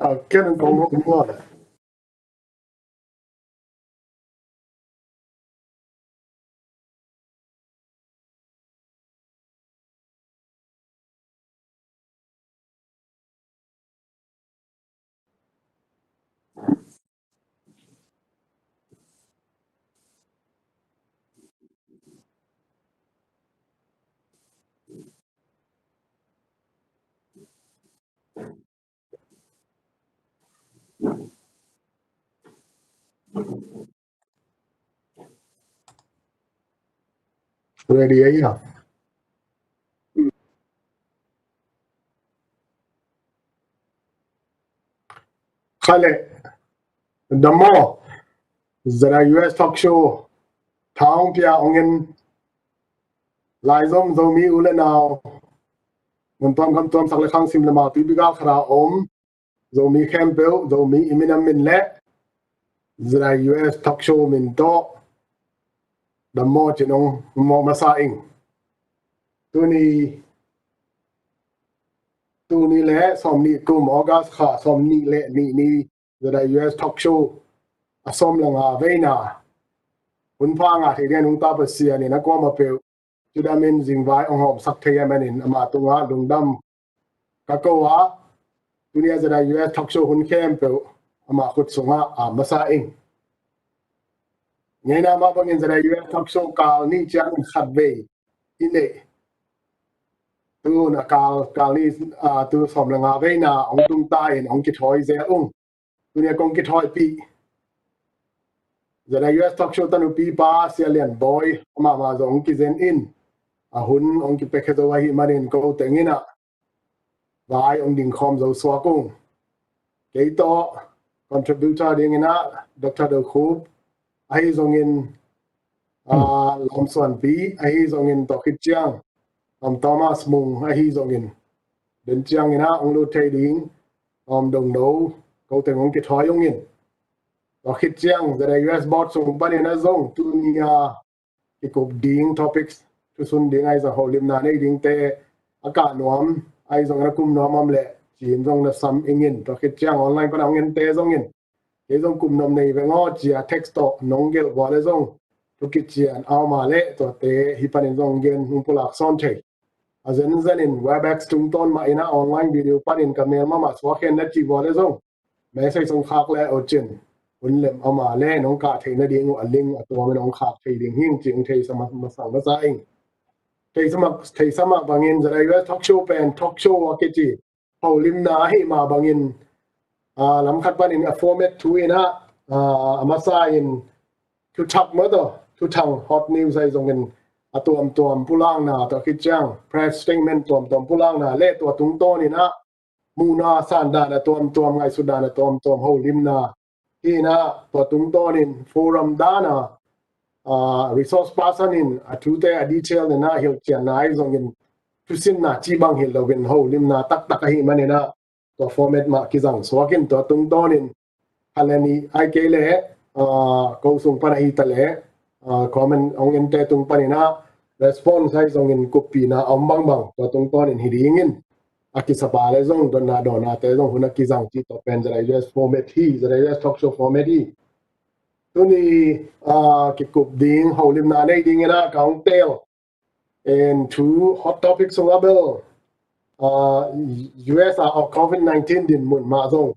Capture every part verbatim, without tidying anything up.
Ken ang kong mo mo. Ready ahi a? Khale, dam maw, ZIUS Talk Show, tha ong pia ong en, laizom Zomi u le nau, mun tuam gam tuam, sak le khang, sim le mau, tuipi gal khat a om Zomi khempeuh, Zomi i min a min le ZIUS Talk Show min tawh dam maw ci-in ong mawh masa ing. Tuni, tuni le sawmnih kum, August kha sawmnih le nih ni, ZIUS Talk Show a sawm le nga veina, hun pha ngah thei dingin hong tapa Pasian in a kuamah peuh cidam in zingvai ong hawmsak thei ahih manin ama tungah lungdam ka ko a, tuni a ZIUS Talk Show hun khempeuh ama khut sungah a masa ing. Ngeina mah bangin ZIUS Talk Show kal nih ciangin khatvei i neih. Tun a kal, kal nih, a, tu sawm le nga veina ong tung ta in ong kithawi zel ung. Tuni a kong kithawi pih ZIUS Talk Show tanupi pa Sia Lian Bawi, amah mah zong ong kizen in, a hun ong kipia khia zo ahih manin ko teng in a vai ong ding khawm zo suak ung. Kei tawh contributor dingin a Doctor Do Khup ahi zongin, a, Lawm Suanpi ahi zongin, tua khit ciang Lawm Thomas Mung ahi zongin, den ciangin a ong lut thei ding Lawm Dong No, ko teng ong kithawi ung in. Tua khit ciang ZIUS board sung panin a zong tuni a kikup ding topics, thusun ding ahi zong, holimna nei dingte a kah nuam ahi zong, a kum nuam om leh ci-in zong na sam ing in. Tua khit ciang online pan a ong ente zongin, kei zong kum nuam nei veng aw ci-a text tawh nong gelh vua le zong, thu kician a om a leh tuate hih panin zong gen, hong pulak sawn thei. A zenzen in Webex tungtawn mah in a online video panin ka mel mahmah suak hen na ci vua le zong, message ong khak le uh cin, hun lem a om a leh nong kah theih nading uh a link a tuam in ong khak thei ding hi ing ci-in ong theisa ma-, masang masa ing. Theisa mah, theisa mah bangin ZIUS Talk Show pen talk show a kici, holimna ahih mah bangin, a, lam khat panin a format thu in a, a, a masa in thuthak maw, tua thuthang, hot news ahi zongin, a tuamtuam pulakna, tua khit ciang press statement tuamtuam pulakna le tua tungtawn in a muhna san dan a tuamtuam, ngaihsut dan a tuamtuam, holimna hi in a, tua tungtawn in forum dan a, a, resource person in a thute a detail in a hilhcianna ahi zongin, thusinna cih bang hi loin holimna taktak ahih manin a, tua format mah kizang suak in, tua tungtawn in khat le nih ahih kei leh, a, ko sung pan ahi ta leh, a, comment ong ente tung panin a response ahi zongin kuppihna a om bangbang tua tungtawn in hi ding in, a kisapa le zong dotna dawnate zong hun a kizang cih tua pen ZIUS format hi, ZIUS Talk Show format hi. Tuni, a, kikup ding, holimna nei dingin a ka hong teel en thu hot topic sungah bel, a, US a, a, COVID nineteen dinmun mah zong,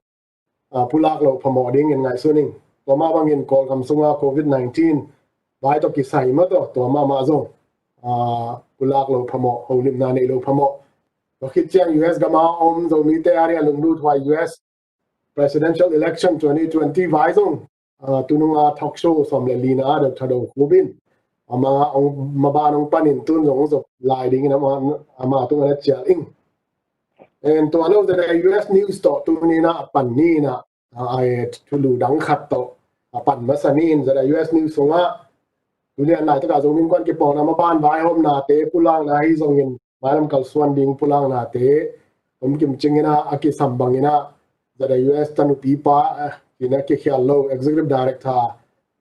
a, pulak loh phamawh dingin ngaihsun ing. Tua mah bangin Kawlgam sungah COVID nineteen vai tawh kisai mah tawh, tua mahmah zong, a, pulak loh phamawh, holimna nei loh phamawh. Tua khit ciang US gam a om Zomite a ding a lunglut huai US presidential election twenty twenty vai zong, a, tunung a talk show sawm le lina a Doctor Do Khup in ama ong, maban ong panin tun zong zop lai dingin ama, ama tungah na cial ing. En tua lo, ZIUS News tawh tuni in a pan ni in a, a, a, thulu dang khat tawh a pan masa ni in, ZIUS News sungah tuni a laitak a Zomi Innkuan kipawlna maban vaihawmnate pulakna ahi zongin, mailam kalsuan ding pulaknate, Pu Kim Cing in a, a kisam bangin a, ZIUS tanupi pa, a, in a kikhial lo, Executive Director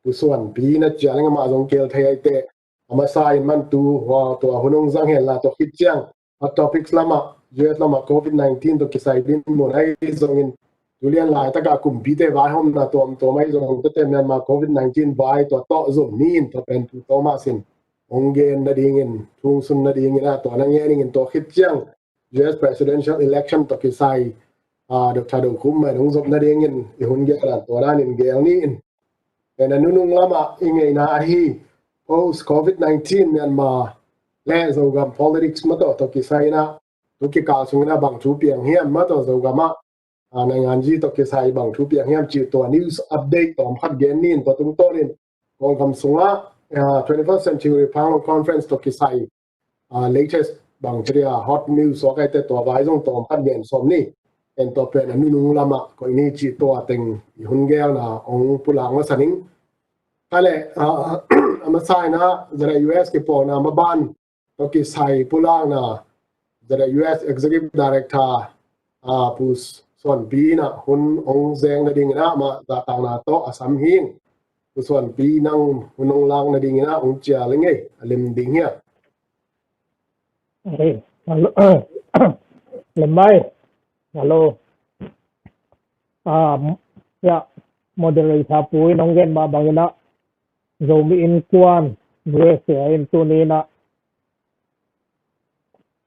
Pu Suanpi na cial ing, amah zong kihel thei ahih teh, a masa in man tu, hua, tua hun ong zang hen la, tua khit ciang a topics lamah, US lamah COVID nineteen tawh kisai dinmun ahi zongin, Tulian laitaka kumpite vaihawmna tuamtuam ahi zong tete Myanmar covid nineteen vai tua tawh zom ni in tua pen Pu Thomas in hong gen nadingin, thu hong sun nadingin ah tua na ngen ing in, tua khit ciang U S presidential election tawh kisai ah Doctor Do Khum Maing hong zom nadingin i hun gel ah tua danin gel ni in. Pen a nunung lamah i ngeina ahi post covid nineteen Myanmar le Zogam politics mah tawh tawh kisai in ah tu kikal sungin ah bang thu piang hiam mah tawh Zogam ah ah, nainganzi tawh kisai bang thu piang hiam cih tua news update tawm khat gen ni in tua tungtawnin Kawlgam sungah ah, twenty-first Century Panglong Conference tawh kisai ah, latest bang ci dia hot news suak aite tua vai zong tawm khat gen sawm ni. En tua pen a nunung lamah koih ni cih tua teng i hun gelna hong pulak masa ning. Ka le ah, a masa in ah zara U S kipawlna maban tawh kisai pulakna zara U S Executive Director ah, Pu Suan Pi in ah hun hong zeng nadingin ah mah zahtakna tawh a sam hi ing. Pu Suan Pi nang hun hong lak nadingin ah hong cial ing ei, a lem ding hiam? Ei, hello. Lem mai. Hello. Ah, ya, moderator Pu in hong gen mah bangin ah Zomi Innkuan U S A in tuni in ah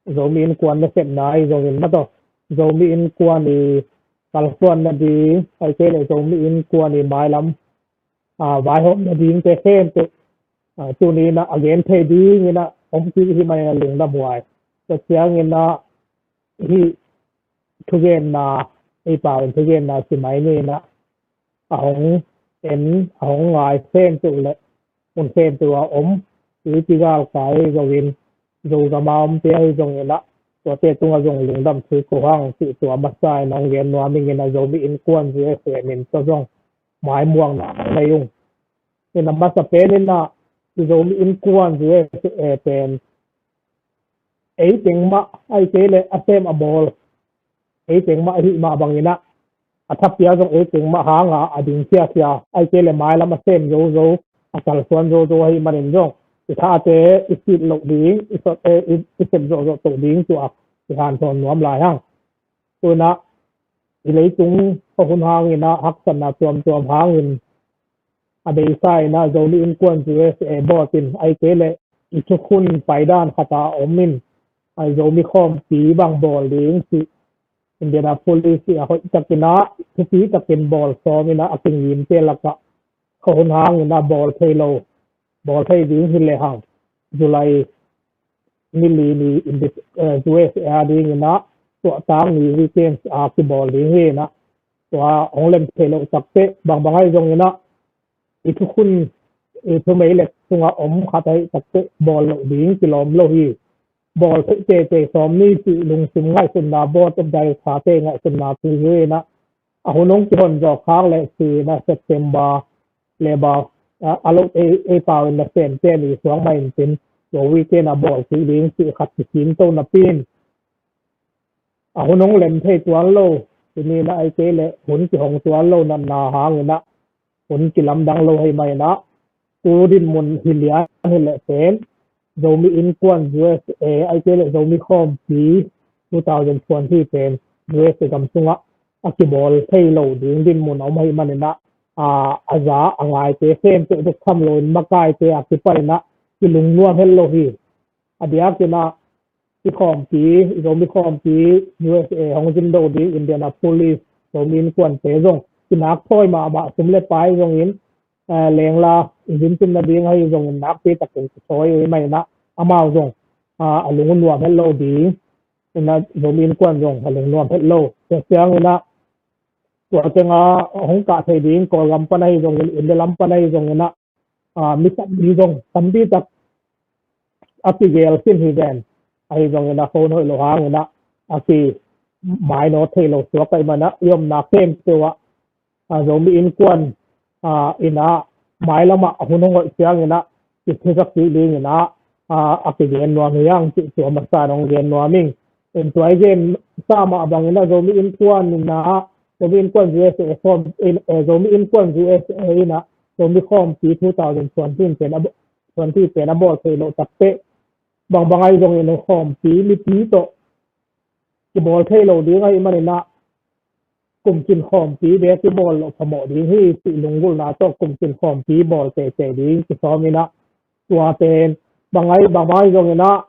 Zomi Innkuan nasepna ahi zongin mah tawh Zomi Innkuan i kalsuan nading, ahih kei leh Zomi Innkuan i mailam ah, vaihawm nadingte khempeuh ah, tuni in ah a gen thei dingin ah om kik i hih manin ah lungdam huai. Tua ciangin ah hih thugenna, ei pau in thugenna ci mai ni in ah a hong en, a hong ngai khempeuh le mun khempeuh a om tuipi galkai zongin Zogam a omte ahi zongin ah tuate tungah zong lungdam thu ko hang cih tua masa in hong gen nuam ing in ah Zomi Innkuan U S A min tawh zong maimuakna hong nei ung. In a masa pen in ah Zomi Innkuan U S A pen ei teng mah ahih kei leh a sem a bawl ei teng mah ahih mah bangin ah a thapiak zong ei teng mah hanga a ding khiakhia, ahih kei leh mailam a sem zozo, a kalsuan zozo ahih manin zong i thate i sit loh ding, i sot, eh, i, i sep zawhzawh toh ding tua i hanthawn nuam lai hang. Tu in ah i leitung khuahun hangin ah haksatna tuamtuam hangin a beisa in ah Zomi Innkuan U S A board in ahih kei leh i thukhun paidan khat a om in ah Zomi khawmpi bang bawl ding cih Indianapolis ah hoih takin ah thupi takin bawl sawm in ah a kingimte lakah khuahun hangin ah bawl thei lo, bawl thei ding hi lehang July ni li ni in, eh, U S A dingin ah tuahtak ni weekends a kibawl ding hi in ah tua hong lem thei loh takteh bangbang ahi zongin ah i thukhun i thumeilek sungah om khat ahi takteh bawl loh ding kilawm lo hi. Bawl theih teitei sawm ni cih lungsim ngaihsutna board of director-te ngaihsutna pi hi in ah a hun hong kihon zawh khak leh ci in ah September le ba a, a lo ei, ei pau in nasemte ni suang mah in tin tua weekend a bawl kik ding cih khat kicing to napi in a hun hong lem thei tuan lo, tuni in ah ahih kei leh hun kihong tuan lo natna hangin ah hun kilamdang lo ahih manin ah tu dinmun hi lian hi leh pen Zomi Innkuan U S A ahih kei leh Zomi khawmpi two thousand twenty pen U S A gam sungah a kibawl thei lo ding dinmun a om ahih manin ah a, a za a ngaite khempeuh bek tham loin makaite a kipan in ah kilungnuam het lo hi. A diakin ah i khawmpi, i Zomi khawmpi U S A hong zin do ding Indianapolis Zomi Innkuante zong kinak thawi mahmah, sum le pai zongin, eh, lengla i zin tum nading ahi zongin nakpi takin kithawi uh ahih manin ah amau zong ah, a lung uh nuam het lo ding in ah Zomi Innkuan zong a lung nuam het lo. Tua ciangin ah tua teng a hong kah thei ding Kawlgam pan ahi zongin, India lam pan ahi zongin ah ah, mi tam mi zong tampi tak a kigel sin hi ven. Ahi zongin ah phone hoih lo hangin ah a kimainaw thei lo suak ahih manin ah i omna khempeuh ah ah, Zomi Innkuan ah, in ah mailam ah a hun hong hoih ciangin ah kithusak kik dingin ah ah, a kigen nuam hi hang cih tua masa in hong gen nuam ing. In tua i gen sa mah bangin ah Zomi Innkuan in ah Zomi Innkuan U S A khawm in, eh, Zomi Innkuan U S A in ah Zomi khawmpi two thousand twenty pen a, twenty pen a bawl thei loh takteh bangbang ahi zongin khawmpi mipi tawh kibawl thei lo ding ahih manin ah kumcin khawmpi bek i bawl loh phamawh ding hi cih lunggulhna tawh kumcin khawmpi bawl teitei ding kisawm in ah, tua pen bang ahi, bang ahi zongin ah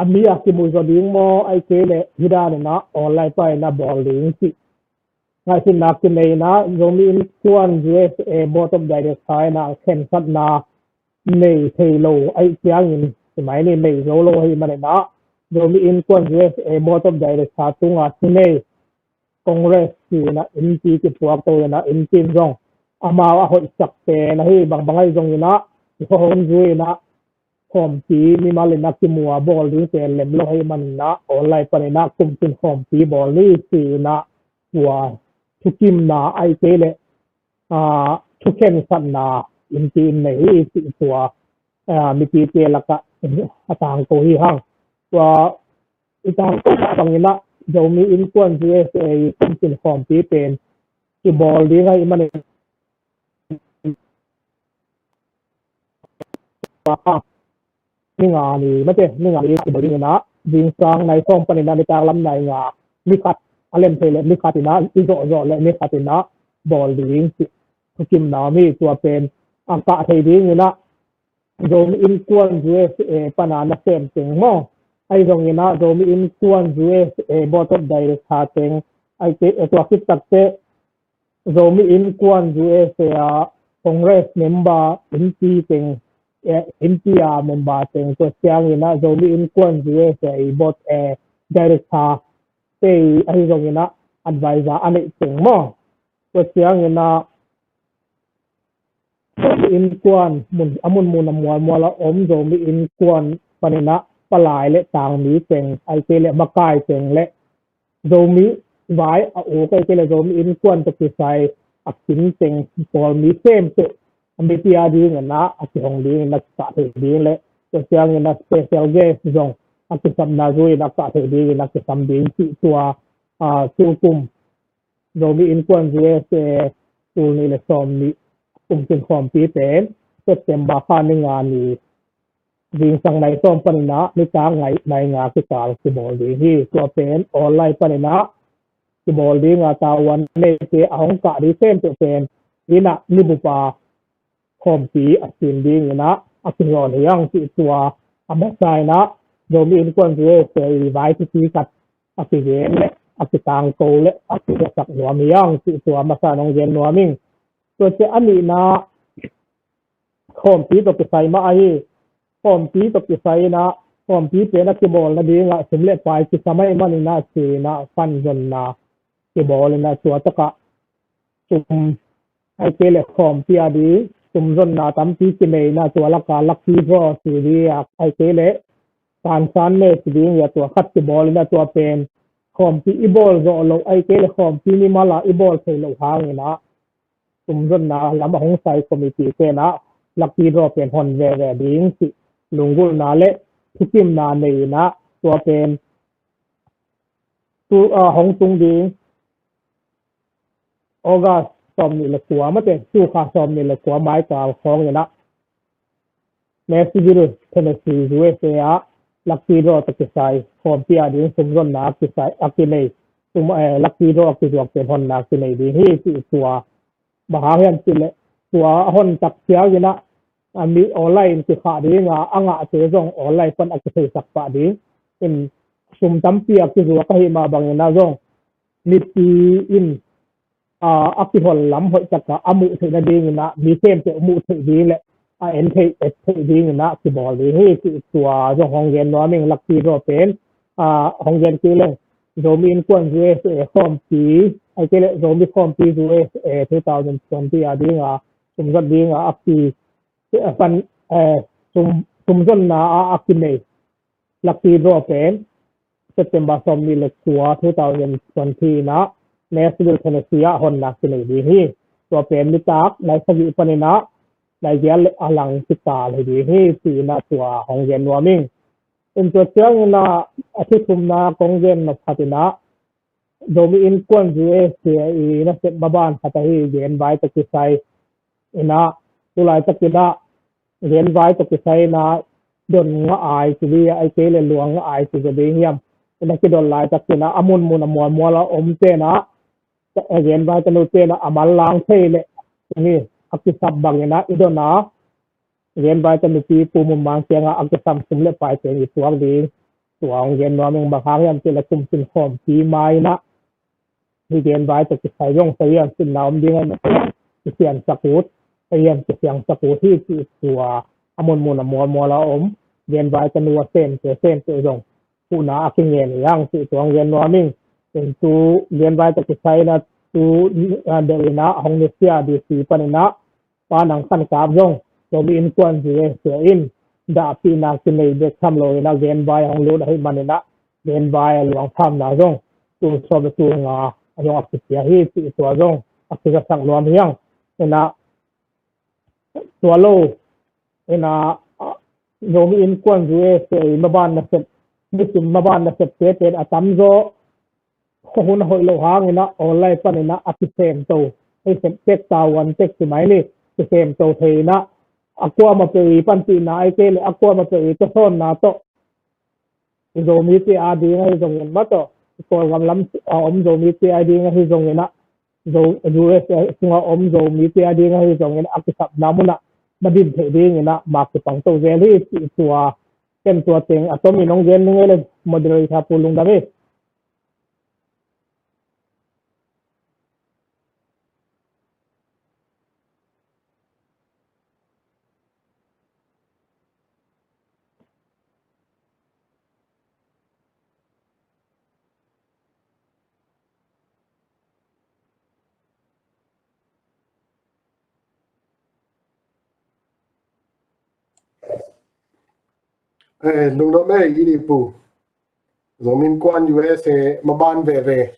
a mi a kimu zaw ding maw, ahih kei leh hih dan in ah online pan in ah bawl ding cih ngaihsutna kinei in ah, Zomi Innkuan U S A Board of Director in ah khensatna nei thei lo ahih ciangin, hi mai ni, nei zo lo ahih manin ah, Zomi Innkuan U S A Board of Director tungah hi nei Congress ci in ah innpi kipuak to in ah, innpi in zong amau a hoihsak pen ahi bangbang ahi zongin ah, i khuahun zui in ah, khawmpi mimal in ah kimu a bawl ding pen lem lo ahih manin ah, online pan in ah kumcin khawmpi bawl ni ci in ah, tua thukimna ahih kei leh, aa, thukhensatna innpi in nei hi cih tua, aa, mipite lakah a tangko hi hang. Tua i tangko bangin ah Zomi Innkuan U S A i kumcin khawmpi pen i bawl ding ahih manin, ni nga ni, mate, ni nga ni i bawl ding in ah, zingsang nai sawm panin ah nitak lam nai nga, ni khat, a lem thei leh ni khat in ah, i zawhzawh leh ni khat in ah bawl ding cih thukimna om hi. Tua pen a kah thei ding in ah, Zomi Innkuan U S A pan a nasem teng maw, ahi zongin ah Zomi Innkuan U S A Board of Director teng, ahih kei, tua khit takteh Zomi Innkuan U S A a Congress member innpi teng, eh, innpi a member teng, tua ciangin ah Zomi Innkuan U S A i board, eh, director te ahi zongin ah advisor a neih teng maw. Tua ciangin ah Zomi Innkuan mun, a munmun a mualmual a om Zomi Innkuan panin ah palai le tangmi teng, ahih kei leh makai teng le Zomi vai a uk, ahih kei leh Zomi Innkuan tawh kisai a kim teng pawl mi khempeuh a mipia ding in ah a kihong ding in ah kikah theih ding le, tua ciangin ah special guest zong a kisapna zui in ah kah theih ding in ah kisam ding cih tua, aa, tukum Zomi Innkuan U S A tul nih le sawm nih kumcin khawmpi pen September kha ni nga ni zingsang nai sawm panin ah nitak ngai, nai nga kikal kibawl ding hi. Tua pen online panin ah kibawl ding a, tavuan neite a hong kah ding khempeuh pen inn ah ni bup a khawmpi a sin ding in ah a kizawn hi hang cih tua a masa in ah, Zomi Innkuan U S A i vai thupi khat a kigen le a kitangko le a kizasak nuam hi hang cih tua a masa in hong gen nuam ing. Tua ciang a nihna, khawmpi tawh kisai mah ahi. Khawmpi tawh kisai in ah, khawmpi pen a kibawl nading ah sum le pai kisam ahih manin ah ci in ah fund zonna kibawl in ah, tua takah sum, ahih kei leh khawmpi a ding sum zonna tampi kinei in ah, tua lakah lucky draw ci ding a, ahih kei leh tansan match ding a, tua khat kibawl in ah, tua pen khawmpi i bawl zawh loh, ahih kei leh khawmpi mimal a i bawl thei loh hangin ah sum zonna lam a hong sai committee ten ah lucky draw pen hon veve ding cih lunggulhna le thukimna nei in ah, tua pen tu, ah, hong tung ding August sawm nih le kua, mate, tu kha sawm nih le kua maikal khawng in ah Nashville, Tennessee, U S A ah lucky draw tawh kisai, khawmpi a ding sum zonna a kisai, a kinei, sum, eh, lucky draw a kizuak pen honna kinei ding hi cih tua. Bang hang hiam cih leh tua a hon tak ciangin ah, a mi online kikhah ding a, a ngahte zong online pan a kitheisak pah ding in, sum tampi a kizuak ahih mah bangin ah zong mipi in, aa, a kihol lam hoih tak a a muh theih nading in ah, mi khempeuh muh theih ding le a en theih, et theih ding in ah kibawl ding hi cih tua zong hong gen nuam ing. Lucky draw pen, aa, hong gen kik leng, Zomi Innkuan U S A khawmpi, ahih kei leh Zomi khawmpi U S A two thousand twenty a ding a sum zon ding a, a ki, a pan, eh, sum, sum zonna a, a kinei lucky draw pen September sawm nih le kua, two thousand twenty in ah Nashville, Tennessee ah honna kinei ding hi. Tua pen nitak nai sagih panin ah nai giat le a lang kikal hi ding hi ci in ah tua hong gen nuam ing. In tua ciangin ah a thu thumna kong gen nop khat in ah, Zomi Innkuan U S A i nasep maban khat ahi, gen vai tawh kisai in ah, tu laitakin ah gen vai tawh kisai in ah, don nga ai ci ding a, ahih kei leh luang nga ai ci zaw ding hiam, in ah kidon laitakin ah a munmun a mualmual a om ten ah a gen vai tanu tena a manlang thei le, ni, a kisap bangin ah i don a, gen vai tanu pi Pu Mun Mang kiangah a kisam sum le pai teng i tuak ding. Tua hong gen nuam ing. Bang hang hiam cih le kum sin khawmpi ma-in ah, hih gen vai tawh kisai zong sa hiam sinna om ding a, kisiansak ut, sa hiam kisiangsak ut hi cih tua a munmun a mualmual a om. Gen vai tanu a semte semte zong huhna a kingen hi hang cih tua hong gen nuam ing. Ken tu gen vai tawh kisai in ah tu, ah, deuh in ah hong nusia D C panin ah Pa Nang Khan Kap zong Zomi Innkuan U S A in dahpihna kinei bek tham loin ah gen vai hong lut ahih manin ah gen vai a luang thamna zong tul sawm le tul nga a zong a kipia hi cih tua zong a kizasak nuam hi hang. In ah tua lo, in ah, ah, Zomi Innkuan U S A maban nasep, nisim maban nasepte pen a tamzaw hun a hoih loh hangin ah online panin ah a kisemto, hei, sep tek, tavuan tek ci mai ni, kisemto thei in ah, a kuamah peuh i panpihna ahih kei leh a kuamah peuh i kisawnna tawh i Zomite a ding ahi zongin, ma tawh i Kawlgam lam a om Zomite a ding ahi zongin ah, Zo-, U S A sungah om Zomite a ding ahi zongin a kisapna munah ma din theih dingin ah ma kipangto zel hi cih tua, ken tua teng a tomin hong gen ning ei le, moderator Pu Lungdam hi. Eh, lungdam ei, i di Pu. Zomi Innkuan U S A maban veve,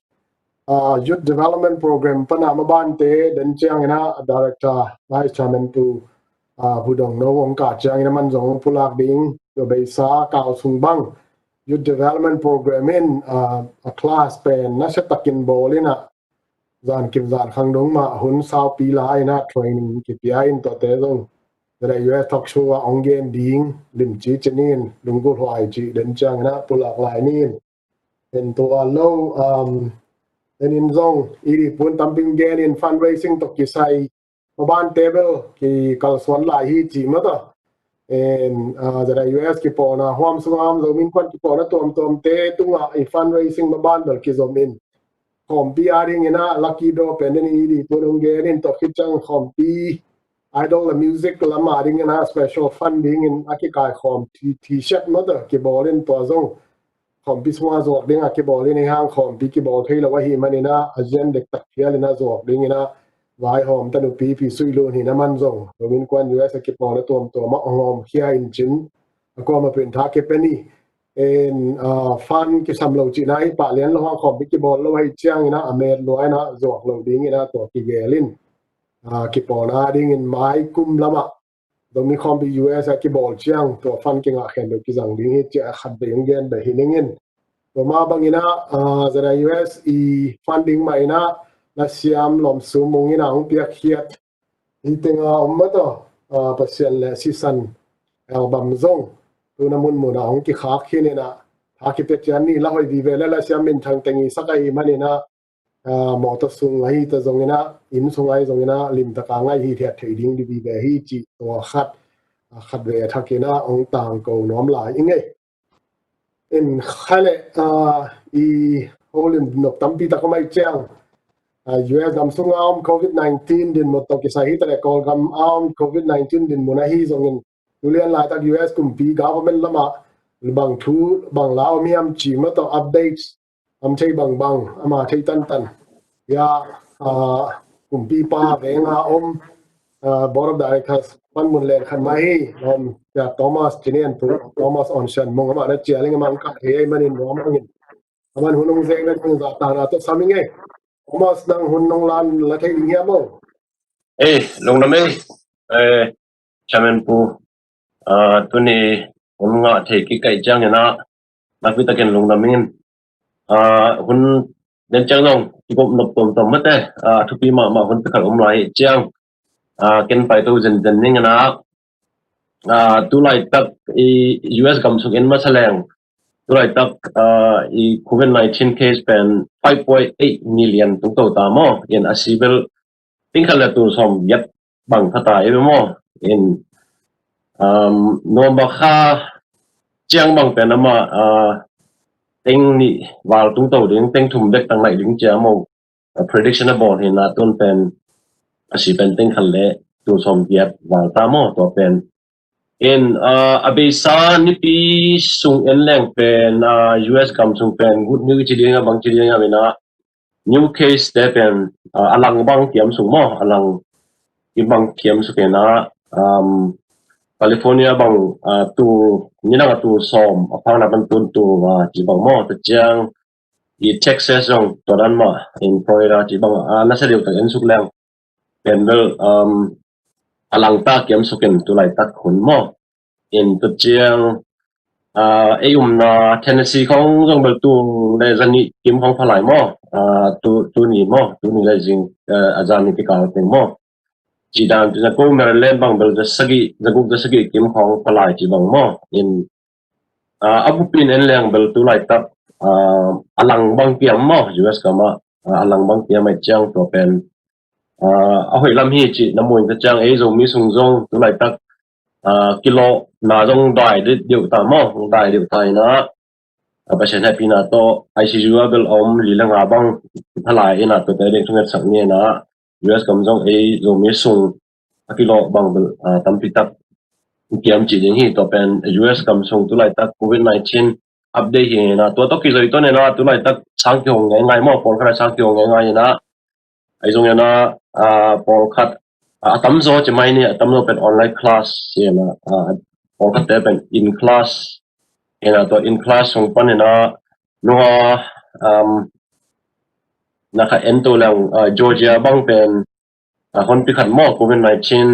ah, Youth Development Program pana mabante den ciangin ah Director, Vice Chairman Pu, ah, Pu Dong No hong kah ciangin ah aman zong pulak ding, tua beisa kau sung bang Youth Development Program in, ah, a class pen nasia takin bawl in ah, zan kim zan khang dong mah hun saupi la in ah training kipia in, tuate zong Z I U S talk show ah hong gen ding limci ci ni in, lunggulh huai cih den ciangin ah pulak lai ni in. En tua lo, um, en in zong i di Pu in tampi gen in, fundraising tawh kisai mabante bel kikalsuan lai hi ci, ma tawh. En, ah, Z I U S kipawlna, huam sunga om Zomi Innkuan kipawlna tuamtuamte tungah i fundraising maban bel kizom in. Khawmpi a dingin ah lucky draw pen den i di Pu in hong gen in, tua khit ciang khawmpi idol la music lam a dingin ah special fund dingin a kikai khawm T-, T-shirt, ma tawh, kibawl in, tua zong khawmpi sunga zuak ding a kibawl in, i hang khawmpi kibawl thei lo ahih manin ah a zian dektak phial in ah zuak dingin ah vaihawm tanu pi Pi Sui Lun hi in, aman zong Zomi Innkuan U S A kipawlna tuamtuam ah hong hawmkhia in cin, a kuamah peuh in tha kipia ni. En, ah, fund kisam lo cihna hi pah lian lo hang, khawmpi kibawl lo ahih ciangin ah a met lua in ah zuak lo dingin ah tua kigel in, ah, kipawlna dingin mai kum lamah Zomi khawmpi U S A kibawl ciang tua fund kingah khen lo kizang ding hi ci a khatvei hong gen beh hi ning in. Tua mah bangin ah, ah, Z I U S i funding mah in ah lasiam lawmsum mung in ah hong piakkhiat hi teng a om, ma tawh, ah, Pasian le Sisan album zong tu in ah munmun ah hong kikhak khin in ah, tha kipia ciang ni, la hoih vive le lasiam minthang teng i sak ahih manin ah, ah, mawtaw sung ahi ta zongin ah, inn sung ahi zongin ah limtak a ngaih hithiat theih ding vive hi cih tua khat, ah, khatvei a thakin ah hong tangko nuam lai ing ei. En khai le, ah, i holim nop tampi tak om ahih ciang, ah, U S gam sunga om Covid nineteen dinmun tawh kisai hi ta le, Kawlgam a om Covid nineteen dinmun ahi zongin, tu lian laitak U S kumpi government lamah bang thu bang la om hiam cih, ma tawh, updates, a thei bangbang, ama thei tantan. Ya, ah, kumpipa venga om, ah, Board of Directors panmun len khat mah hi, um, ya, Thomas Cinian Pu, Thomas Onsian Mung, ama na cial ing, ama hong kah thei ahih manin nuam hangin, aman hun hong zek na hong zahtakna tawh sam ing ei. Thomas, nang hun hong la, la thei ding hiam maw? Eh, lungdam ei. Eh, Chairman Pu, ah, tuni hun ngah thei kik ahih ciangin ah, nakpi takin lungdam ing. Ah, hun den ciang zong kigawm nop tuamtuam mate, ah, thupi mahmah hun pia khat om lai ahih ciang, ah, ken paito zenzen ning in ah, ah, tu laitak i U S gam sung en masa leng, tulaitak, ah, i covid nineteen case pen five point eight million tungto ta maw. In a si bel teng khat le tul sawm giat bang pha ta i maw. In, um, November kha ciang bang pen amah, ah, teng nih val tungto ding, teng thum bek tang naih ding cia maw. A prediction a bawl hi na, tun pen a si pen teng khat le tul sawm giat val ta maw, tua pen. In, ah, a beisa nipi sung en leng pen, ah, U S gam sung pen good news ci ding a bang ci ding a, ina new case te pen, ah, a lang bang kiam suk maw, a lang i bang kiam suk ina, um, California bang, ah, tul, ni dang a tul sawm a phang na pan tun tul, ah, ci bang maw, ta ciang i Texas zong tua dan mah, in Florida ci bang, ah, nasa deuh tak en suk leng pen bel, um, a langta kiam suk in tulaitak hun maw. In tua ciang, ah, ei umna Tennessee khong zong bel tul le zanih kim khong pha lai maw. Ah, tu, tuni maw, tuni le zing, eh, a zanih kikal teng maw. Ci dan tu za ko Maryland bang bel za sagih, za guk za sagih kim khong pha lai ci bang maw. In, ah, a bupin en leng bel tulaitak, ah, a lang bang kiam maw, U S gam ah, ah, a lang bang kiam ai ciang tua pen, ah, a hoih lam hi ci na muin ka ciang ei Zomi sung zong tulaitak, ah, kilawh na zong dai deuh ta maw, dai deuh ta ina, ah, Pasian hehpihna tawh I C U a bel a om li le nga bang pha lai ina, tua te ding thungetsak ni ina, U S gam zong ei Zomi sung a kilawh bang bel, ah, tampi tak kiam ci ding hi. Tua pen U S gam sung tulaitak covid nineteen update hi ina, tua tawh kizui tawh ina tulaitak sang kihong ngaingai maw, pawlkhat a sang kihong ngaingai ina, ai zong ina, ah, pawlkhat, ah, a tamzaw ci mai ni, a tamzaw pen online class hi ina, ah, pawlkhat te pen in class hi ina, tua in class sung pan ina nunga, um, na kha en to leng, ah, Georgia bang pen, ah, honpi khat maw, covid nineteen,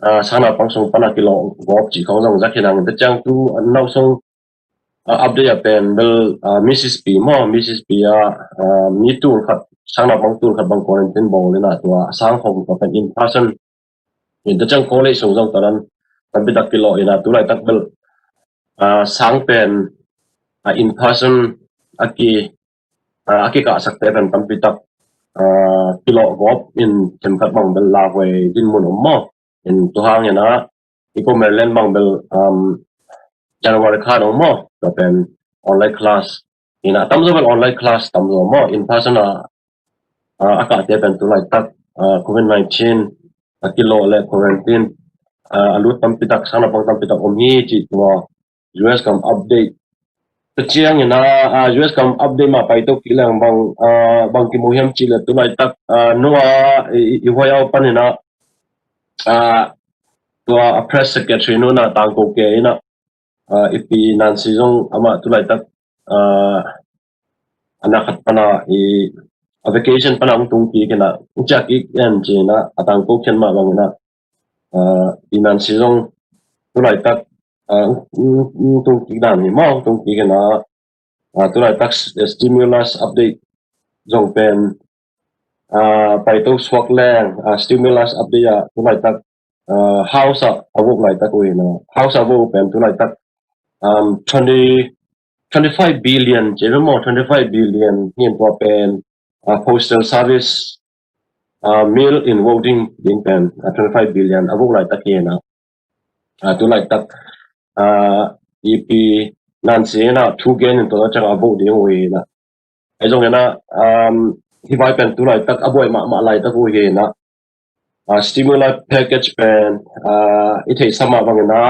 ah, sang naupang sung pan a kilawh gawp ci khong zong zak hi nang. Tua ciang tu a nau sung, ah, update a pen bel, ah, Mississippi maw, Mississippi ah, ah, mi tul khat, sang naupang tul khat bang quarantine bawl ina tua sang khong tua pen in person. In tua ciang college sung zong tua dan tampi tak kilawh ina tulaitak bel, ah, sang pen, ah, in person a ki, ah, a kikahsakte pen tampi tak, ah, kilawh gawp in themkhat bang bel lauhuai dinmun om maw. In tua hang ina i ko Maryland bang bel, um, January kha dong maw, tua pen online class ina, tamzaw bel online class tamzaw maw, in person a, ah, a kahte pen tulaitak, ah, covid nineteen a kilawh le quarantine, ah, a lut tampi tak, sang naupang tampi tak om hi ci tua U S gam update. Tua ciang ina, ah, U S gam update mah pai to kik leng bang, ah, bang kimu hiam ci le tulaitak, ah, nunga i, i, i huai au pan ina, ah, tua a press secretary nuna tangko ke ina, ah, i pi Nancy zong amah tulaitak, ah, a na khat pana i, a vacation pana ung tung kik ina, ung ciak kik en ci ina, a tangko khian mah bang ina, ah, i Nancy zong tulaitak, ah, ung, ung, ung tung kik dan hi maw, ung tung kik ina, ah, tulaitak s-, stimulus update zong pen, ah, pai to suak leng, ah, stimulus update ah tulaitak, ah, House ah a vote laitak uh ina, House ah vote pen tulaitak, um, twenty, twenty-five billion ci maw, twenty-five billion hi in tua pen, ah, postal service, ah, mail in voting ding pen, ah, twenty-five billion a vote laitak hi ina, ah, tulaitak, ah, i pi Nancy ina thu gen in tua ciang a vote ding uh ina. Ai zong ina, um, hi vai pen tulaitak a buai mahmah laitak uh hi ina, ah, stimuli package pen, ah, i theihsa mah bang ina,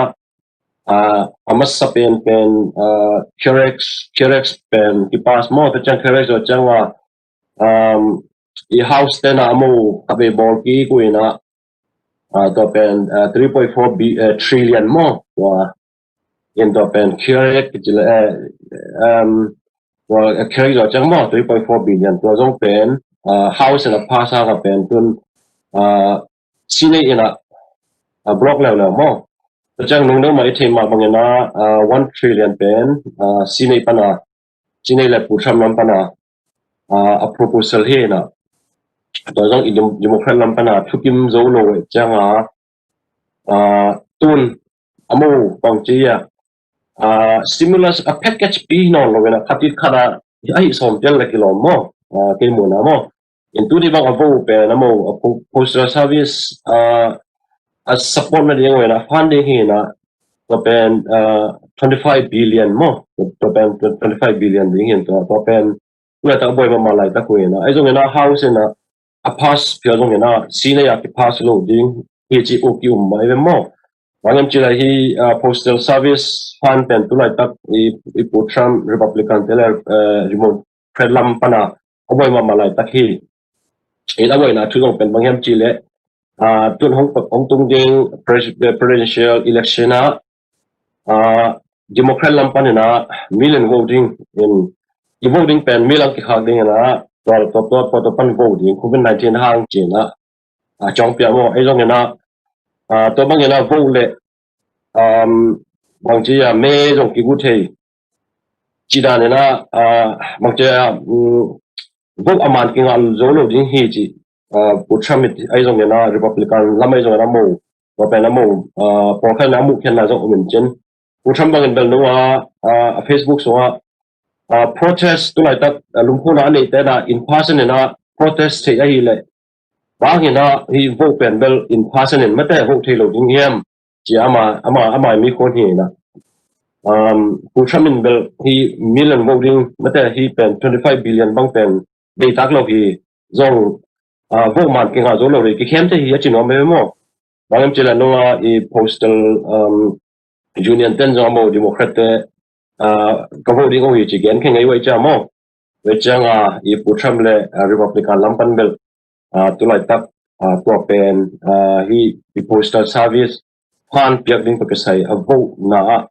ah, a masa pen pen, ah, Carex, Carex pen kipass maw, tua ciang Carex tua ciang a, um, i House te na a mo a vei bawl kik uh ina, ah, tua pen, ah, three point four bi-, eh, trillion maw, tua in tua pen Carex ci le, eh, um, tua, eh, Carex tua ciang maw, three point four billion, tua zong pen, ah, House ina pass a ka pen tun, ah, Senate ina, ah, block leuleu maw. Tua ciang nungdeuh mah i theih mah bang ina, ah, one trillion pen, ah, Senate pana, Senate le Pu Trump lam pana, ah, a proposal hi ina. Tua zong i Dem-, Democrat lam pana thukim zo lo eh ciang a, ah, tun a mo bang ci a, ah, stimulus a package pi nawn lo in a khat it khat a ahi sawm pial le kilawm maw, ah, kei muhna maw. In tuni bang a vo pen a mo a po- postal service, ah, a support na ding in a funding hi in a tua pen, ah, twenty five billion maw, tua pen twenty five billion ding hi in tua tua pen tua tak a buai mahmah laitak uh hi in a, ahi zong in a house in a a pass piak zong in a sina ya ki pass lo ding hi ci uh ki um mai ve maw. Bang hiam ci lai hi, ah, postal service fund pen tu laitak i, i Pu Trump Republican te le, eh, Democrat lam pana a buai mahmah laitak hi. In a buaina thu zong pen bang hiam ci le, ah, tun hong, hong tung ding pres- eh, presidential election a, ah, Democrat lam pan in a mail-in voting in i voting pen mail-in kikhak ding in a tua tua tua tua pan voting COVID nineteen hang ci in a, ah, cawng pia maw. Ahi zong in a, ah, tua bang in a vote le, um, bang ci a me zong kigu thei ci dan in a, ah, bang ci a, um, vote a man kingah zo lo ding hi ci, ah, Pu Trump it ahi zong in a Republican lam ahi zong in a mo tua pen a mo, ah, pawlkhat in a muh khen na zong um in cin. Pu Trump bang in bel nung a, ah, a Facebook sung a, ah, protest tu laitak, ah, lumkhuna a neih te na in person in a protest thei ahi le bang in a hi vote pen bel in person in mate vote thei lo ding hiam ci ama ama ama mi khon hi in a, um, Pu Trump in bel hi mail-in voting mate hi pen twenty five billion bang pen deitak lo hi zong, ah, vote man kingah zo lo dei kikhem te hi a ci nuam mai maw. Bang hiam ci lai nung a i postal, um, union ten zong a mo Democrat te, ah, ka vote ding uh hi ci gen khe ngei uh ahi ciang maw. Ve ciang a i Pu Trump le, ah, Republican lam pan bel, ah, tu laitak, ah, tua pen, ah, hi i postal service fund piak ding tua kisai a vote na ah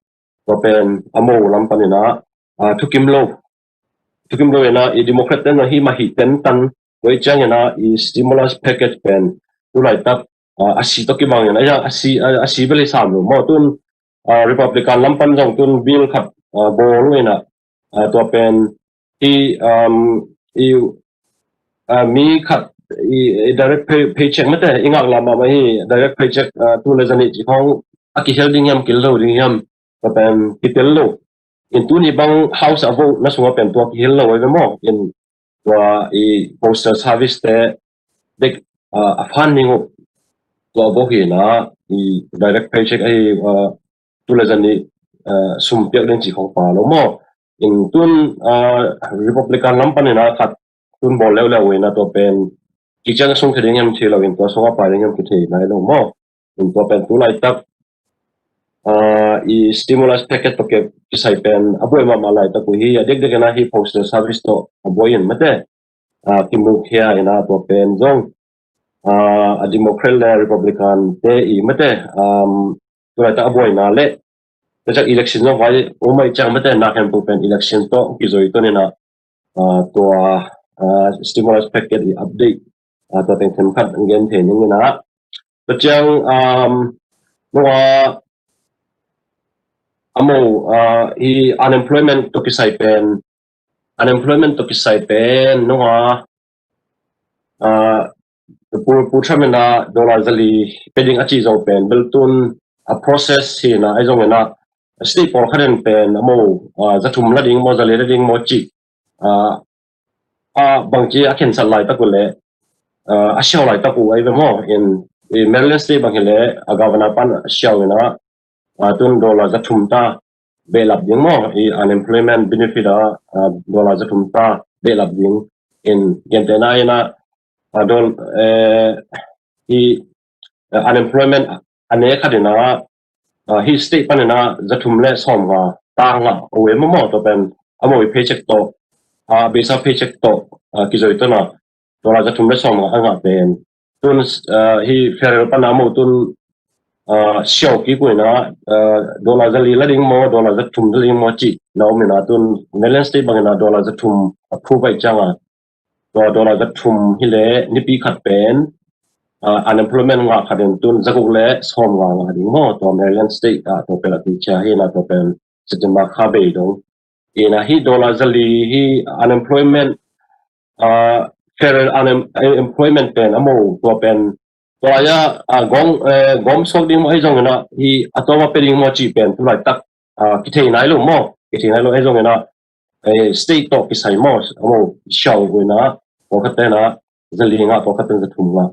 tua pen a mo lam pan in a, ah, thukim lo thukim lo in a i Democrat ten a hi mah hi ten tan ve ciang in a i stimulus package pen tu laitak, ah, a si tok kibang in a, a si, a, a si bel hi sam lo maw tun, ah, Republican lam pan zong tun bill khat, ah, bawl uh in a, ah, tua pen i, um, i, ah, mi khat i, i direct pay, paycheck mate i ngak lam ah mah hi direct paycheck, ah, tu le zanih ci khong a kihel ding hiam kihel lo ding hiam tua pen kitel lo. In tuni bang house a vote na sungah pen tua kihel lo ahi ve maw. In tua i postal service te dek, ah, a fund ning uh tua a vote hi na i direct paycheck ahi, ah, tu le zanih, ah, sum piak ding ci khong pa lo maw. In tun, ah, Republican lam pan in a khat tun bawl leuleu in a tua pen kiciang a sung thei ding hiam thei lo in tua sung a pai ding hiam kithei nai lo maw. In tua pen tu laitak, ah, i stimulus package tua kisai pen a buai mahmah laitak uh hi a dikdik in a hi postal service tawh a buai in mate, ah, kimukhia in a tua pen zong, ah, a Democrat le Republican te i mate, um, tu laitak a buaina le tua ciang election zong vai um ahi ciang mate na khempeuh pen election tawh kizoi tun in a, ah, tua, ah, stimulus package i update, ah, tua teng themkhat gen thei ning in a. Tua ciang, um, nung a a mo, ah, i unemployment tua kisai pen unemployment tua kisai pen nung a, ah, Pu, Pu Trump in a dollar zali pe ding a ci zong pen bel tun a process hi na ahi zong in a state pawlkhat in pen a mo, ah, zathum la ding maw zali la ding maw ci, ah, a bangci a khensat laitak uh le, ah, a siau laitak uh ahi ve maw. In i Maryland state bang hi le a governor pan a siau in a, ah, tun dollar zathum ta behlap ding maw i unemployment benefit a, ah, dollar zathum ta behlap ding. In gentehna in a, ah, dol, eh, i, eh, unemployment a ne khat in a, ah, hi state pan in a zathum le sawm nga ta nga a ve maw maw tua pen a mo i paycheck tawh, ah, beisa paycheck tawh, ah, kizoi tun a dollar zathum le sawm nga a ngah pen tun, ah, hi federal pan a mo tun, ah, siau kik uh in a, ah, dollar zali la ding maw dollar zathum la ding maw ci na om in a tun Maryland state bang in a dollar zathum a phu bai ciang a tua dollar zathum hi le nipi khat pen, ah, unemployment ngah khat in tun zaguk le sawm nga ngah ding maw tua Maryland state ah tua pen a ti cia hi na tua pen September kha bei dong. In a hi dollar zali hi unemployment, ah, federal unem- unemployment pen a mo tua pen tua ya, ah, gong, eh, gom sok ding maw ahi zong in a hi a tua ma pe ding maw ci pen tu laitak, ah, kithei nai lo maw, kithei nai lo, ei zong ina, eh, state tawh kisai maw, amau siau ina, pawlkhat tena, zali nga, pawlkhat tena zathum nga.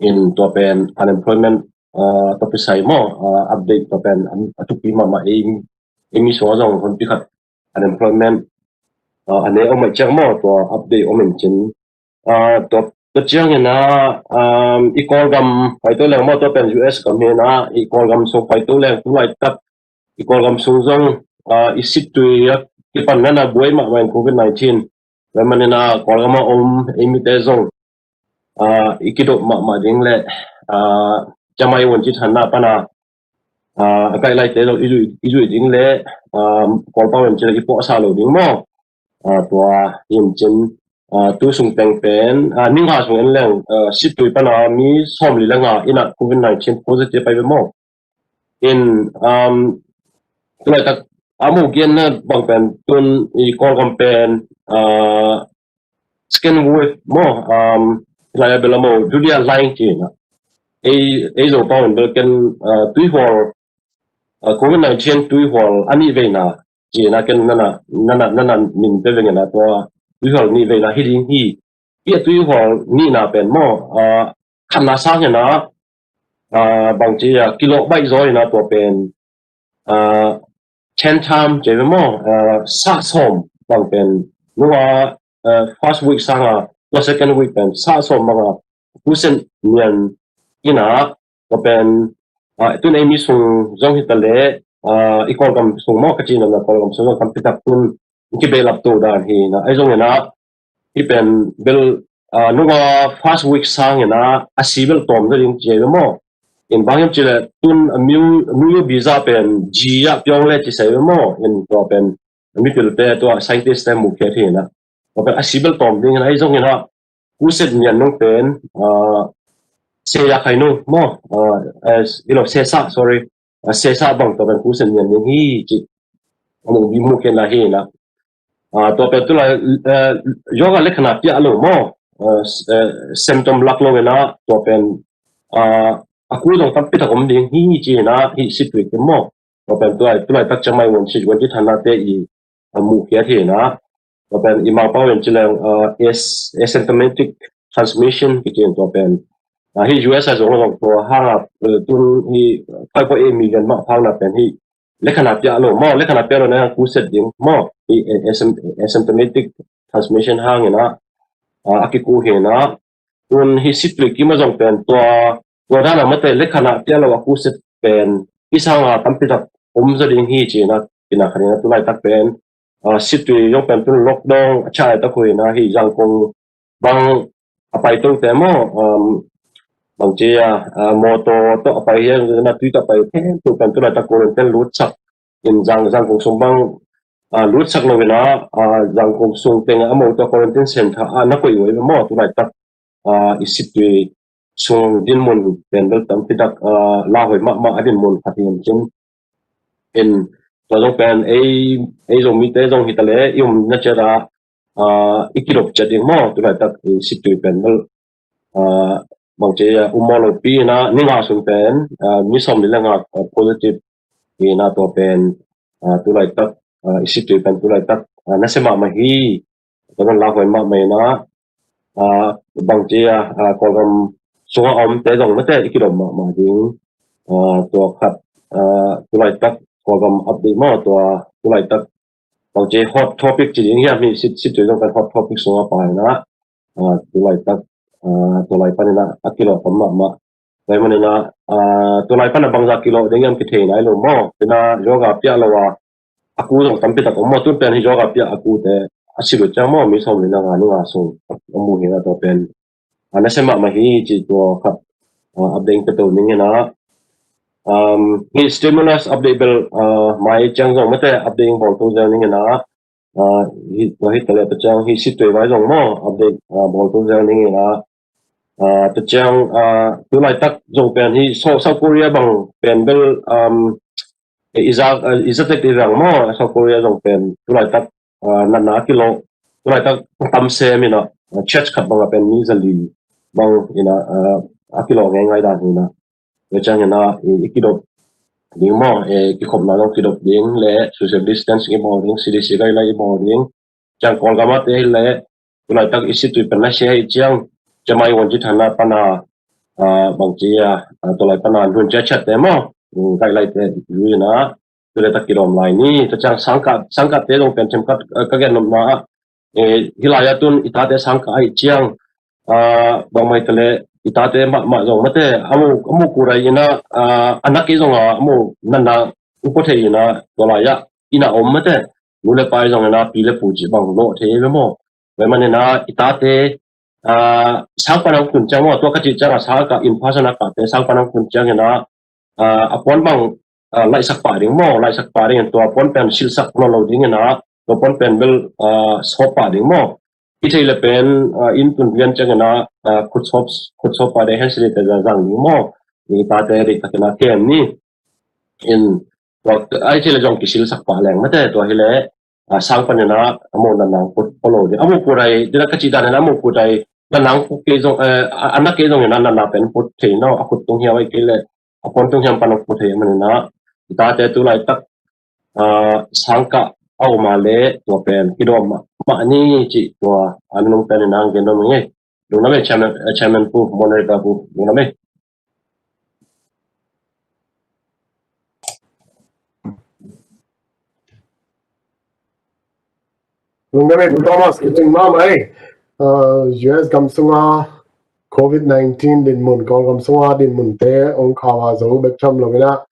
In tua pen unemployment, ah, tawh kisai maw, ah, update tua pen, um, a thupi mahmah ei, ei mi sungah zong honpi khat unemployment, ah, a ne om mai ciang maw, tua update om in cin. Ah, tua, tua ciang ina, um, i Kawlgam paito leng maw, tua pen U S gam hi ina, i Kawlgam sung paito leng tu laitak, i Kawlgam sung zong, ah, i sittui a kipan nana buai mahmah in covid nineteen. Tua manin a Kawlgam a om ei mite zong, ah, i kidop mahmah ding le, ah, ciamai won cit hanna pana, ah, a kaih laite zong i zui, i zui ding le, ah, Kawlpau in cin i puahsa lo ding maw. Ah, tua in cin, ah, tu sung pengpen, ah, ni nga sung en leng, ah, sittui pana mi sawmli le nga ina covid nineteen positive pai ve maw. In, um, tu laitak a mu gen na bang pen tun i Kawlgam pen, uh, second wave maw, um, lai a bel a mu dudia line ci na. Ei, ei Zopau in bel ken, uh, tuihual, uh, covid nineteen tuihual a nih veina ci na ken nana, nana, nana min pe vengena tua tuihual nih veina hi ding hi. Hi a tuihual nihna pen maw, uh, khatna sang ina, ah, bangci a kilawh baih zaw ina tua pen, ah, ten time ci ve maw, ah, sah sawm bang pen nunga, ah, first week sanga tua second week pen sah sawm banga kusen nian ina tua pen, ah, tun ei mi sung zong hi ta le, ah, i Kawlgam sung maw ka ci namna Kawlgam sung zong tampi tak tun kibehlap to dan hi ina ei zong ina hi pen bel, ah, nunga first week sang ina a si bel tawm zaw ding ci ve maw. In bang hiam ci le tun a miu, miu visa pen ji a piong le ci sai ve maw. In tua pen a mipilte tua scientist te mu khiat hi ina. Tua pen a si bel tawm ding ina ei zong ina kuset nian nung pen, ah, se ya khai nung maw. Ah, eh, ilo se sa, sorry. Ah, se sa bang tua pen kuset nian ding hi ci. Amung bi mu khiat na hi ina. Ah, tua pen tu lai, eh, yoga le khana pia lo maw. Eh, s-, eh, symptom lak lo ina tua pen, ah, a ku dong tampi tak om ding hi ci ina hi sittui kim maw. Tua pen tu lai, tu laitak ciamai won cit, won cit hanna te i, ah, mu khiat hi ina. Tua pen i Mangpau in ci leng, ah, as-, asymptomatic transmission ki ci tua pen. Ah, hi U S a zong zong tua hanga, eh, tun hi five point eight million mah phang na pen hi le khana pia lo maw, le khana pia lo na kuset ding maw, i, eh, asym-, asymptomatic transmission hang ina, ah, a kiku hi ina, tun hi sittui kim a zong pen tua, tua dana mate le khana pia lo a kuset pen i sanga tampi tak om zaw ding hi ci ina, ina khan ina tu laitak pen, ah, sittui zong pen tun lockdown a chai tak hu ina hi Zangkong bang a paito te maw, um, bangci a, ah, mawtaw tawh a pai hian na tui tawh a pai khempeuh pen tu laitak quarantine lutsak in Zang, Zangkong sung bang, ah, lutsak lo ina, ah, Zangkong sung teng a mo tawh quarantine center a na koih uh ei ve maw tu laitak, ah, i sittui sung dinmun pen bel tampi tak, ah, lauhuai mahmah a dinmun khat hi in cin. In tua zong pen ei, ei Zomite zong hi ta le i umna ciat ah, ah, i kidop ciat ding maw tu laitak i sittui pen bel, ah, bangci a um maw lo pi ina ni nga sung pen, ah, mi sawmli le nga, ah, positive ina tua pen, ah, tu laitak, ah, i sittui pen tu laitak, ah, nasia mahmah hi. Tua pen lauhuai mahmah ina, ah, bangci a, ah, Kawlgam sunga om te zong mate i kidop mahmah ding. Ah, tua khat, ah, tu laitak Kawlgam update maw tua tu laitak bangci hot topic ci ding hiam hi sit, sittui zong pen hot topic sunga pai ina, ah, tu laitak, ah, tu lai pan ina a kilawh tam mahmah. Tua hi man ina, ah, tu lai pan a bangza kilawh ding hiam kithei nai lo maw. Ina yoga pia lo a a ku zong tampi tak om maw, tun pen hi yoga pia a ku te a si lut ciang maw, mi sawmli le nga ni nga sung a mu hi na tua pen. A nasia mahmah hi ci tua khat, ah, update ka to ning ina. Um, hi stimulus update bel, ah, mai ciang zong mate update bawl to zel ning ina. Ah, hi, tua hi ta le tua ciang hi sittui vai zong maw update, ah, bawl to zel ning ina. Ah, tua ciang, ah, tu laitak zong pen hi South, South Korea bang pen bel, um, i za, ah, i za tek i vang maw South Korea zong pen tu laitak, ah, natna a kilawh, tu laitak tam sem ina, ah, church khat bang a pen mi zali bang ina, ah, a kilawh ngei ngai dan ina. Tua ciang ina i, i kidop ding maw, eh, kikhopna zong kidop ding le social distancing i bawl ding, C D C guideline i bawl ding. Ciang Kawlgam a te hi le tulaitak i situi pen na sia hi ciang ciamai won ci thana pana, ah, bang ci a, ah, tulai pana nun cia ciat te maw, mm, guideline te lui na, tu le tak kidawm lai ni. Tua ciang sangkah, sangkah te zong pen themkhat, eh, ka gen nopna ah, eh, hi lai a tun i tate sangkah ahi ciang, ah, bang mai tale i tate mahmah zong mate, a mu, a mu kurai ina, ah, a nak i zong a, a mu nanna upo thei ina, tua lai a ina om mate, nu le pai zong ina, pi le pu ci bang lo thei ve maw. Ve manina i tate, ah, sang panang kun ciang maw, tua ka ci ciang a sangkah in person a kate sang panang kun ciang ina, ah, a puan bang, ah, laihsak pah ding maw, laihsak pah ding in tua puan pen silsak nawn lo ding ina, tua puan pen bel, ah, sawp pah ding maw. I thei le pen, ah, in tun rian ciang ina, ah, khut sawp, khut sawp pah ding hand sanitizer zang ding maw. I tate dik tak ina kem ni. In, tua, ai thei le zong kisilsak pah leng mate, tua hi le, ah, sang pan ina, a mu nanang put polo ding. A mu kurai, dina ka ci dan ina a mu kurai, nanang put kei zong, eh, a, a nak kei zong ina nanna pen put thei no, a khut tung hiam ai kei le, a puan tung hiam pan ong put thei manina, i tate tu laitak, ah, sangkah a om a le tua pen kidawm mah, mah ni ci tua a minung pen ina ang gen dawm ing ei. Lungdam ei chairman, eh, chairman pu, moderator pu, lungdam ei. Lungdam ei, Pu Thomas, kicing mahmah ei. Uh, U S gam sunga covid nineteen dinmun, Kawlgam sunga dinmun te ong khau a zo bek tham lo ina,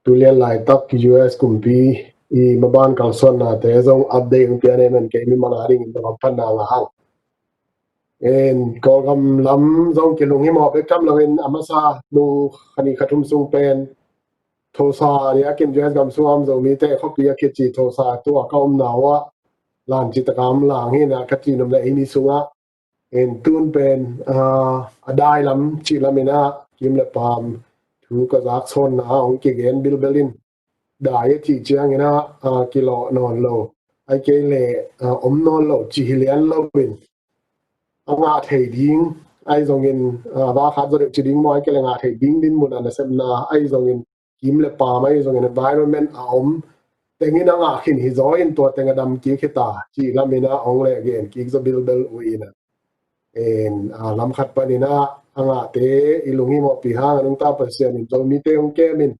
tu lian laitak U S kumpi i maban kalsuannate zong update ong pian ei man kei mimal a dingin tawh phatna ngah hang. En, Kawlgam lam zong kilung hi mawh bek tham loin a masa nu kha ni kha thum sung pen Tulsa ria kin U S gam sunga om Zomite khuapi a kici Tulsa tua ka omna uah lan ci taka om lang hi na ka ci nop le ei ni sungah en tun pen, ah, a dai lam ci lam ina kim le pam thu ka zak sawnna ong kigen bilbel in dai a ci ciang ina, ah, kilawh nawn lo. Ai kei le, ah, om nawn lo ci hi lian lo in a ngah thei ding, ai zongin, ah, va khat zaw deuh ci ding maw, ai kei le ngah thei ding dinmun a nasepna, ai zongin kim le pam, ai zongin environment a om tengin a ngah khin hi zaw in tua teng a dam kik hi ta ci lam ina ong le gen kik zaw bilbel uh ina. En, ah, lam khat pan ina a ngahte i lung hi mawhpi hang a nungta Pasian in Zomite ong kem in,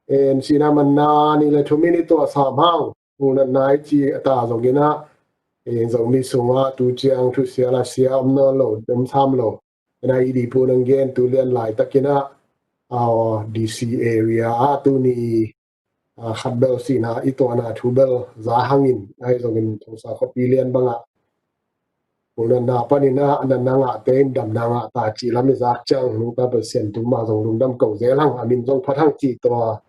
en, sihna manna ni le thum in i tuah sam hang, pu natna i ci a ta zong ina, en, Zomi sunga tu ciang thusia la sia om nawn lo, om sam lo. Ina i di pu nang gen tu lian laitak ina, ah, D C area a tu ni, ah, khat bel sihna i tuahna thu bel za hangin, ai zongin Tulsa khuapi lian bangah Pu natna pan ina, natna ngahte in damna ngah ta ci lam i zak ciang, nungta Pasian tu mah zong lungdam ko zel hang, a min zong phat hang ci tua,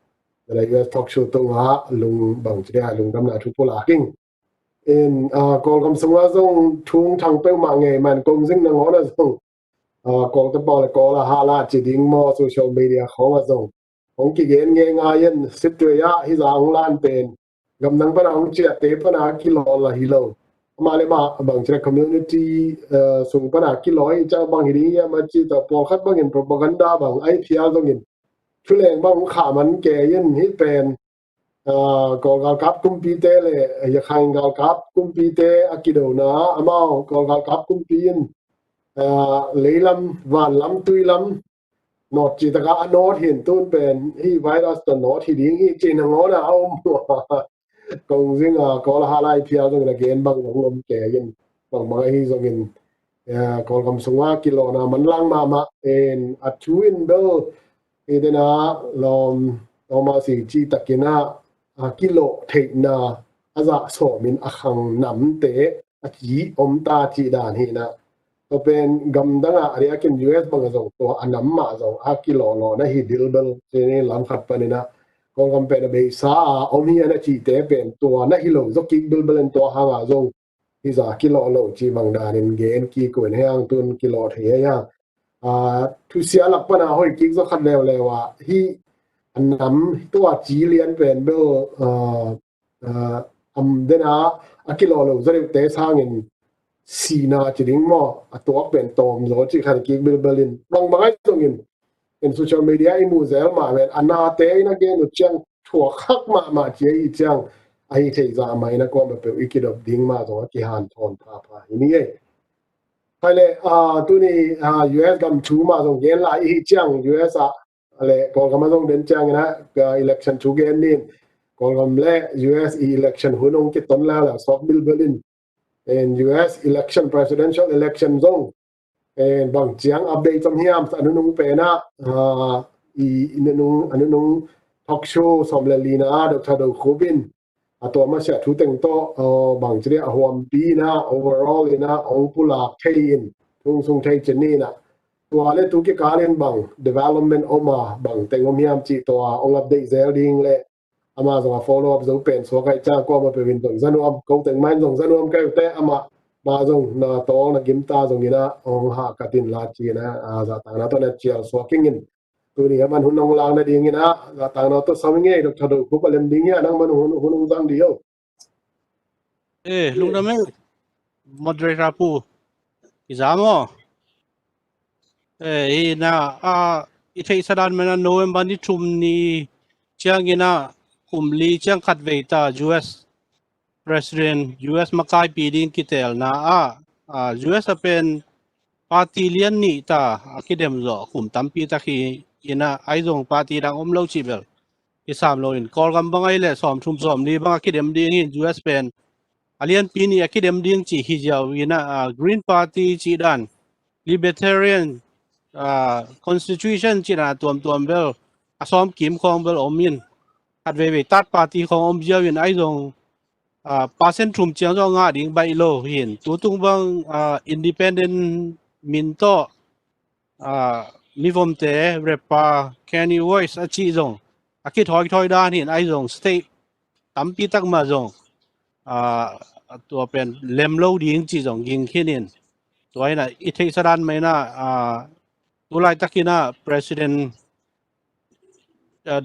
la U S talk show tungah lung bang ci dia lungdamna thu pulak ing. In, ah, Kawlgam sunga zong thung thang peuhmah ngei man kong zing nangawn a zong, ah, Kawlte pau le Kawl a hala ci ding maw, social media khawng a zong hong kigen ngeingai in, Sittwe ah hi zang lan pen gamdang pana hong ciahte pana kilawh la hi lo. Amah le mah bang ci le community, eh, sung pana kilawh hi ciang bang hi ding hiam a ci tawh pawlkhat bangin propaganda bang ai phial zongin thuleng bang hong khah man kei in hih pen, eh, Kawl galkap kumpite le Yakhain galkap kumpite a kidona amau Kawl galkap kumpi in, eh, leilam, vanlam, tuilam nawt ci taka a nawt hi in tun pen hih virus tawh nawt hi ding hi ci nangawn a a om. Kong zing a Kawl a hala i phial zongin a gen bang zong om kei in, bangbang ahi zongin, eh, Kawlgam sunga kilawhna manlang mahmah in a thu in bel i dena lawm, lawm a si ci takin a, a kilawh theihna a zah sawmin a khang namte a ci om ta cih dan hi na. Tua pen gamdang ah a diakin U S bang a zong tua a nam mah zong a kilawhlawh na hi dilbel ci ni lam khat panin ah Kawlgam pen a beisa a om hi a na cihte pen tua na hi lo zaw kik bilbel in tua hangah zong hi za kilawh lo ci bang danin gen kik uh in hei hang tun kilawh thei hei hang. Ah, thusia lak pana hoi kik zaw khat leuleu ah hi a nam tua ci lian pen bel, ah, ah, am dena a kilawh lo zaw deuhte sangin sihna ci ding maw, a tuak pen tawm zaw cih khan kik bilbel in bangbang ai zongin in social media i muh zel mah ven, a nate in a gen uh ciang thuak hak mahmah ci a hi ciang, a hi thei zah mah in a kuamah peuh i kidop ding mah zong a kihanthawn phapha hi ni ei. Hai le, ah, tuni, ah, U S gam thu mah zong gen lai i hi ciang, U S ah, le Kawlgam a zong den ciangin ah, ah, election thu gen nin. Kawlgam le U S i election hun hong kiton la la sawk bilbel in. En U S election, presidential election zong, en bang ciang update tam hiam, a nunung pen ah, ah, i, i nunung, a nunung talk show sawm le lina ah, Doctor Do Khup in, a tua masiah thu teng tawh, ah, bang ci dia, a huampi in ah, overall in ah, hong pulak thei in, thu hong sung thei cin ni in ah. Tua le tu kikal in bang development om a, bang teng om hiam cih tua, hong update zel ding le, amah zong a follow up zo pen suak ahih ciang kuamah peuh in zong za nuam, ko teng mah in zong za nuam ka hi uh teh, amah mah zong na tawl na gimta zong in ah, hong hahkat in la ci in ah, ah, zahtakna tawh na cial suak ing in. Tuni a man hun hong lak nading in ah, zahtakna tawh sam ing ei, Doctor Do Khup a lem ding hi a, nang man hun, hun hong zang dih o. Eh, lungdam ei, moderator pu. I za maw? Eh, hi na, ah, i theihsa dan mah in ah November ni thum ni ciangin ah kum li ciang khat vei ta U S president, U S makaipi ding kitelna ah, ah, U S a pen party lian nih ta a kidem zawh kum tampi tak hi in ah, ahi zong party dang om lo cih bel kisam lo in, Kawlgam bang ahih leh sawm thum sawm li bang a kidem ding hi in, U S pen a lianpi nih a kidem ding cih hi ziau in ah, ah, Green Party cih dan, Libertarian, ah, Constitution cih dan a tuamtuam bel, a sawm kim khawng bel om in, khat veivei third party khawng om ziau in, ahi zong, ah, percent thum ciang zong ngah ding baih lo hi in, tutung bang, ah, independent min tawh, ah, mivomte, rapper Kanye West a cih zong a kithoithoih dan hi in, ahi zong state tampi tak mah zong, ah, tua pen lem lo ding cih zong ging khin in. Tua hi in ah i theihsa dan mah in ah, ah, tu laitak in ah President, ah,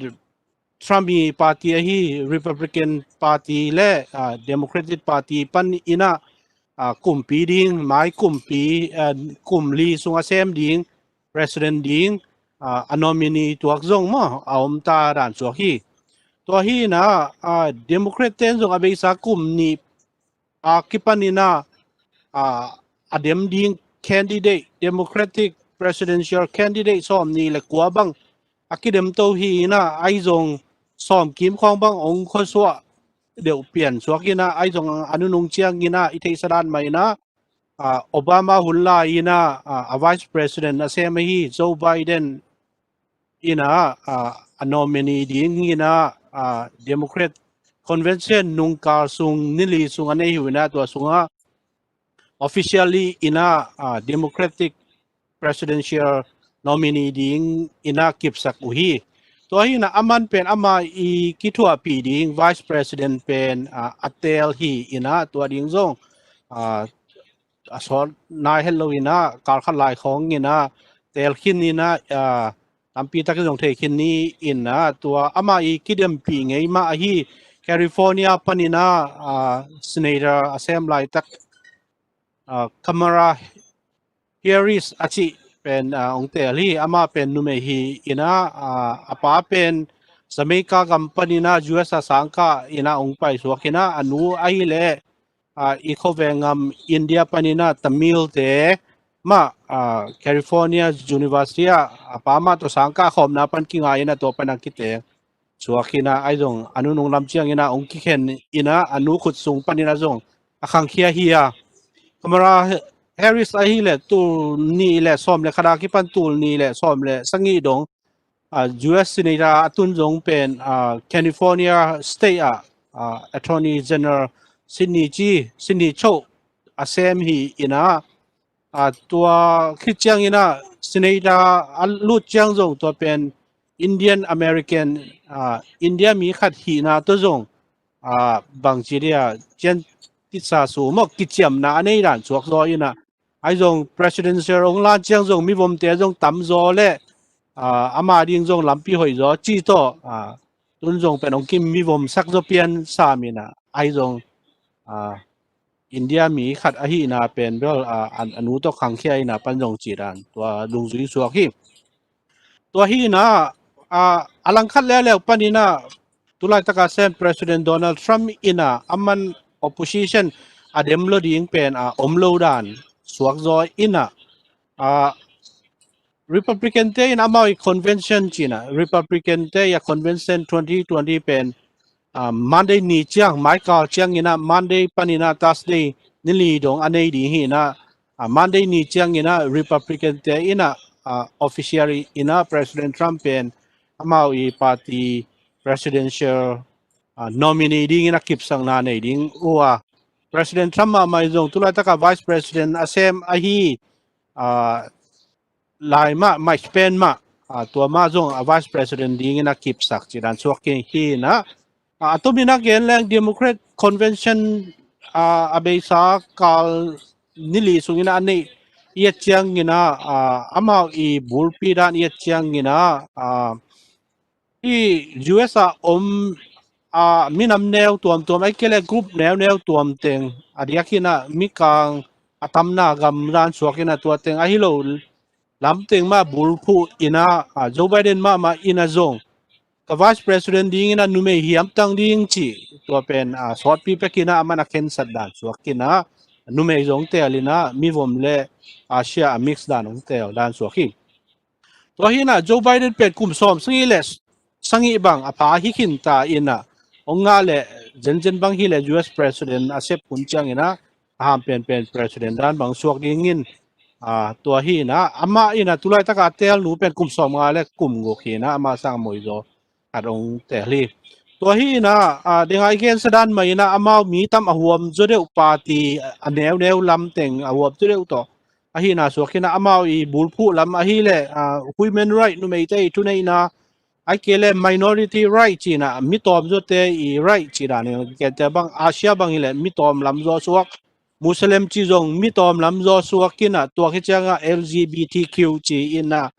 Trump i party ahi Republican Party le, ah, Democratic Party pan in ah, ah, kumpi ding, mai kumpi, ah, kum li sung a sem ding, president ding, ah, a nominee tuak zong maw, a om ta dan suak hi. Tua hi in ah, ah, Democrat ten zong a beisa kum nih a kipan in ah, ah, a dem ding candidate, Democratic presidential candidate sawm nih le kua bang a kidem to hi in ah, ahi zong sawm kim khawng bang hong khuasuah deuh pian suak in ah, ahi zong a nunung ciangin ah i theihsa dan mah in ah, ah, Obama hun lai in ah, ah, a vice president a sem ahi Joe Biden in ah, ah, a nominee ding in ah, ah, Democrat convention nungkal sung, ni li sung a nei hi uh in ah, tua sungah officially in ah, ah, Democratic presidential nominee ding in ah kipsak uh hi. Tua hi in ah a man pen amah i kithuahpih ding vice president pen, ah, a teel hi in ah, tua ding zong, ah, a sawt nai het lo in ah, kal khat lai khawng in ah teel khin in ah, ah, tampi tak zong thei khin ni in ah, tua amah i kidempih ngei mah ahi California pan in ah, ah, senator a sem laitak, ah, Kamala Harris a cih pen, ah, hong teel hi. Amah pen numei hi in ah, ah, a pa pen Jamaica gam pan in ah U S a sangkah in ah hong paisuak in ah, a nu ahih leh, ah, i khuaveng gam India pan in ah Tamil te mah, ah, California University ah a pa mah tawh sangkah khawmna pan kinga in ah tua pan a kiteng suak hi in ah, ahi zong a nunung lam ciangin ah hong kikhen in ah, a nu khut sung pan in ah zong a khangkhia hi a. Kamala Harris ahih leh tul nih le sawm le khat a kipan tul nih le sawm le sagih dong, ah, U S senator a tun zong pen, ah, California State ah, ah, Attorney General Sidney ci, Sidney Cho a sem hi in ah, ah, tua khit ciangin ah senator a lut ciang zong tua pen Indian American, ah, India mi khat hihna tawh zong, ah, bangci dia cian titsa su maw, kiciamna a nei dan suak zaw in ah, ahi zong presidential hong lan ciang zong mivomte zong tam zaw le, ah, ama ding zong lampi hoih zaw ci tawh, ah, tun zong pen hong kim mivomsak zaw pian sam in ah, ahi zong, ah, India mi khat ahihna pen bel, ah, a, a nu tawh khangkhia in ah pan zong ci dan tua dungzui suak hi. Tua hi inah, ah, a langkhat leuleu paninah tulaitaka sem President Donald Trump inah a man opposition a dem lo ding pen a om lo dan suakzaw inah, ah, Republican te in amau i convention cinah, Republican te i a convention twenty twenty pen, ah, Monday ni ciang, maikal ciang inah Monday paninah Thursday ni li dong a nei ding hi inah, ah, Monday ni ciang inah Republican te inah, ah, official inah President Trump pen amau i party presidential, ah, nominee ding inah kipsakna nei ding uh a, President Trump mahmah i zong tulaitaka Vice President a sem ahi, ah, lai mah, Mike Pence mah, ah, tua mah zong a Vice President dingin a kipsak ci dan suak hi inah, ah, a tomin a gen leng Democrat convention, ah, a beisa kal ni li sungin a neih i et ciang inah, ah, amau i bulpi dan i et ciang inah, ah, i U S a om, ah, minam neu tuamtuam, ahih kei leh group neuneu tuam teng, a diak inah mikang a tamna gam dan suak inah tua teng ahi lo lam teng mah bulphuh inah, ah, Joe Biden mahmah inah zong ka Vice President ding inah numei hiamtang ding ci, tua pen, ah, sawtpi pek inah a man a khensat dan suak inah, numei zong tel inah mivom le Asia a mix dan hong tel dan suak hi. Tua hi inah Joe Biden pen kum sawm sagih le sagih bang a pha hi khin ta inah, hong ngah le zenzen bang hi le U S President a sep hun ciang inah a ham penpen President dan bang suak dingin, ah, tua hi inah amah inah tulaitaka a telnu pen kum sawm nga le kum guk hi inah amah sang moizaw khat hong tel hi. Tua hi inah, ah, dengai gensa dan mah inah amau mi tam a huam zaw deuh party, a neuneu lam teng a huam zaw deuh tawh ahi inah suak inah amau i bulphuh lam ahih leh, ah, human right, numeite i thuneihna, ahih kei leh minority right ci inah mi tawmzawte i right ci dan hi, kente bang Asia bang hi leh mi tawm lam zaw suak, Muslim ci zong mi tawm lam zaw suak inah tua khit ciangah L G B T Q ci inah,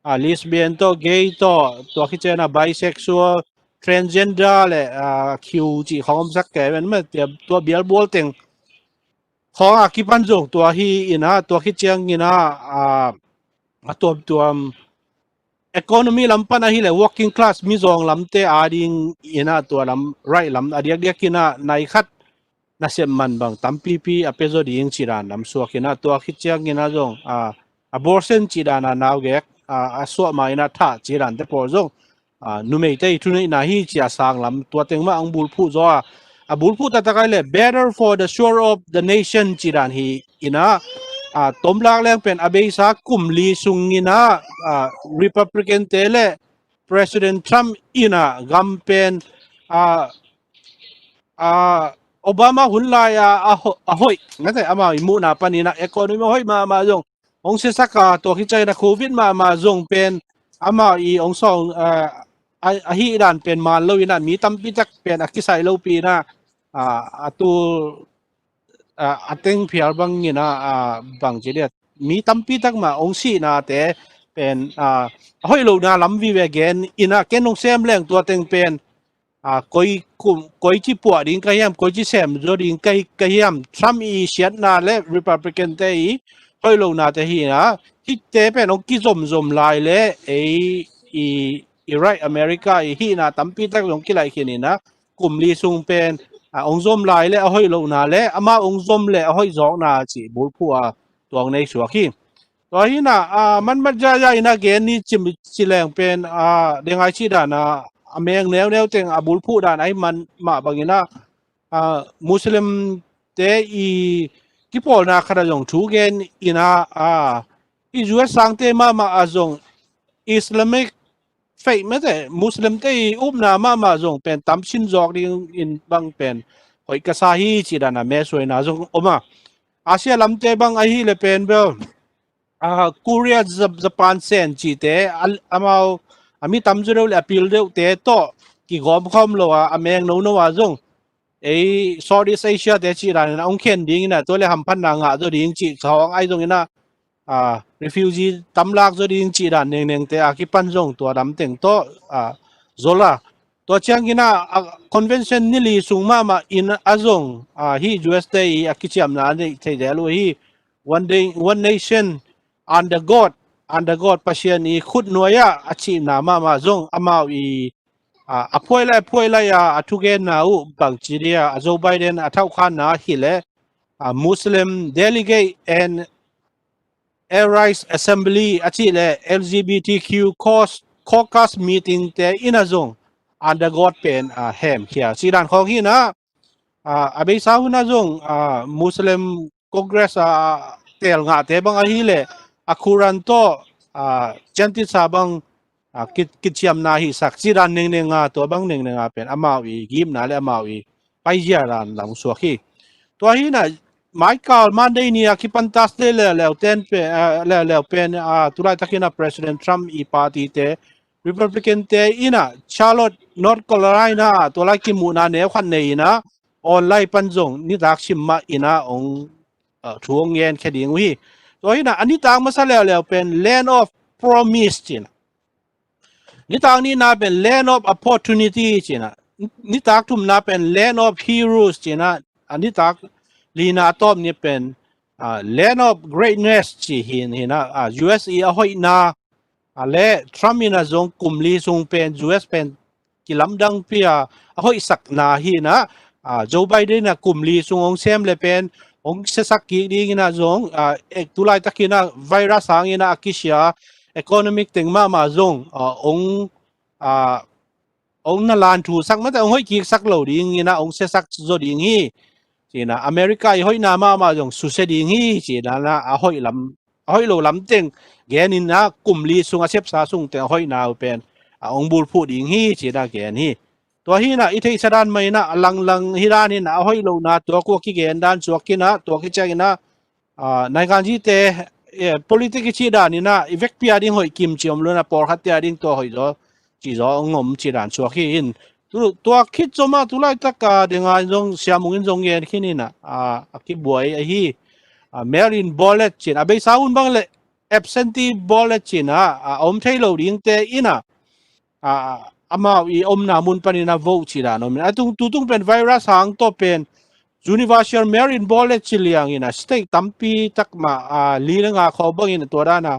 ah, lesbian tawh, gay tawh, tua khit ciangah bisexual, transgender le, ah, Q ci khawng omsak kei ven mah, tua bialbual teng khawng a kipan zong tua hi inah, tua khit ciang inah, ah, a tuamtuam economy lam pan ahih leh working class mizawng lamte a ding inah tua lam right lam a diakdiak inah nai khat nasem man bang tampipi a pia zaw ding ci dan lam suak inah, tua khit ciang inah zong, ah, abortion ci dan a naugek, ah, a suah ma inah thah ci dante pawl zong, ah, numeite i thuneihna hi ci a sang lam tua teng mah hong bulphuh zaw a, a bulphuh taktak ahih leh better for the sure of the nation ci dan hi inah, ah, tomlak leng pen a beisa kum li sung inah, ah, Republican te le President Trump inah gam pen, ah, ah, Obama hun lai a, a ho-, a hoih, nate amau i muhna pan inah economy hoih mahmah zong hong siasak a, tua khit ciang inah covid mahmah zong pen amau i hong sawng, ah, a, ahih dan pen man lo inah mi tampi tak pen a kisai lopi inah, ah, a tu, ah, a teng phial bang inah, ah, bang ci dia, mi tampi tak mah hong sihnate pen, ah, a hoih lohna lam vive gen inah ken hong sem leng tua teng pen, ah, koi kum, koi ci puah ding ka hiam, koi ci sem zaw ding ka, ka hiam, Trump i siatna le Republican te i hoih lohnate hi inah, hihte pen hong kizomzom lai le ei i, i right America i hihna tampi tak zong kilaih khin inah, kum li sung pen, ah, hong zom lai le a hoih lohna le amau hong zom le a hoih zawkna ci bulphuh a tuang nei suak hi. Tua hi inah, ah, manmat zahzah inah gen ni ci, ci leng pen, ah, dengai ci dan a, a meng neuneu teng a bulphuh dan ahi man mah bang inah, ah, Muslim te i kipawlna khat a zong thu gen inah, ah, i U S sangte mahmah a zong Islamic faith mate, Muslim te i upna mahmah zong pen tamsin zawk dingin bang pen hoih ka sa hi ci dan a mesuaina zong om a, Asia lamte bang ahih leh pen bel, ah, Korea, Ja-, Japan sen cihte, a, amau a mi tam zaw deuh le a pil deuhte tawh kigawm khawm lo a, a meng nono a zong ei Southeast Asia te cih dan inah hong khen ding inah, tua le hamphatna ngah zaw ding cih khawng ahi zong inah, ah, refugee tamlak zaw ding cih dan nengnengte a kipan zong tua dam teng tawh, ah, zol a. Tua ciang inah, ah, convention ni li sung mahmah in a zong, ah, hih U S te i a kiciamna a neih thei zel uh hi, one day, one nation under God, under God Pasian i khut nuai ah a cihna mahmah zong amau i a phuai lai a phuai lai a a thugenna uh bangci dia a Joe Biden a thauhkhanna hi le a Muslim delegate and Arise Assembly a cih le L G B T Q cause caucus meeting te in a zong under God pen a hemkhia cidan khawng hi na. A beisa hun a zong a Muslim Congress a tel ngahte bang ahi le a Quran tawh a Gentile sa bang a kiciamna hi sak cidan nengneng a tua bang nengneng a pen amau i gimna le amau i paizia dan lam suak hi. Tua hi na maikal Monday ni a kipan Thursday leuleu ten pen leuleu pen a tulai takin a President Trump i party te Republican te in a Charlotte North Carolina a tua lai kimuhna neu khat nei in a online pan zong nitak sim mah in a ong thu ong ngen khe ding uh hi. Tua hi na a nitak masa leuleu pen land of promise cina, nitak nihna pen land of opportunity cina, nitak thumna pen land of heroes cina, a nitak lina tawp ni pen land of greatness ci hin hi na. U S i a hoihna a le Trump in a zong kum li sung pen U S pen kilamdang pia a hoihsakna hi na. Joe Biden a kum li sung ong sem le pen ong siasak kik ding in a zong tulai takin a virus hangin a kisia economic teng mahmah zong ong ong na lan thu sak mate ong hoih kik sak lo ding in a ong siasak zo ding hi. Cina America i hoihna mahmah zong susia ding hi cina na a hoih lam a hoih lo lam teng gen in a kum li sung a sepsa sung teng a hoihna uh pen a ong bulphuh ding hi cina gen hi. Tua hi na i theihsa dan mai na a langlang hi dan in a hoih lo na tua kua kigen dan suak in a tua kiciang in a nai kan ci te politic i ci dan in a i vekpi a ding hoih kim ci om lo na pawlkhat te a ding tua hoih zaw ci zaw ong om ci dan suak hi in. Tua khit zoma tulai taka dinga in zong siamung in zong gen khin in a a kibuai ahi mail in ballot cin a beisa hun bang le absentee ballot cin a a om thei lo ding te in a amau i omna mun panin a vote ci dan om in a tung tutung pen virus hang tawh pen universal mail in ballot ci liang in a state tampi tak mah a li le nga khaw bangin a tua dan a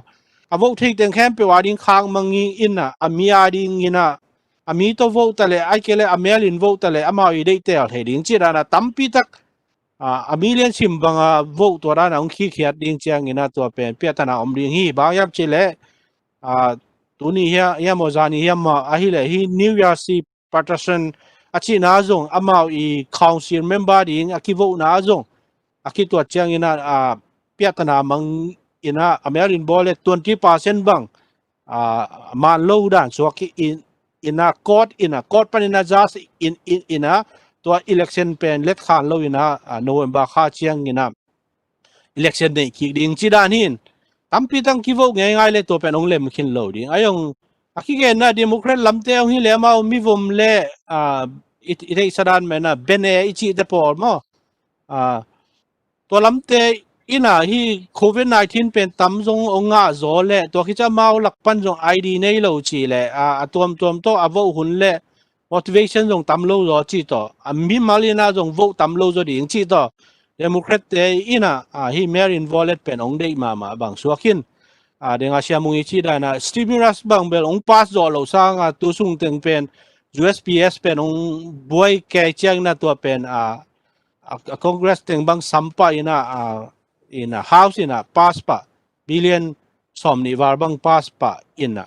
a vote thei teng khempeuh a ding khang mang in a a mi a ding in a a mi tawh vote ta le ai ke le a mail in vote ta le amau i deih tel thei ding ci dan a tampi tak a million sim banga vote tua dan a ong khikhiat ding ciang in a tua pen piatana om ding hi. Bang hiam ci le tuni hiam maw zani hiam maw ahi le hi New Jersey Patterson a cihna zong amau i council member ding a kivohna zong a kituat ciang in a piatana mang in a a mail in ballot twenty percent bang man lo dan suak in a court in a court pan in a judge in in a tua election pen let khan lo in a November kha ciang in a election neih kik ding ci dan hin tampi tang kivote ngeingai le tua pen ong lem khin lo ding a ong a kigenna Democrat lamte ong hi le amau mivom le i theihsa dan mai na bene i cihte pawl maw tua lamte in a hi covid nineteen pen tam zong ong ngah zaw le tua kici amau lak pan zong I D nei lo ci le a tuamtuam tawh a vote hun le motivation zong tam lo zaw ci tawh a mimal in a zong vote tam lo zaw ding ci tawh Democrat te in a hi mail in ballot pen ong deih mahmah bang suak hin. Dinga siamung i ci dan a stimulus bang bel ong pass zawh lo sanga tu sung teng pen U S P S pen ong buai kei ciang in a tua pen a Congress teng bang sam pah in a in a House in a pass pah billion sawm nih val bang pass pah in a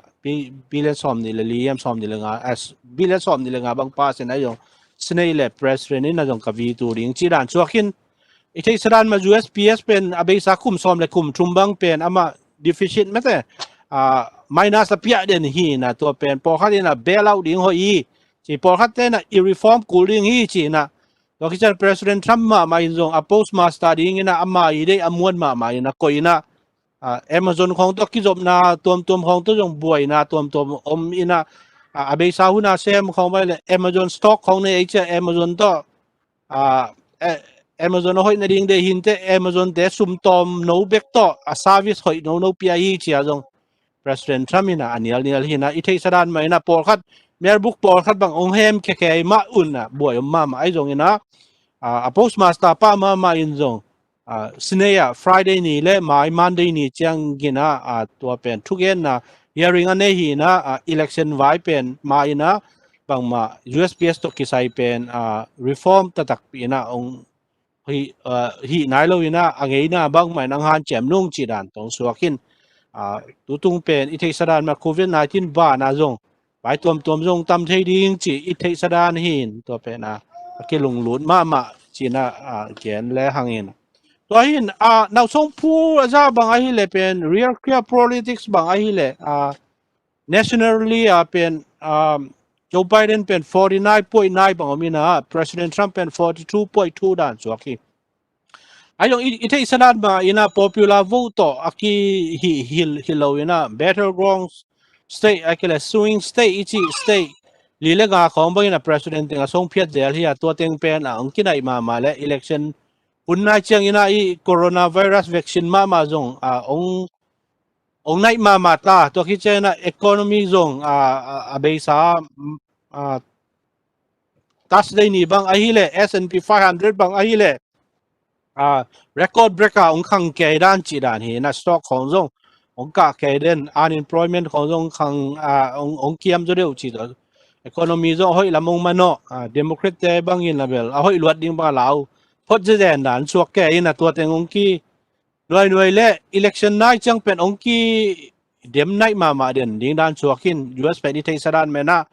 billion sawm nih le li hiam sawm nih le nga billion sawm nih le nga bang pass in a zong Senate le President in a zong ka veto ding ci dan suak hin. I theihsa dan ma U S P S pen a beisa kum sawm le kum thum bang pen amah deficit mate minus a piah den hi na tua pen pawlkhat in a bail out ding hoih hi ci pawlkhat te in a i reform kul ding hi ci na tua kician President Trump mahmah in zong a postmaster ding in a ama i deih a muan mahmah in a koih in a Amazon khawng tawh kizopna tuamtuam khawng tawh zong buaina tuamtuam om in a a beisa hun a sem khawng vai le Amazon stock khawng nei ei cia Amazon tawh Amazon a hoih nading deih hinte Amazon te sumtawm no bek tawh a service hoih no no pia hi cia zong President Trump in a a nialnial hi na i theihsa dan mah in a pawlkhat mailbuk pawlkhat bang ong hem khekhe mah un a buai om mahmah ahi zong in a a postmaster pah mahmah in zong ah, Senate ah Friday ni le mai Monday ni ciangin ah, ah, tua pen thugenna hearing a nei hi in ah, ah, election vai pen ma in ah bangmah U S P S tawh kisai pen, ah, reform taktakpi in ah hong hi, ah, hi nai lo in ah a ngeina bangmah in hong hanciam nung cih dan tawh hong suak in, ah, tutung pen i theihsa dan mah COVID nineteen ban ah zong vai tuamtuam zong tam thei ding cih i theihsa dan hi in tua pen ah a kilunglut mahmah cih in ah, ah, gen le hang in. Tua hi in, ah, nausong phu a za bang ahi le pen real clear politics bang ahi le, ah, nationally, ah, pen, um, Joe Biden pen forty nine point nine bang om in ah President Trump pen forty two point two dan suak hi. Ahi zong i, i theihsa dan mah in ah popular vote tawh a ki hi, hi, hi lo in ah battleground state, a ki le swing state, i cih state li le nga khawng bang in ah president teng a song phiat zel hi a tua teng pen ah hong kinaih mahmah le election hun nai ciangin ah i coronavirus vaccine mahmah zong, ah, hong, hong naih mahmah ta, tua khit ciangin ah economy zong, ah, ah, a beisa, ah, Thursday ni bang ahi le S and P five hundred bang ahi le, ah, record breaker hong khang kei dan cih dan hi in ah stock khawng zong hong kah kei den, unemployment khawng zong khang, ah, hong, hong kiam zaw deuh cih tawh economy zong a hoih lam hong manawh, ah, Democrat te bangin a bel a hoih luat ding bang a lau phot zezen dan suak kei in ah tua teng hong ki nuainuai le election nai ciang pen hong ki dem naih mahmah den ding dan suak in U S pen i theihsa dan mah in ah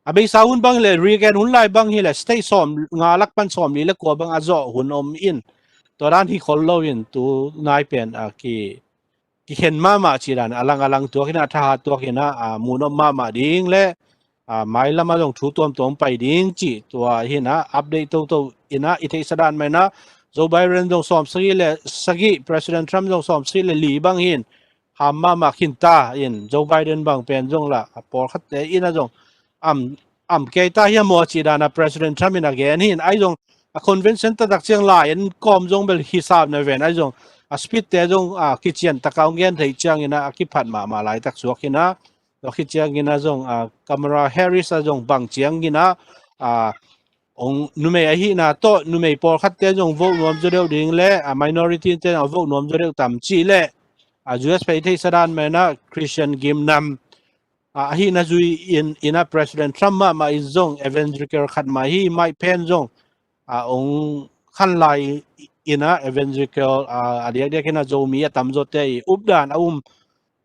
a beisa hun bang le Reagan hun lai bang hi le state sawm nga lak pan sawm li le kua bang a zawh hun om in tua dan hi khol lo in tu nai pen a ki, kikhen mahmah cih dan a lang a lang tuak in ah thahat tuak in ah, ah, mun om mahmah ding le, ah, mailam ah zong thu tuamtuam pai ding cih tua hi in ah update toto in ah i theihsa dan mah in ah Joe Biden zong sawm sagih le sagih, President Trump zong sawm sagih le li bang hi in ham mahmah khin ta in Joe Biden bang pen zong lah a pawlkhatte in ah zong am, am kei ta hi a maw cih dan ah President Trump in a gen hi in ahi zong a convention taktak ciang lai en kawm zong bel hisap na ven ahi zong a speech te zong, ah, kician tak a hong gen theih ciangin ah a kiphat mahmah laitak suak hi in ah tua khit ciangin ah zong, ah, Kamala Harris ah zong bang ciangin ah, ah, hong numei ahihna tawh numei pawlkhatte zong vote nuam zaw deuh ding le, ah, minority te zong vote nuam zaw deuh tam cih le, ah, U S pen i theihsa dan mah in ah Christian gimnam, ah, ahihna zui in, in ah President Trump mahmah in zong evangelical khat mah hi Mike Pence zong, ah, hong khan lai in ah evangelical, ah, a diakdiak in ah Zomi a tamzawte i updan a um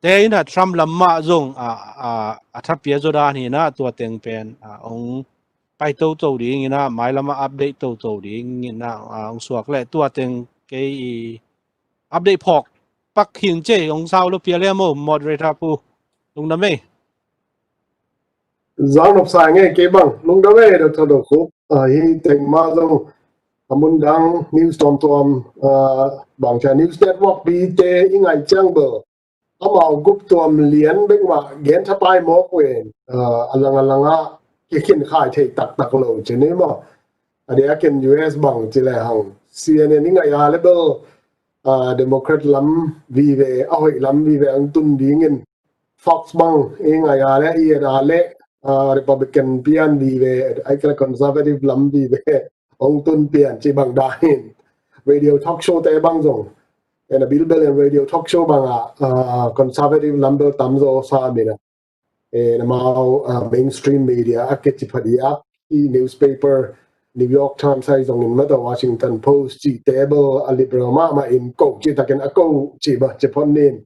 te in ah Trump lam mah zong, ah, ah, a thapia zaw dan hi in ah tua teng pen, ah, hong pai toto ding in ah mailam ah update toto ding in ah, ah, hong suak le tua teng kei i update phawk pak hin cei hong sau lo pia le mo moderator pu lungdam ei. Zau nop sa nge kei bang lungdam ei Doctor Dokhup, ah, hi teng mah zong a mun dang news tuamtuam, ah, bang cia news network bi te i ngai ciang bel amau gup tuam lian bek mah gen thapai mawk ven, ah, a lang a lang ah kikhin khai thei taktak lo ci ni maw. A dia ken U S bang ci le hang C N N i ngai a le bel, ah, Democrat lam vive a hoih lam vive ang tun dingin Fox bang i ngai a le i et a le, ah, Republican pian vive ai kala conservative lam vive ong tun pian ci bang dahin radio talk show te bang zong en a bilbel en radio talk show bang a, ah, conservative lam bel tam zo sa mina. En amau, ah, mainstream media a ke ci phadi a i newspaper New York Times ai zong in mata Washington Post ci te bel a liberal mahmah in ko ci takin a ko ci ba ci phon nin.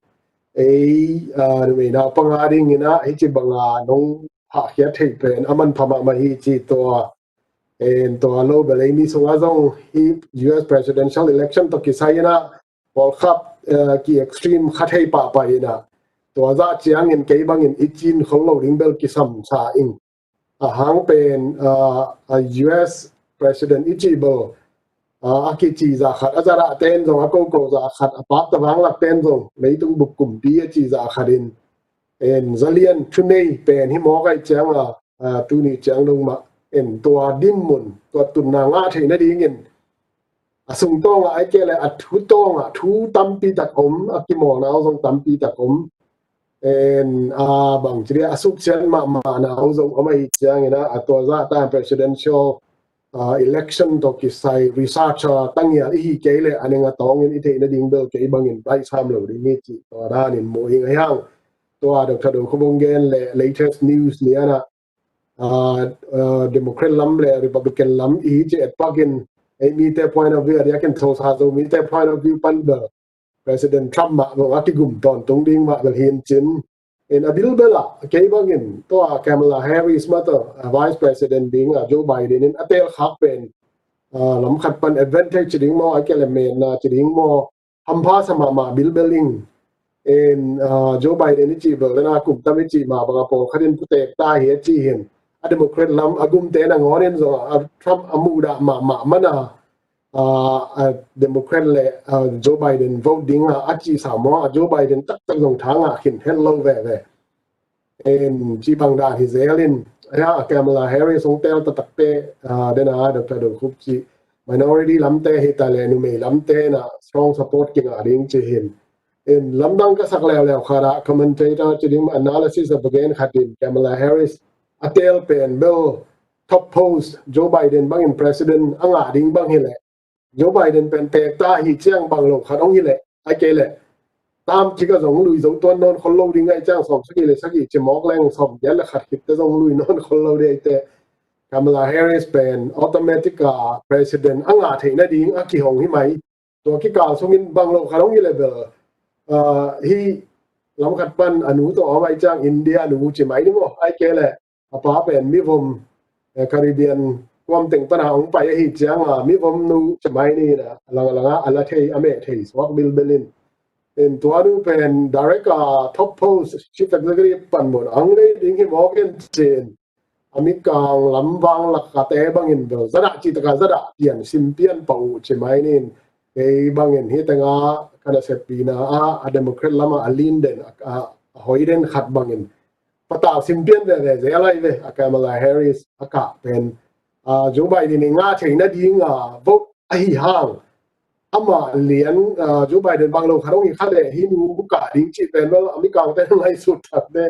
Ei, ah, numei naupang a ding in ah hi ci bang a nong hahkhiat thei pen a manpha mahmah hi ci tua. En tua lo bel ei mi sung a zong hi U S presidential election tawh kisai in ah pawlkhat, eh, ki extreme khat hei pahpah in ah tua zah ciangin kei bangin i cin khol lo ding bel kisam sa ing. A hang pen, ah, a U S president i ci bel, ah, a kici zah khat a zah dah ten zong a koko zah khat a pak tavang lak ten zong leitung bup kumpi a ci zah khat in en zalian thunei pen hi mawk ai ciang a, ah, tuni ciang dong mah en tua dinmun tua tunna ngah theih nadingin a sung tawngah ai kei le a thu tawngah thu tampi tak om, a kimawlna uh zong tampi tak om. En, a bang ci dia a suksiat mahmahna uh zong om ahi ciangin a, a tua zah ta presidential ah, election tawh kisai researcher tangial i hi kei leh a neng a tawngin i theih nading bel kei bangin right sam lo ding hi cih tua danin mu ing a hiang. Tua Doctor Do Khup hong gen le latest news lianah, ah, ah, Democrat lam le Republican lam i hi ci etpakin ei mite point of view a diakin thosa Zomite point of view pan bel President Trump mah bang a kigum tawntung ding mah bel hi in cin. In a bilbel ah kei bangin tua Kamala Harris mah tawh, ah, Vice President ding ah Joe Biden in a tel khak pen, ah, lam khat pan advantage ci ding maw, a kele menna ci ding maw, hampha sa mahmah bilbel ing. In, ah, Joe Biden i cih bel lena kum tam i cih mah bang a pawlkhat in putek ta hi a ci hin. A Democrat lam a gumte nangawnin zong a Trump a muhdah mahmah mana, ah, a Democrat le, ah, Joe Biden vote ding a, a cih sa maw, a Joe Biden taktak zong thangah khin het lo veve. En ci bang dan hi zel in, a Kamala Harris hong tel taktakte, ah, dena Doctor Do Khup ci minority lamte hi ta le numei lamte na strong support kingah ding ci hin. En lamdang ka sak leuleu khat ah commentator ci ding analysis a va gen khat in Kamala Harris a tel pen bel top post Joe Biden bangin president a ngah ding bang hi leh Joe Biden pen pek ta hi ciang bang lo khat hong hi leh, ai kei leh tam cik a zong lui zo tuan nawn khol lo ding ai ciang sawm sagih le sagih ci mawk leng sawm giat le khat khit te zong lui nawn khol lo ding ai te Kamala Harris pen automatic a president a ngah theih nading a kihong hi mai. Tua kikal sungin bang lo khat hong hi leh bel, ah, hi lam khat pan a nu tawh a om ai ciang India nu ci mai ni maw, ai kei leh a pa pen mivom, eh, Caribbean kuam teng pana hong pai ahi cianga mivom nu ci mai ni na, a lang a langa a la thei a meh thei suak bilbel in. In tua nu pen direct a top post chief executive pan mun ang nei ding hi mawk in cin. A mikang lam vang lak a te bangin bel zadah cih taka zadah pian sim pian pah uh ci mai nin. Kei bangin hi tenga ka naseppina a, a Democrat lama a lin den a, a, a hoi den khat bangin patau sim pian veve zel ai ve a Kamala Harris a kah pen, ah, Joe Biden i ngah theih nading a vote ahi hang. Amah lian, ah, Joe Biden bang lo khat hong hi khat leh hi nu bu kah ding cih pen bel a mikangte ngaihsut tak te.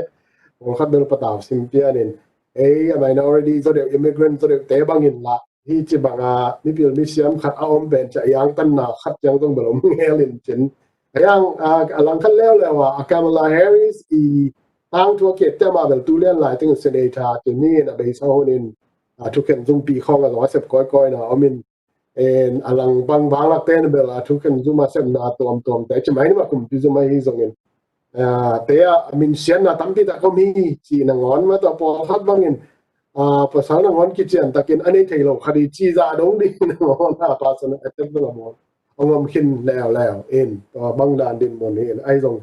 Bang khat bel patau sim pian in. Ei, a minority zaw deuh, immigrant zaw deuh te bangin lah hi ci banga mipil misiam khat a om pen ca iang tanna khat ciang zong bel om ngel in cin. A iang, ah, a lang khat leuleu a, a Kamala Harris i tangthu a kiat te amah bel tu lian lai teng senator ci ni in a beisa hun in, ah, thukhen zumpi khawng a zong a sep kawikawi na om in, en a lang bang vanglak ten bel a thukhen zum a sepna tuamtuam te ci mai ni ma kumpi zum ahi zongin, ah, te a min sianna tampi tak om hi ci nangawn ma tawh pawlkhat bangin, ah, pasal nangawn kician takin a nei thei lo khat hi ci zah dong ding nangawn a personal attack bel a mawn a ngom khin leuleu in tua bang dan din mun hi in ahi zong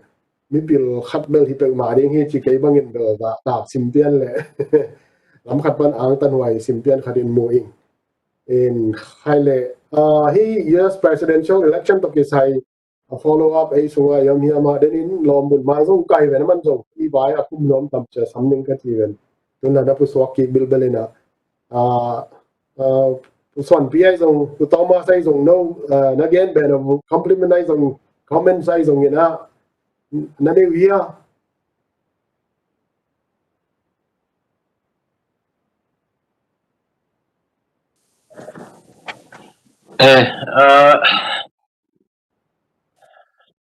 mipil khat bel hi peuhmah ding hi ci kei bangin bel zah tak sim pian le lam khat pan angtan huai sim pian khat in mu ing. In khai le, ah, hi U S presidential election tawh kisai a follow up ei sunga i om hiam a den in lawm bul mang zong kai ven a man zong i vai a kum nuam tam cia sam ning ka ci ven. Tun la na pusuak kik bilbel in a, ah, ah, Pu Suanpi ai zong, Pu Thomas ai zong no, ah, na gen ben a compliment ai zong, comments ai zong in a, na neu hi a. Eh, ah,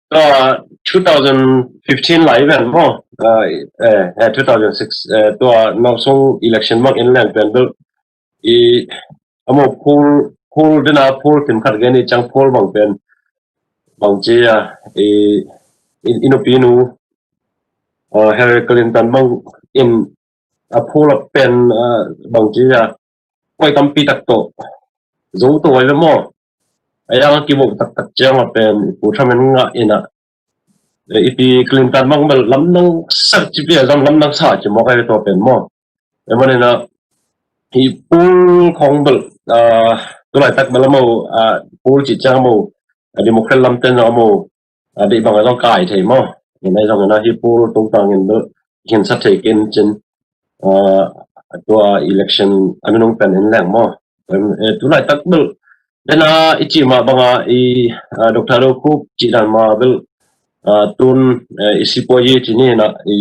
tua two thousand fifteen lai ven maw, ah, eh, eh, two thousand six, eh, tua North Song election mak in leng pen bel i amo poll, poll dena poll tim khat gen i ciang poll bang pen bang ci a i, i, i nupi nu, ah, Hillary Clinton bang in a poll a pen, ah, bang ci a koi tampi tak tawh zo tawh ai ve maw. A yang a kivote taktak ciang a pen i Pu Trump in ngah in a, eh, i pi Clinton bang bel lamdang sak ci pi a zam lamdang sa ci mawk ai ve tua pen maw. E man in a i poll khong bel, ah, tulai tak bel a maw, ah, poll ci ciang a maw, ah, Democrat lam ten a maw, a deih bang a zong kai thei maw. In ai zong in a hi poll tungtang in bel khin sa thei kin cin, ah, tua election a nunung pen in leng maw. Em, eh, tulai tak bel dena i ci mah banga i, ah, Doctor Do Khup ci dan mah bel, ah, tun, eh, i sipuai i ci ni na i,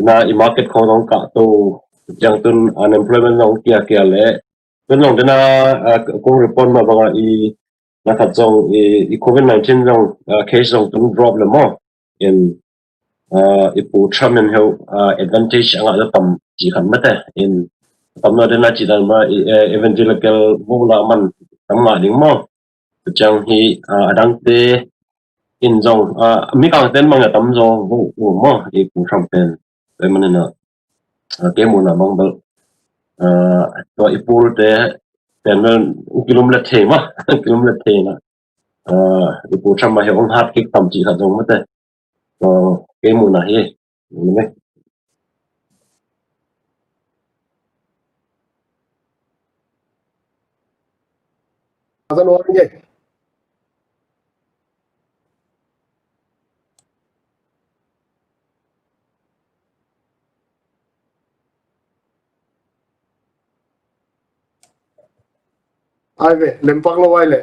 na i market khong zong kah to ciang tun unemployment zong kia kia le Tun zong tena, ah, kong report mah bangah i na khat zong i, i covid nineteen zong, ah, case zong tun drop le maw. In, ah, i Pu Trump in heu, ah, advantage a ngah le tam ci khat mate. In tam na tena ci dan mah i, eh, evangelical mo la man tam ngah ding maw. Ciang hi, ah, a dangte in zong, ah, mi kangten bang a tam zaw vo u maw i Pu Trump pen. Tua manin ah, ah, kei muhna bang bel, ah, tua i Pu te pen bel kilum le thei maw, kilum le thei na. Ah, i Pu Trump a hi ong hat kik tam ci khat zong mate. Tua kei muhna hi. Zan ua nge. Ai ve, lempak lo ai le.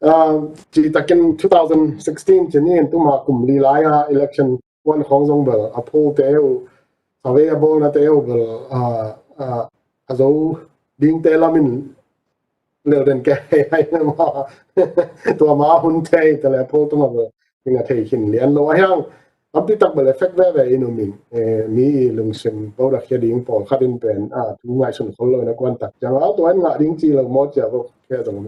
Ah, ci takin two thousand sixteen ci ni in tuma kum li lai a election kuan khawng zong bel a poll te uh, survey a bawlna te uh bel, ah, ah, a zo ding te lamin lel den ke hei hei na ma. Tua ma hun thei te le poll tuma bel ding a thei khin lian lo a hiang. Tampi tak bel effect veve in um in, eh, mi i lungsim bo dak hia ding pawlkhat in pen, ah, thu ngaihsun khol lo na kuan tak ciang a tua in ngah ding ci lo maw cia bo khia zong.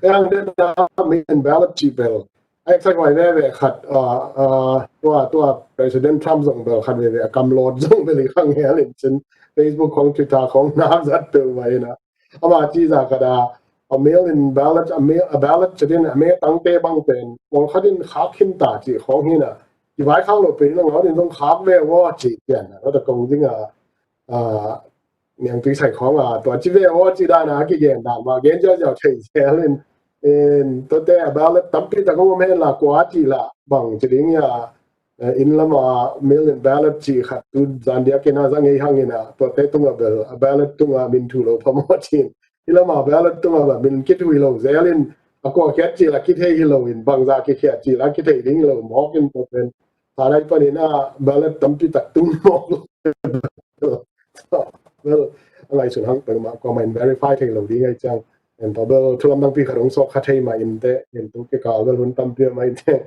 Eh, ang den na mi in ballot ci bel. Ai, sai huai veve khat, ah, ah, tua, tua President Trump zong bel khat veve a kam lawt zong bel i khang hel in cin Facebook khong Twitter khong nak zat peuh vai na. Ama ci za khat a, a mail in ballot, a mail, a ballot ci din, a mail tangte bang pen pawlkhat in khak khin ta ci khong hi na. I vai khak lo pen in a ngau din zong khak ve ua ci pian na. Tua ta kong ding a, ah, niangtui sai khawng a tua ci ve aw ci dan a kigen dan mah gen ziauziau thei zel in, in tuate a ballot tampi tak om hen la kua ci la bang ci ding ia, eh, inn lama mail in ballot ci khat tu zan diakin a zang ei hangin a tuate tunga bel a ballot tunga min thu lo phamawh cin, inn lama ballot tunga bel min kithu hi lo zel in a kua khiat ci la kithei hi lo in bangza kikhiat ci la kithei ding hi lo mawk in tua pen. Sa lai panin a ballot tampi tak tung mawk lo. Well, a ngaihsun hang peuhmah kuamah in verify thei lo ding ahi ciang. En tua bel thulam dangpi khat hong sawk kha thei mah in teh, en tu kikal bel hun tampi mah in teh.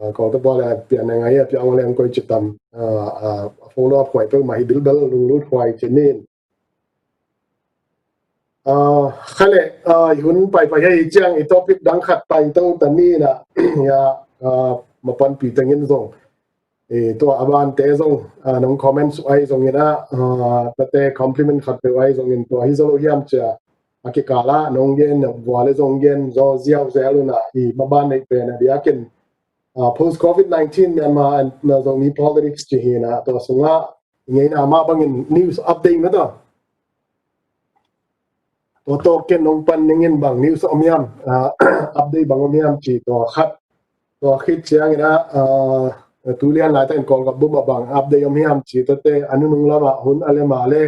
Ah, kawlta pua le pian ngai a piang le ang koi ci tam. Ah, ah, follow up huai peuhmah hi bilbel lunglut huai ci nin. Ah, kha le, ah, i hun paipai hei ciang i topic dang khat pai to ta ni na. Ya, ah, mapanpi tengin zong. Eh, tua a bante zong, ah, nong comment suh ai zongin ah, ah, tate compliment khat peuh ai zongin tua hi zo lo hiam cia. A kikala nong gen na vua le zong gen zo ziau zel una i maban nei pen a diakin. Ah, post covid nineteen Myanmar and na Zomi politics ci hi na tua sunga ngeina mah bangin news update na tua. Tua tawh ken nong pan ningin bang news om hiam, ah, update bang om hiam ci tua khat. Tua khit ciangin ah, ah, tu lian laitakin Kawlgam buma bang update om hiam ci tuate a nunung lama hun a lema le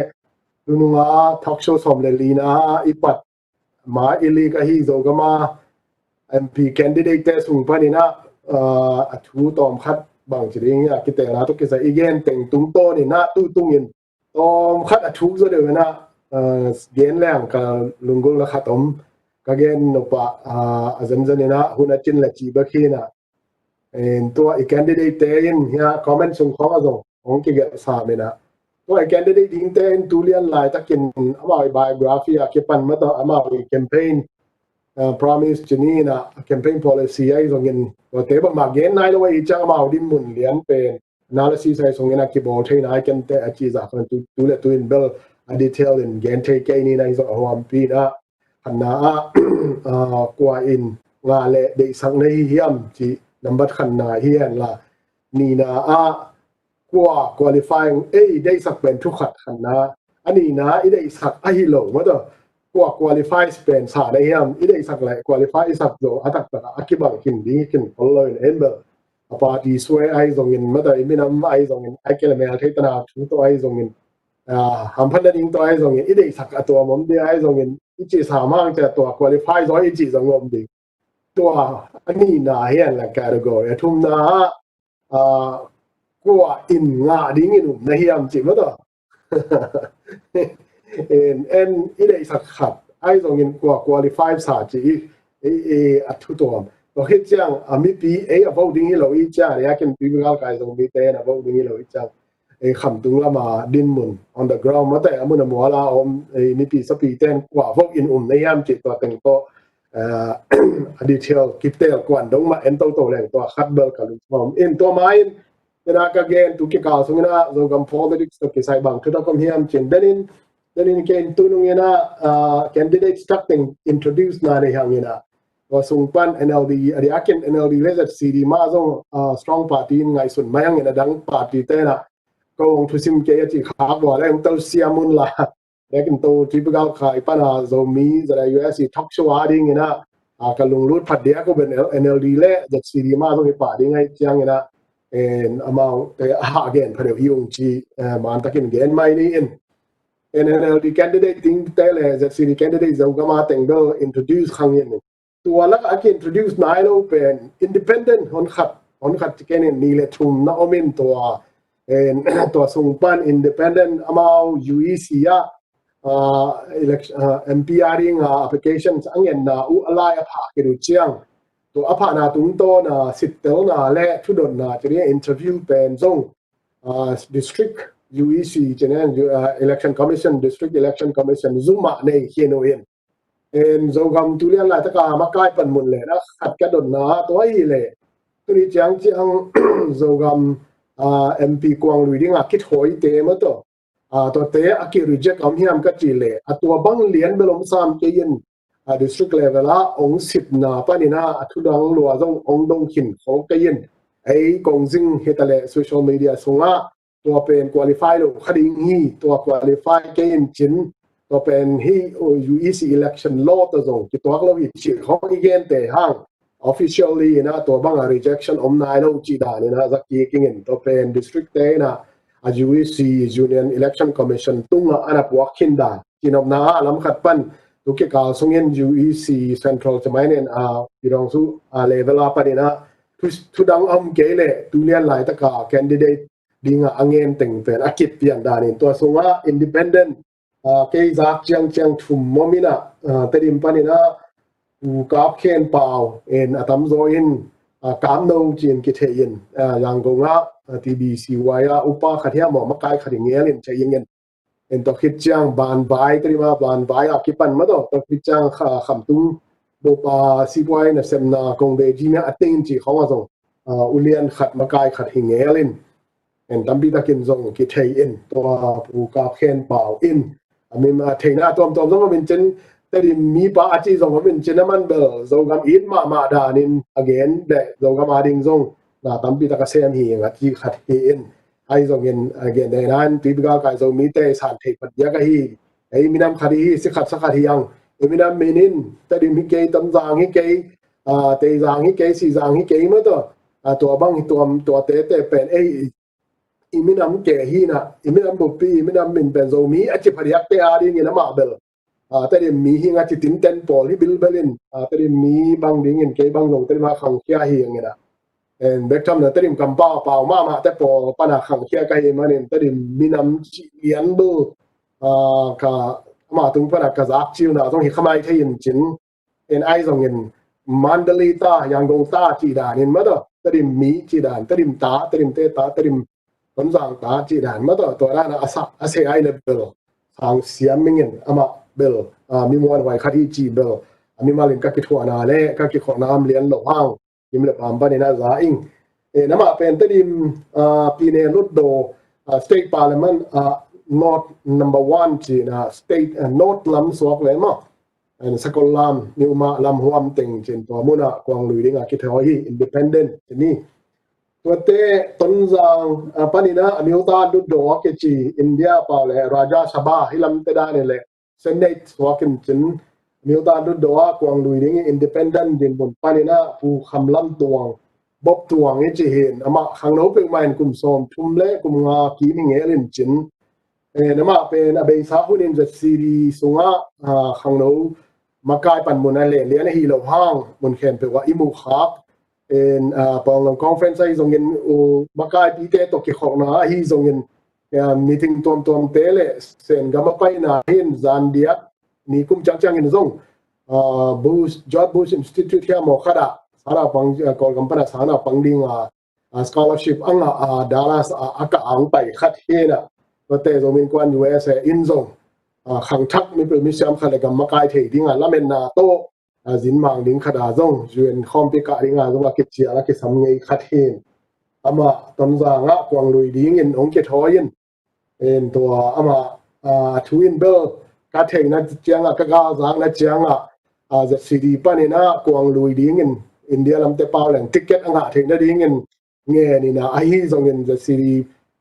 nununga talk show sawm le lina i pat ma i lik ahi Zogama M P candidate te sung panin ah, ah, a thu tawm khat bang ci ding a kitelna tawh kisa i gen teng tungtawnin ah tu tungin tawm khat a thuk zaw deuh in ah, ah, gen leng ka lunggulhna khat om ka gen nop ah, ah, a zenzen in ah hun a cin le cih bek hi in ah. En tua i candidate te in hia comment sung khawng a zong hong kigelh sam in ah. Tua i candidate ding te in tu lian laitakin amau i biography a kipan mah tawh amau i campaign, ah, promise ci ni in ah campaign policy ahi zongin tuate bangmah gen nai lo ahi ciang amau dinmun lian pen analysis ahi zongin a kibawl thei nai kei in teh a ci zah khawng tu, tu le tu in bel a detail in gen thei kei ni in ahi zong a huampi in ah khatna ah, ah, kua in ngah le deihsak na hi hiam ci number khatna hi hen la nihna ah kua qualifying ei deihsak pen thu khat khatna a nihna i deihsak ahi lo mah tawh kua qualify pen sa na hiam i deihsak le qualify i sak zo a taktak a kibang khin ding khin khol lo in en bel a party suai ahi zongin mah tawh i minam ahi zongin a kei le mel thei tana thu tawh ahi zongin, ah, hamphatna ding tawh ahi zongin i deihsak a tua mom ding ahi zongin i cih sa mang cia tua qualify zaw i cih zong om ding. Tua a nihna hian la category a thumna ah, ah, kua in ngah ding in um na hiam cih mah tawh. En, en i deihsak khat Ahi zongin kua qualify sa ci i, i, i a thu tuam. Tua khit ciang a mipi ei a vote ding hi lo i ciang, a diakin tuipi galkai Zomite na vote ding hi lo i ciang, ei khamtung lama dinmun on the ground mate a mun a muala om ei mipi sapi ten kua vote in um na hiam ci tua teng tawh a detail kitel kuan dong mah en toto leng tua khat bel ka lungsim om in tua main tena ka gen tu kikal sungina Zogam politics to kisai bang thu ta kom hiam cin denin denin ken tunungina candidate tak teng introduce na nei hangina tua sung pan N L D a diakin N L D le Z C D ma zong strong party in ngaihsun mai hangina dang party tena ko ong thusim ke a ci khak bua le ong tel siamun la Rekin to tuipi galkai pana Zomi Z I U S i talk show a dingina a ka lunglut phat dia ko ben N L D le Z C D ma zong i pa ding ai ciangina en amau te a ha gen pha deuh hi ung ci man takin gen mai ni in. En N L D candidate ding te le Z C D candidate Zogam a teng bel introduce khang in. Tua lak a ki introduce nai lo pen independent hon khat hon khat ci ken in ni le thum na om in tua tua sung pan independent amau U E C a election M P a ding a applications a ngenna uh a lai a phah kei uh ciang tua a phahna tungtawna sittelna le thudotna ci ding interview pen zong district U E C ci nen election commission district election commission zumah nei khin uh in. En Zogam tulian laitaka makai panmun le na khat ka dotna tua hi le tuni ciang ciang Zogam M P kuang lui dinga kithawi te maw taw tuate a ki reject om hiam ka ci le a tua bang lian bel om sam kei in district level a ong sitna panina a thudang lua zong ong dong khin kho kei in ei kong zing hita le social media sunga tua pen qualify lo kha ding hi tua qualify kei in cin tua pen hi U E C election law ta zong kituak lo hi ci kho i gen te hang officially ina tua banga rejection om nai lo ci dan ina zaki kingin tua pen district te ina a U E C Union Election Commission tunga ana puak khin dan cinopna a lam khat pan tu kikal sungin U E C Central camainen a idong su a level a panina thudang om kei le tulian laitaka candidate dinga a ngen teng pen a kip pian danin tua sunga independent kei zak ciang ciang thum momina Tedim panina u kap khen pau en a tamzaw in kap no cin kithei in Yangon a T B C Y a upa khat hiam maw makai khat i ngel in thei in en tua khit ciang banvai Tedim a banvai a kipan maw taw tua khit ciang khamtung bopa sipuai na semna kong de ji mia a teng ci khong a zong ulian khat makai khat hi ngel in en tampi takin zong kithei in tua pu kap khen pau in a mi a theina tuamtuam zong a min cin Tedim mi pa a ci zong a min cin a man bel Zogam it mahmah danin a gen le Zogam a ding zong na tampi taka sem hi a ci khat hi in ai zongin a gen dena in tuipi galkai Zomite san thei phat diak a hi ei minam khat hi si khat sa khat hi ang ei minam minin Tedim hi kei Tonzang hi kei Teizang hi kei Sizang hi kei maw taw tua bang hi tuam tua tete pen ei i minam ke hina i minam bupi i minam min pen Zomi a ci phadiak te a dingin amah bel Tedim mi hi nga ci tinten pawl hi bilbelin Tedim mi bang dingin kei bang zong Tedim a khangkhia hi ngina en bek tham na Tedim kampau pau mahmah te pawl pana khangkhia ka hi manin Tedim minam ci lian bel ka amah tung pana ka zak cilna zong hi khamai thei in cin en ai zongin Mandalay ta Yangon ta ci danin maw taw Tedim mi ci dan Tedim ta Tedim te ta Tedim Tonzang ta ci dan maw taw tua dan a sa a se ai le bel sang siam mingin amah bel mi muan huai khat hi ci bel a mi malin ka kithuahna le ka kikhawhna am lian lo hang kim le pam panin a za ing e namah pen Tedim pine lutdo state parliament north number one cina state north lam suak le maw sakol lam ni uma lam huam teng cin tua muna kuang lui dinga kithawi hi independent ni tuate Tonzang panina a miuta dutdo a kici India pau le Rajya Sabha hi lam te dani le Senate suakin cin miuta dutdo a kuang lui ding independent din mun panina pu kham lam tuang Bob Tuang i ci hin amah khangno peuhmah in kum sawm thum le kum nga kim hi ngel in cin en amah pen a beisa hun in Z C D sungah khangno makai pan mun a lehlian ahi lo hang mun khempeuh ah i muh khak en Pawnglong conference ahi zongin makai pite tawh kikhawkna ahi zongin meeting tuamtuamte le Sen gam a paina hin zan diak ni kum ciangciang in zong, ah, Bush, George Bush Institute hiam maw khat ah, sangnaupang, ah, Kawlgam pan a sangnaupang ding a, ah, scholarship a ngah, ah, Dallas ah, a ka ang pai khat hi na. Tuate Zomi Innkuan U S A in zong, ah, khangthak mipil misiam khat le gam makai thei ding a lametna tawh, ah, zin mang ding khat a zong U N khawmpi kah ding a zong a kicial a kisam ngei khat hi. Amah Tonzang ah kuang lui ding in hong kithawi in, en tua amah, ah, thu in bel ka theihna ciang ah, ka galzakna ciang ah, ah, Z C D pan in ah kuang lui ding in India lamte pau leng ticket a ngah theihna ding in ngen in ah, ahi zongin Z C D,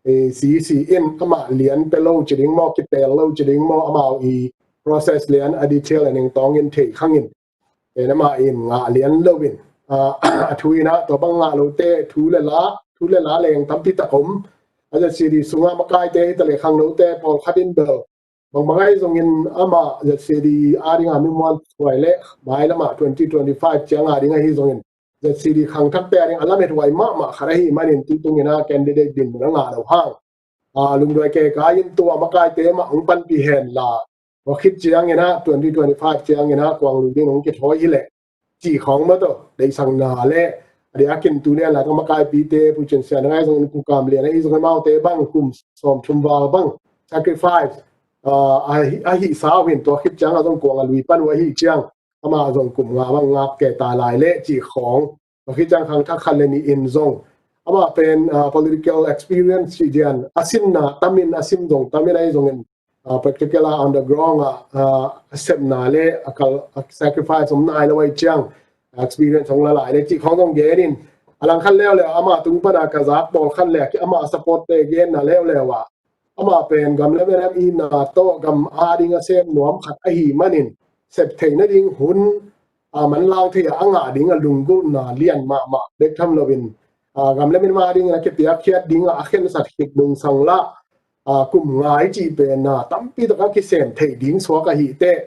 eh, C E C in amah lian pia lo ci ding maw, kitel lo ci ding maw, amau i process lian a detail a neng tawng in thei khang in, en amah in ngah lian lo in, ah, a thu in ah tua bang ngah lote thu le la, thu le la leng tampi tak om. A Z C D sungah makaite hi ta le khangnote pawlkhat in bel bang bang ahi zongin amah Z C D a ding a mi muan huai le mai lamah twenty twenty-five ciang a ding ahi zongin Z C D khangthakte a ding a lamet huai mahmah khat ahi manin tutung in ah candidate dinmun a ngah lo hang, ah, lungduai keka in tua makaite mah hong panpih hen la, tua khit ciang in ah twenty twenty-five ciang in ah kuang lui ding hong kithawi hi leh cih khawng maw tawh deihsakna le, a diakin tu lian lai tawh makaipite, Pu Cin Sian a ngai zongin, Pu Kam Lian ahi zongin, amaute bang kum sawmthum val bang sacrifice, ah, ahi, ahi sau hin tua khit ciang a zong kuang a lui pan uh ahi ciang amah zong kum nga bang ngak ke ta lai le cih khawng, tua khit ciang khangthak khat le nih in zong amah pen, ah, political experience cih dian a sinna tamin a sim zong tamin ahi zongin, ah, practical ah on the ground ah, ah, a sepna le a kal, a sacrifice om nai lo ahi ciang, experience hong la lai le cih khawng zong gen in, a langkhat leuleu amah tung pan a ka zak pawlkhat le amah support te genna leuleu ah amah pen gam le minam itna tawh gam a ding a sem nuam khat ahi manin sep theih nading hun, ah, manlang thei a ngah ding a lunggulhna lian mahmah bek tham loin, ah, gam le minam a ding a kipiakkhiat ding a khensat khit nungsang lah, ah, kum nga i cih pen, ah, tampi tak a kisem theih ding suak ahi teh,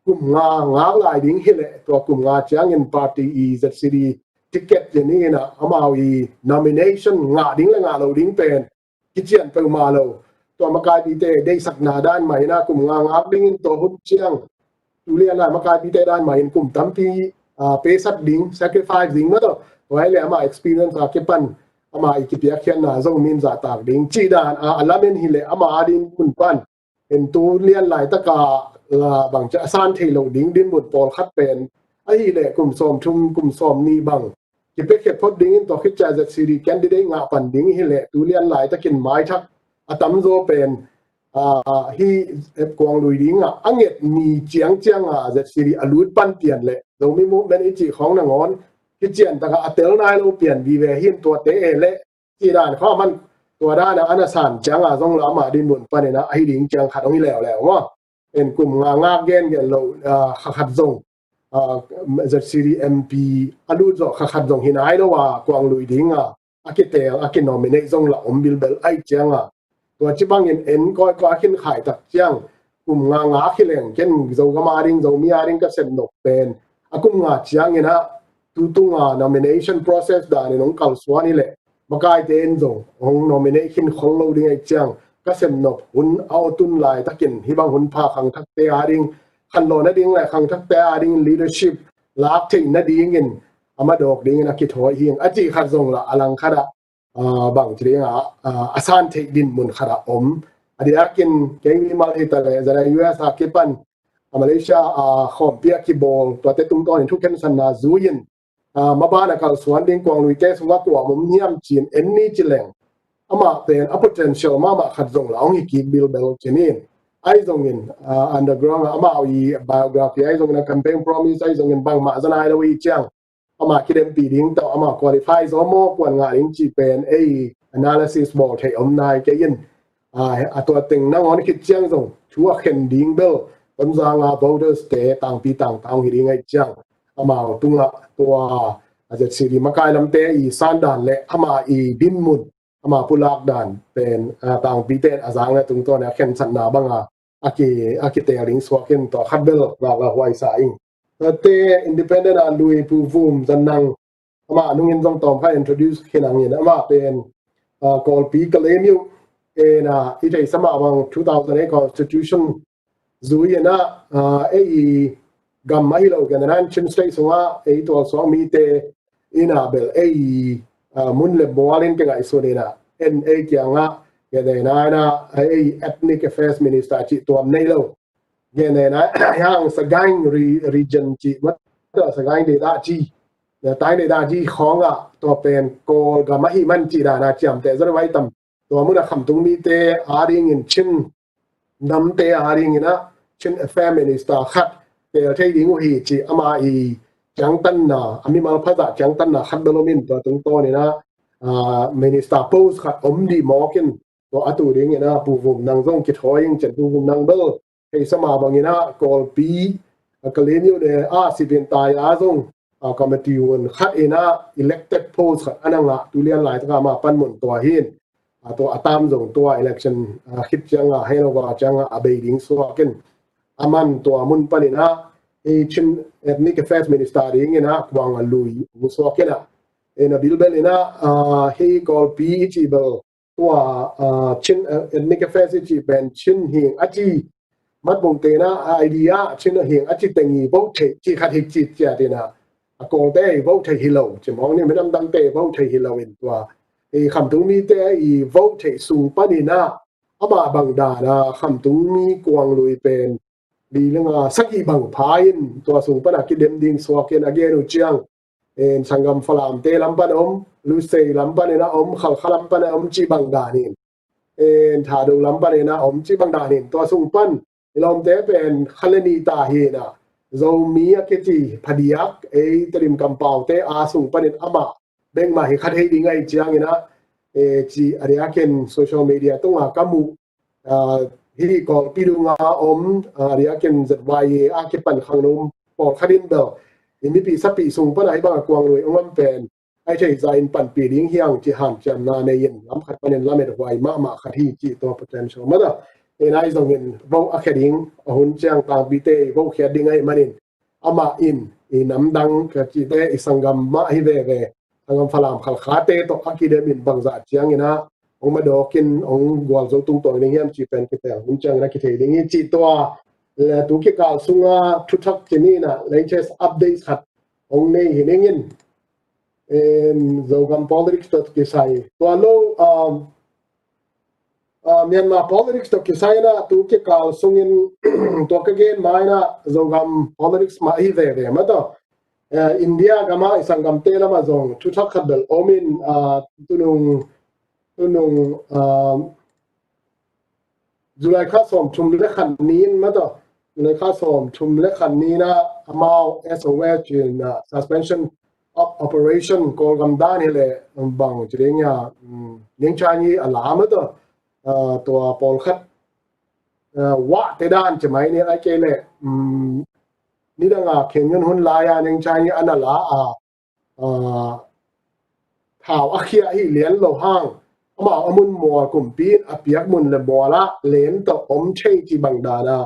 kum nga ngak lai ding hi leh tua kum nga ciangin party i Z C D ticket in ah amau i nomination ngah ding le ngah lo ding pen kician peuhmah lo. Tua makaipite deihsakna dan mah in ah kum nga ngak dingin tua hun ciang tu lian lai makaipite dan mah in kum tampi, ah, pesat ding, sacrifice ding maw tawh, tua hi le amah experience a kipan amah i kipiakkhiatna zong min zahtak ding cih dan a, a lamen hi le amah a ding mun pan en tu lian laitak a, ah, bangci a san thei lo ding dinmun pawlkhat pen ahi le kum sawmthum, kum sawmnih bang kipiakkhiat phot dingin tua khit ciang Z C D candidate ngah pan ding hi le tu lian laitakin maithak a tamzaw pen, ah, hi, eh, kuang lui ding ah a nget ni ciangciang a Z C D a lut pan pian le Zomi movement i cih khawng nangawn kician tak a a tel nai lo pian vive hi in tuate e le cih dan khawng a man tua dan a ana san ciang a zong la amah dinmun pan in ah ahi ding ciang khat hong hi leuleu maw. En kum nga ngak gengen lo, ah, kha khat zong, ah, Z C D M P a lut zawh kha khat zong hi nai lo a kuang lui ding a a kitel a kinominate zong la om bilbel ahi ciang a, tua ci bangin en kawikawi a khin khai tak ciang kum nga ngak hi leng ken Zogam a ding, Zomi a ding ka sem nop pen a kum nga ciangin ah tu tung a nomination process dan in hong kalsuan hi leh makaite in zong hong nominate khin khol lo ding ahi ciang ka sem nop hun a aw tun laitakin hih bang hun pha khangthakte a ding khanlawh nading le khangthakte a ding leadership lak theih nadingin a madawk dingin a kithawi hi ing a cih khat zong la a langkhat ah, ah, bangci ding a, ah, a san theih dinmun khat ah om. A diakin kei mimal hi ta le, zan a U S a kipan a Malaysia a khawmpi a kibawl tuate tungtawnin thukhensatna zui-in, ah, maban a kalsuan ding kuang luite sungah kua om hiam ci-in en ni ci leng amah pen a potential mahmah khat zong la hong hi kik bilbel ci ni. Ahi zongin, ah, underground ah amau i biography ahi zongin a campaign promise ahi zongin bangmah za nai lo i ciang amah kidempih ding tawh amah qualify zaw maw, kuan ngah ding cih pen ei analysis bawl theih om nai kei in, ah, a tua teng nangawn khit ciang zong thu a khen ding bel Tonzang a voters te tangpi tangtang hi ding ahi ciang amau tungah tua a Z C D makai lamte i sandan le amah i dinmun, amah pulak dan pen, ah, tangpite in a zangna tungtawn a khensatna banga a ki, a kitel ding suak in tua khat bel ngak la huai sa ing. Tuate independent a lui Pu Vum Zan Nang, amah nungin zong tawm kha introduce khin ang in amah pen, ah, Kawlpi ka lem uh, en a i theihsa mah bang two thousand eight constitution zui in ah, ah, ei gam ahi lo, gen dan Chin State sungah ei tualsuak mite in ah bel ei, ah, mun le mual in kingaihsun in ah, en ei kiangah, gen dan in ah ei Ethnic Affairs Minister cih tuam nei lo. Gen dan in ah hang Sagaing re-, region cih, mata Sagaing Dedaji, Taing Dedaji khawngah tua pen Kawlgam ahi man cih dan a ciamteh zaw vai tam. Tua mun a khamtung mite adingin Chin namte adingin ah Chin Affairs Minister khat teel thei ding uh hi ci ama i ciangtanna, a mimal phazah ciangtanna khat bel om in tua tungtawn in ah, ah, Minister post khat om dih mawk in tua a tu dingin ah Pu Vum Nang zong kithawi ing cen Pu Vum Nang bel hei sama bangin ah Kawlpi, ah, Kalen U ne a sipin tai a zong, ah, committee un khat in ah elected post khat a na ngah tu lian laitaka ma panmun tua hin, ah, tua a tam zong tua election, ah, khit cianga hei lo va cianga a bei ding suak in a man tua mun panin ah hei Chin Ethnic Affairs Minister dingin ah kuang a lui suak in ah, en a bilbel in ah, ah, hei Kawlpi i cih bel tua, ah, Chin, ah, Ethnic Affairs i cih pen Chin hing a ci, matbung tena idea Chin hing a ci teng i vote thei ci khat hik ci ciat in ah, a Kawlte i vote thei hi lo ci mawk ni, minam dangte i vote thei hi lo in tua i khamtung mite i vote thei sung panin ah amah bang dan a khamtung mi kuang lui pen li le nga sagih bang pha in tua sung pan a kidem ding suak in a gen uh ciang, en, sanggam Falamte lam pan a om, Lusei lam pan in a om, Khalkha lam pan a om ci bang dan in, en, Thado lam pan in a om ci bang dan in tua sung pan i lawmte pen kha le nih ta hi in ah Zomi a kici phadiak ei Tedim kampaute a sung panin amah bengmah hi kha thei ding ahi ciangin ah, eh, ci a diakin social media tunga ka muh, ah, hih Kawlpi dunga om, ah, a diakin Z Y A a kipan khangno pawlkhat in bel i mipi sapi sung pan a hih banga kuang lui ong om pen ai thei za in panpih ding hiang ci hanciamna nei in lam khat panin lamet huai mahmah khat hi ci tua potential mata. En ai zongin vote a khia ding a hun ciang tangpite i vote khiat ding ahi manin amah in i namdang ka cihte i sanggam mah hi veve, sanggam Falam Khalkhate tawh a kidem in bangzah ciangin ah ong madawkin ong gualzo tungtawn ding hiam cih pen kitel hun ciangin a kithei ding hi cih tua le tu kikal sunga thuthak ci ni in ah latest updates khat ong nei hi ning in, en, Zogam politics tawh kisai tua lo, um, ah, Myanmar politics tawh kisai in ah tu kikal sungin tua ka gen ma in ah Zogam politics mah hi veve mata. Eh, India gama i sanggamte lama zong thuthak khat bel om in, ah, tunung, tunung, ah, July kha sawm thum le khat ni in mata, July kha sawm thum le khat ni in ah amau S O S ci in ah suspension of operation Kawlgam dan hi le bang ci ding a, um, Nengchani a la mata, ah, tua pawlkhat, ah, wah te dan ci mai ni ai kei le, um, nidanga khen yun hun lai a Nengchani a na la a, ah, thau a khia hi lian lo hang amau a mun mual kumpi in a piak mun le mual ah len tawh om thei ci bang dan a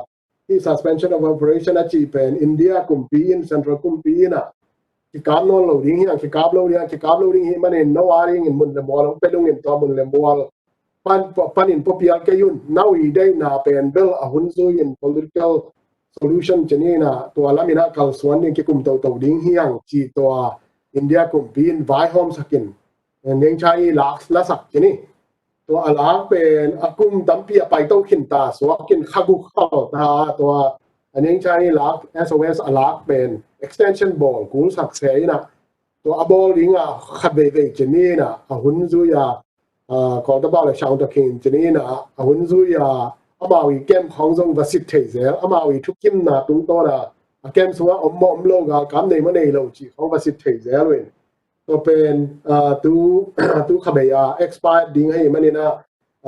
hih suspension of operation a cih pen India kumpi in, central kumpi in ah kikap nawn lo ding hiang, kikap lo ding hiang, kikap lo ding hi manin no a dingin mun le mual ong pe dungin tua mun le mual pan, panin puapial kei un, na ui deihna pen bel a hun zui in political solution ci ni in ah tua lam in ah kalsuan ding kikum toto ding hiang cih tua India kumpi in vaihawmsak in, eh, Nengchani lak lasak ci ni. Tua a lak pen a kum tampi a paito khin ta suak in kha guk khal ta tua a Nengchani lak S O S a lak pen extension bawl kulsak se in ah tua a bawl ding a khat veivei ci ni in ah a hun zui a, ah, Kawltabau le Shaung Taking ci ni in ah a hun zui a amau i camp khawng zong va sit thei zel, amau i thukimna tungtawn a a camp sungah om maw om lo, galkap nei maw nei lo cih khawng va sit thei zel uh in. Tua pen, ah, tu, tu kha bei a expired ding ahi manin ah,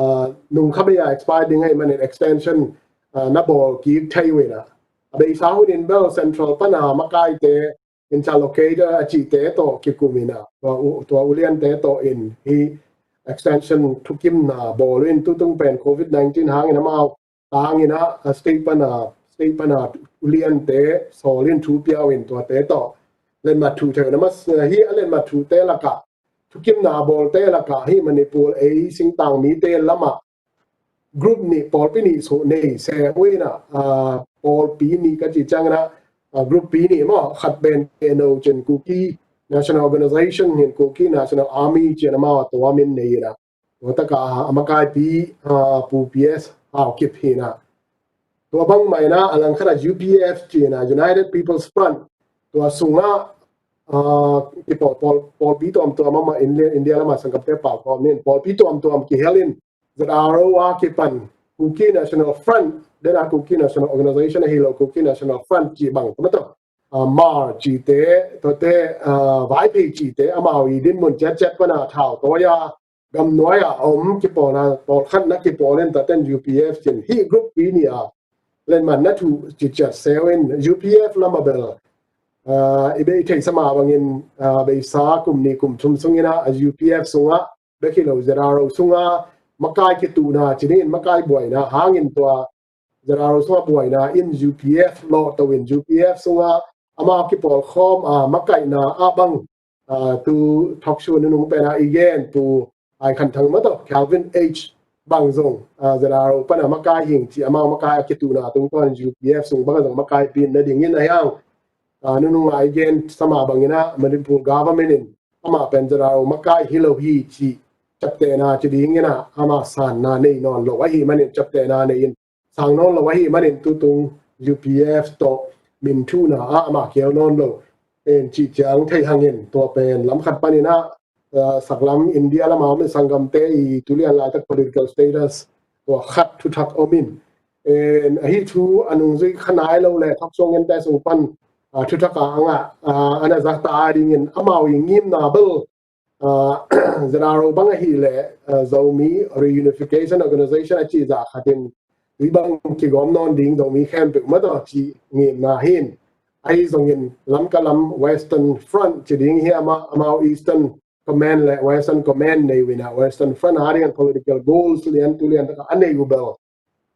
ah, nung kha bei a expired ding ahi manin extension, ah, na bawl kik thei uh in ah. A beisa hun in bel central pan a makaite, interlocutor a cihte tawh kikum in ah, tua u, tua uliante tawh in hih extension thukimna bawl uh in tutung pen covid nineteen hangin amau tangin ah, a state pan a, state pan a uliante sawl in thu pia uh in tuate tawh letmat thuh theihna mas, hih a letmat thuhte lakah, thukimna a bawlte lakah hih Manipur ei singtang mite lamah group nih, pawlpi nih suh nei se uh in ah, pawlpi nih ka cih ciangin ah, group pi nih maw, khat pen K N O cin, Kuki National Organization hin Kuki National Army cin amau a tuamin nei in ah, tua taka a makaipi Pu P S Haokip hi in ah, tua bangmah in ah a langkhat ah U P F cin ah, United People's Front, tua sungah kipawl, pawl, pawlpi tuamtuam amah, India, India lamah sanggamte pau kawm in pawlpi tuamtuam kihel in, Z R O a kipan Kuki National Front, den a Kuki National Organization ahi lo, Kuki National Front cih bang, tua mah tawh, mar cihte, tuate, Vaiphei cihte, amau i dinmun ciatciat pan a thau tawi a, gamnuai a om kipawlna, pawlkhatna kipawl in, tuaten U P F cin, hih group pi nih a lenman na thuh ciciat se uh in, U P F lamah bel i bei theihsa mah bangin, beisa kum nih kum thum sungin ah, U P F sungah bek hi lo, Z R O sungah makai kituhna ci dingin, makai buaina hangin tua Z R O sungah buaina in U P F lawhto in, U P F sungah amau kipawlkhawm a makaihna ah bang, tu talk show nunung pen ah i gen, Pu Ai Khan Thang mah tawh, Calvin H bang zong, Z R O pan a makai hing ci, amau makai a kituhna tungtawn in U P F sung bang zong makaipi in na dingin, a hiang, nunung a i gen sa mah bangin ah, Manipur government in amah pen Z R O makai hi lo hi cih ciaptehna ci dingin ah, amah sanna nei nawn lo ahih manin, ciaptehna nei in sang nawn lo ahih manin, tutung U P F tawh min thuhna ah amah kihel nawn lo in cih ciang thei hangin, tua pen lam khat panin ah, saklam India lamah om in sanggamte i tulian laitak political status tua khat thuthak om in, ahi thu a nungzui kha nai lo le, thok suang gente sung pan thuthak a ngah a na zahta a dingin, amau i ngimna bel Z R O bang ahih leh Zomi Reunification Organization a cih zah khat in, tui bang kigawm nawn ding Zomi khempeuh mah tawh cih ngimna hi in, ahi zongin Lamka lam Western Front ci ding hiam, amau Eastern Command le Western Command nei uh in ah, Western Front a dingin political goals lian tu lian taka a nei uh bel,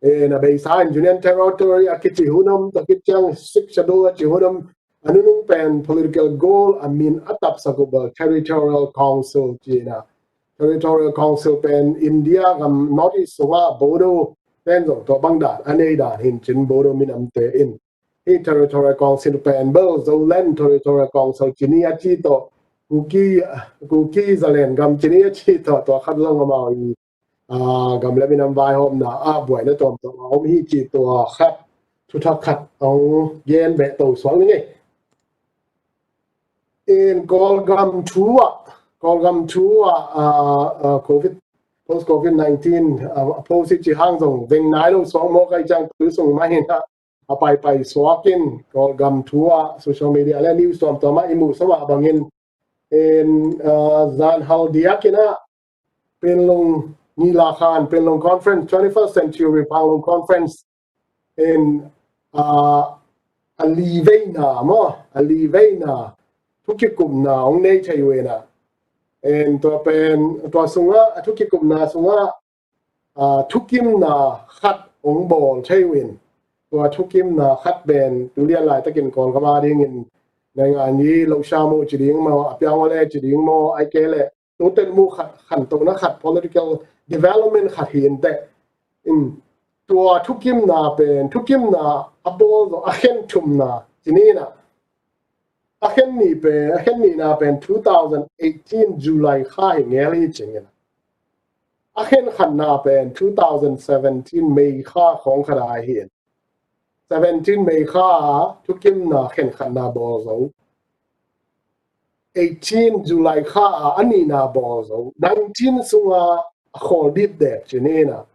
na beisa in Union Territory a kici hun om, tua khit ciang Sixth Schedule a ci hun om, a nunung pen political goal a min a tapsak uh bel Territorial Council ci in ah, Territorial Council pen India gam North East sungah Bodo ten zong tua bang dan a nei dan hi in cin, Bodo minamte in. Hih Territorial Council pen bel Zoland Territorial Council ci ni a ci tawh, Kuki, Kuki Zalen gam ci ni a ci tawh, tua khat zong amau i gam le minam vaihawmna ah buaina tuamtuam a om hi cih tua khat, thuthak khat hong gen beh to suak ni ngei. In Kawlgam thu ah, Kawlgam thu ah, Covid, post Covid nineteen, post i ci hang zong veng nai lo suak maw, kai ciang tu sung mah hi in ah, a paipai suak in, Kawlgam thu ah social media le news tuamtuam ah i muh sa mah bangin, in zan hal diak in ah Panglong nilakhan, Panglong Conference, twenty-first Century Panglong Conference in a li veina maw, a li veina thukikupna hong nei thei uh in ah, in tua pen, tua sungah, a thukikupna sungah thukimna khat hong bawl thei uh in, tua thukimna khat pen tulian laitakin Kawlgam a dingin naingan i lo sha maw ci ding maw, a piang aw le ci ding maw, ai ke le tute'n mu khat, khantohna khat, political development khat hi inteh. In tua thukimna pen, thukimna a bawl zawh a khen thumna ci ni in ah, a khen nih pen, a khen nihna pen two thousand eighteen July kha hi ngel hi ci in ah, a khen khatna pen two thousand seventeen May kha khawng khat a hi in, seventeen May kha a thukimna khen khatna bawl zo, eighteen July kha a a nihna bawl zo, nineteen sunga a khawl dipdep ci ni in ah,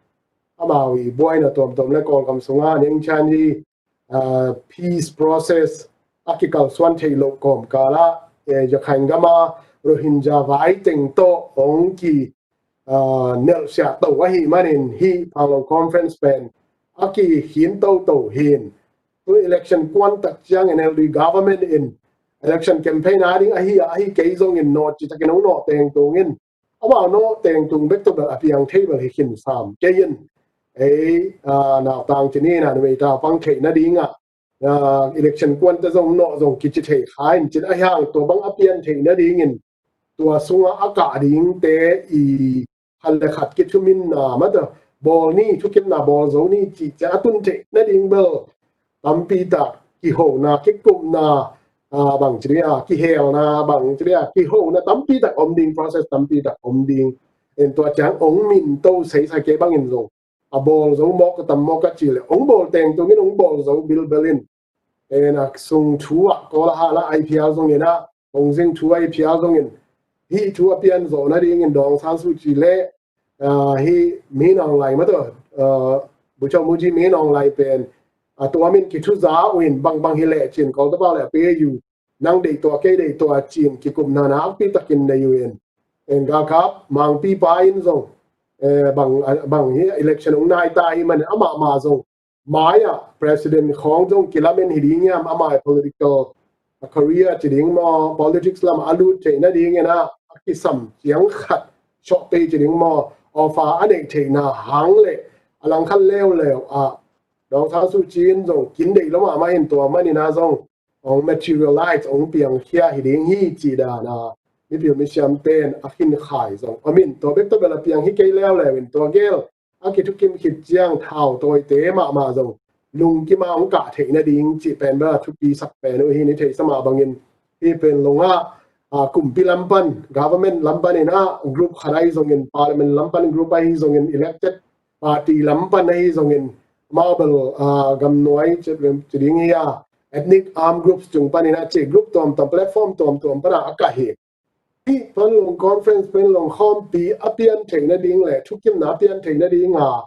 amau i buaina tuamtuam le Kawlgam sunga nengchan i peace process a kikalsuan theih loh kawmkal ah, Rakhine gam a Rohingya vai teng tawh hong ki nelhsiah to ahih manin, hih Panglong Conference pen a kikhin toto hi in, tu election kuan tak ciang N L D government in election campaign a ding ahi a, ahi kei zongin nawh ci takin hong nawh teng tung in, amau nawh teng tung bek tawh bel a piang thei bel hi khin sam kei in, ei nautang ci ni in ah, numei tau pang theih nading ah election kuante zong nawh zong kici thei kha in cin, a hiang tua bang a pian theih nadingin tua sungah a kah dingte i khat le khat kithuminna mah tawh, bawl ni, thukimna bawl zo ni cih ciang a tun theih nading bel tampi tak kihona, kikupna, ah, bang ci ding a, kihelna bang ci ding a, kihona tampi tak om ding, process tampi tak om ding. En tua ciang ong min to seisai kei bangin zong a bawl zo mawk a tam mawk a ci le ong bawl teng tungin ong bawl zo bilbel in. En a sung thu ah kawl a hal a ai phial zongin a, hong zing thu ai phial zongin hih thu a pian zawh nadingin Daw Aung San Suu Kyi le, ah, hih Min Aung Hlaing mah tawh, ah, Bogyoke Mukhi Min Aung Hlaing pen a tua min kithuza uh in bangbang hi leh cin kawl tapa le a pe yu nang deih tua kei deih tua cin kikupna nakpi takin nei uh in. En galkap mangpipa in zong, eh, bang, bang hi election ong nai ta hi man amah mah zong mai-ah president khawng zong kilamen hi ding hiam, amah political career ci ding maw, politics lam a lut theih nadingin a, a kisam ciang khat sawhpei ci ding maw, offer a neih theihna hang le a langkhat leuleu ah Daw Aung San Suu Kyi in zong kin deih lo mahmah in tua manin a zong ong materialize, ong piangkhia hi ding hi cih dan a mipil misiam pen a khinkhai zong om in, tua bek tawh bel a piang hi kei leuleu in tua gel a kithukim khit ciang thautawite mahmah zong lungkim a ong kah theih nading cih pen bel a thupi sak pen uh hi. I theihsa mah bangin hih pen lungah, ah, kumpi lam pan, government lam pan in a group khat ahi zongin, parliament lam pan group ahi zongin, elected party lam pan ahi zongin, amau bel, ah, gamnuai ci, ci ding hi a, ethnic armed groups tung pan in a ci group tuamtuam, platform tuamtuam pan a a kah hi. Hih Panglong Conference, Panglong khawmpi a pian theih nading le thukimna a pian theih nading a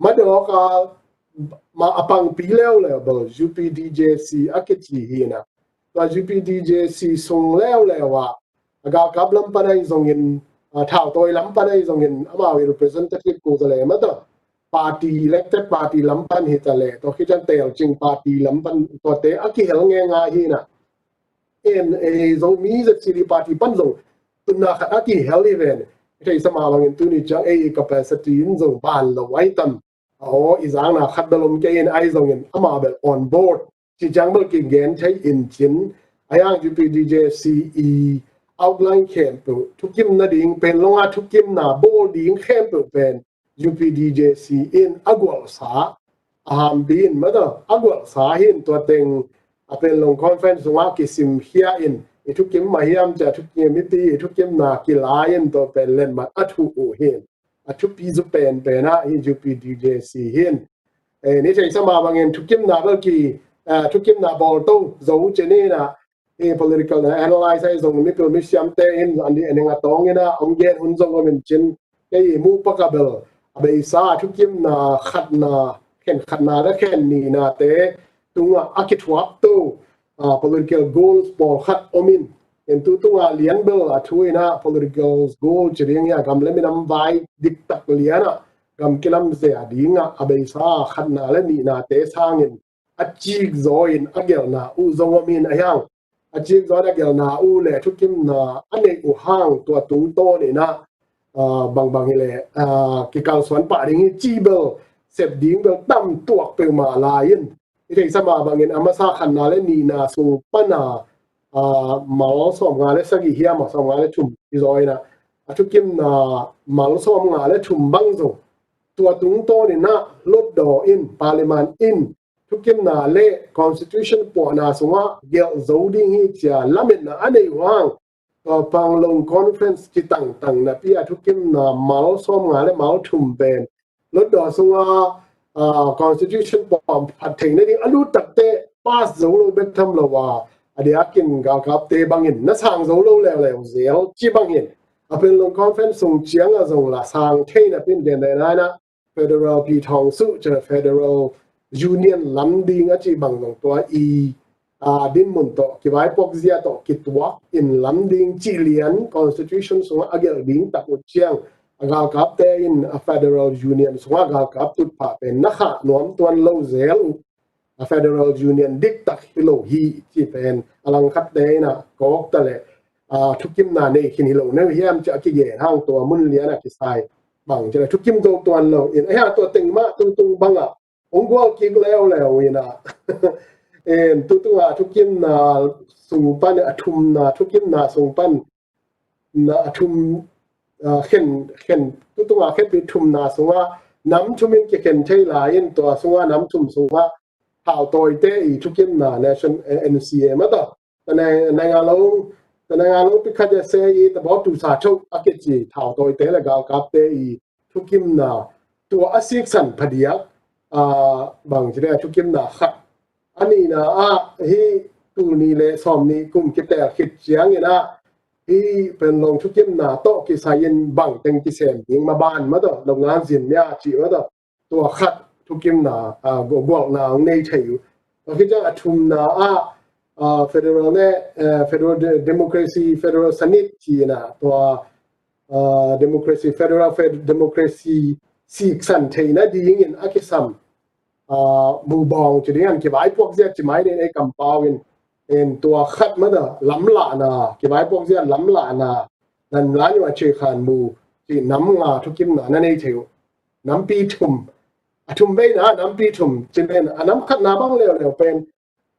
madawk a, ma a pangpi leuleu bel U P D J C a kici hi na. Tua U P D J C sung leuleu ah a galkap lam pan ahi zongin, a thautawi lam pan ahi zongin amau i representative ku za le mata party, elected party lam pan hi ta le, tua khit ciang telcing party lam pan tuate a kihel ngenga hi na. En, eh, Zomi Z C D party pan zong tunna khat a kihel hi ven. I theihsa mah bangin tuni ciang ei capacity in zong ban lo ai tam. Aw, i zangna khat bel om kei in ahi zongin amah bel on board ci ciang bel kigen thei in cin. A hiang U P D J C i outline khempeuh, thukim nading pen longa thukimna bawl ding khempeuh pen U P D J C in a gualsa, a hambi in mata a gualsa hi in tua teng a Panglong Conference sungah kisimkhia in i thukim mah hiam cia thukim mipi i thukimna kilai in tua pen letmat a thuh uh hi in. A thupi zu penpen ah hi U P D J C hi in. Eh, i theihsa mah bangin thukimna bel ki, eh, thukimna bawl to zo cin hi na, i political na analyze ahi zong mipil misiamte in an di ening a tawng in a ong gen hun zong om in cin, kei i muh pak a bel a beisa thukimna khatna, khen khatna le khen nihnate tungah a kithuak to, ah, political goals pawlkhat om in. En tu tungah lian bel a thu in a political goal ci ding hi a gam le minam vai diktak lian ah gam kilamzia dingah a beisa khatna le nihnate sangin a cik zaw in a gelhna uh zong om in a hiang. A cik zaw in a gelhna uh le thukimna a neih uh hang tua tungtawn in a, ah, bangbang hi le, ah, kikalsuan pah ding hi ci bel sep ding bel tam tuak peuhmah lai in. I theihsa mah bangin a masa khatna le nihna sung pan a, ah, mal sawmnga le sagih hiam a sawmnga le thum hi zaw in a, a thukimna mal sawmnga le thum bang zong tua tungtawn in a hlutdaw in, parliament in thukimna le constitution puahna sungah gelh zo ding hi cia lametna a neih uh hang. Tua Panglong Conference kitangtang napi a thukimna mal sawmnga le mal thum pen hlutdaw sunga, ah, constitution puahphat theih nading a lut takte pass zo lo bek tham lo a, a diakin galkapte bangin na sang zo lo leuleu zel ci bangin a Panglong Conference sung ciang a zong la sang thei napi in den den a na federal pi thawng suh, cin a federal union lam ding a cih bang zong tua i, aa, dinmun tawh, kivaipuak zia tawh kituak in lam ding cih lian constitution sungah a gelh ding tak uh ciang a galkapte in a federal union sungah galkap tutphah pen na khah nuam tuan lo zel uh. A federal union diktak hi lo hi cih pen a langkhatte in a kawk ta le, aa, thukimna nei khin hi lo neu hiam ci a kigen hang tua mun lian a kisai bang ci le thukim zo tuan lo in a hia tua teng mah tung tung bangah hong gual kik leuleu in a. En, tu tungah thukimna sung pan a thumna, thukimna sung pan na a thum, ah, khen, khen, tu tungah khenpi thumna sungah nam thum in kikhen thei lai in, tua sungah nam thum sungah thautawite i thukimna nation, eh, N C A mah tawh, tanaingalong tanaingalong pikhaja se i tabawtu sa tho a kici thautawite le galkapte i thukimna, tua a siksan phadiak, ah, bangci le thukimna khat. A nihna ah hih tul nih le sawm nih kum kitel khit ciangin ah hih Panglong thukimna tawh kisai in bangteng kisem ding maban mah tawh, lo ngan zin mia cih mah tawh, tua khat thukimna, ah, gu-, gualna hong nei thei uh. Tua khit ciang a thumna ah, ah, federal ne, eh, federal de-, democracy, federal sanit cihna, tua, ah, democracy, federal fed-, democracy siksan theihna dingin a kisam, ah, mubawng ci ding an kivaipuak zia ci mai nen ei kampau in, en tua khat mah tawh lamlahna, kivaipuak zia lamlahna, nan lai uh a ci khan mu, ci nam nga thukimna na nei thei uh. Nampi thum, a thum veina nampi thum, ci nen a nam khatna bang leuleu pen,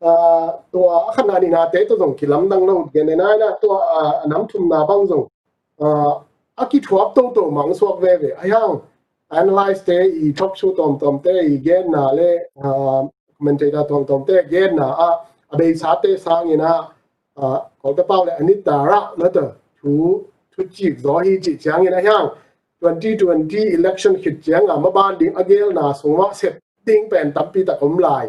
ah, tua a khatna nihnate tawh zong kilamdang lo gen nen ai na, tua, ah, a nam thumna bang zong, ah, a kithuap toto mang suak veve. A hiang analyse te i talk show tawmtawmte i genna le, ah, commentator tawmtawmte genna ah a beisate sangin ah, ah, Kawlta pau le a nitarah mah tawh thu, thucik zaw hi cih ciangin a hiang twenty twenty election khit cianga maban ding a gelna sungah sep ding pen tampi tak om lai.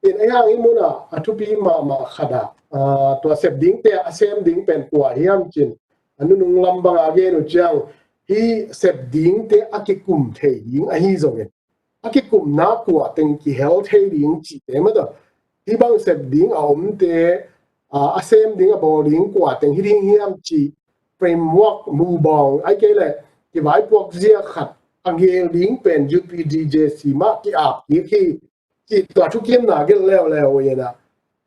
In a hiang hih munah a thupi mahmah khatah, ah, tua sep dingte a sem ding pen kua hiam cin, a nunung lam banga gen uh ciang hih sep dingte a kikum thei ding ahi zongin a kikumna kua teng kihel thei ding cihte mah tawh, hih bang sep ding a omte, ah, a sem ding a bawl ding kua teng hi ding hiam cih framework mubawng ai kei le kivaipuak zia khat a gel ding pen U P D J C mah ki-ap kik hi cih tua thukimna gelh leuleu uh inah.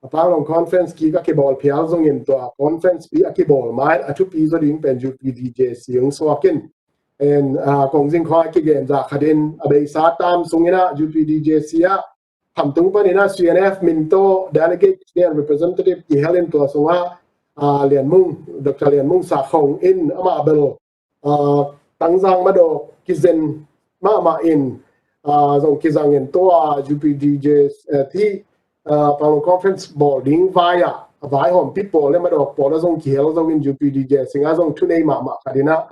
A Panglong conference kik a kibawl phial zongin tua conference pi a kibawl mai a thupi zaw ding pen U P D J C hong suak in. En, ah, kong zing khawng a kigen zah khatin a beisa tam sunginah U P D J C ah khamtung paninah C N F min tawh delegate nian representative kihel in tua sungah, ah, Lian Mung, Doctor Lian Mung Sakhong in amah bel, ah, Tangzang Madawk kizen mahmah in, ah, zong kizang in tua U P D J, eh, thi, ah, Panglong conference bawl ding vai ah, a vaihawmpi pawl le Madawk pawl ah zong kihel zongin U P D J singah zong thunei mahmah khatinah,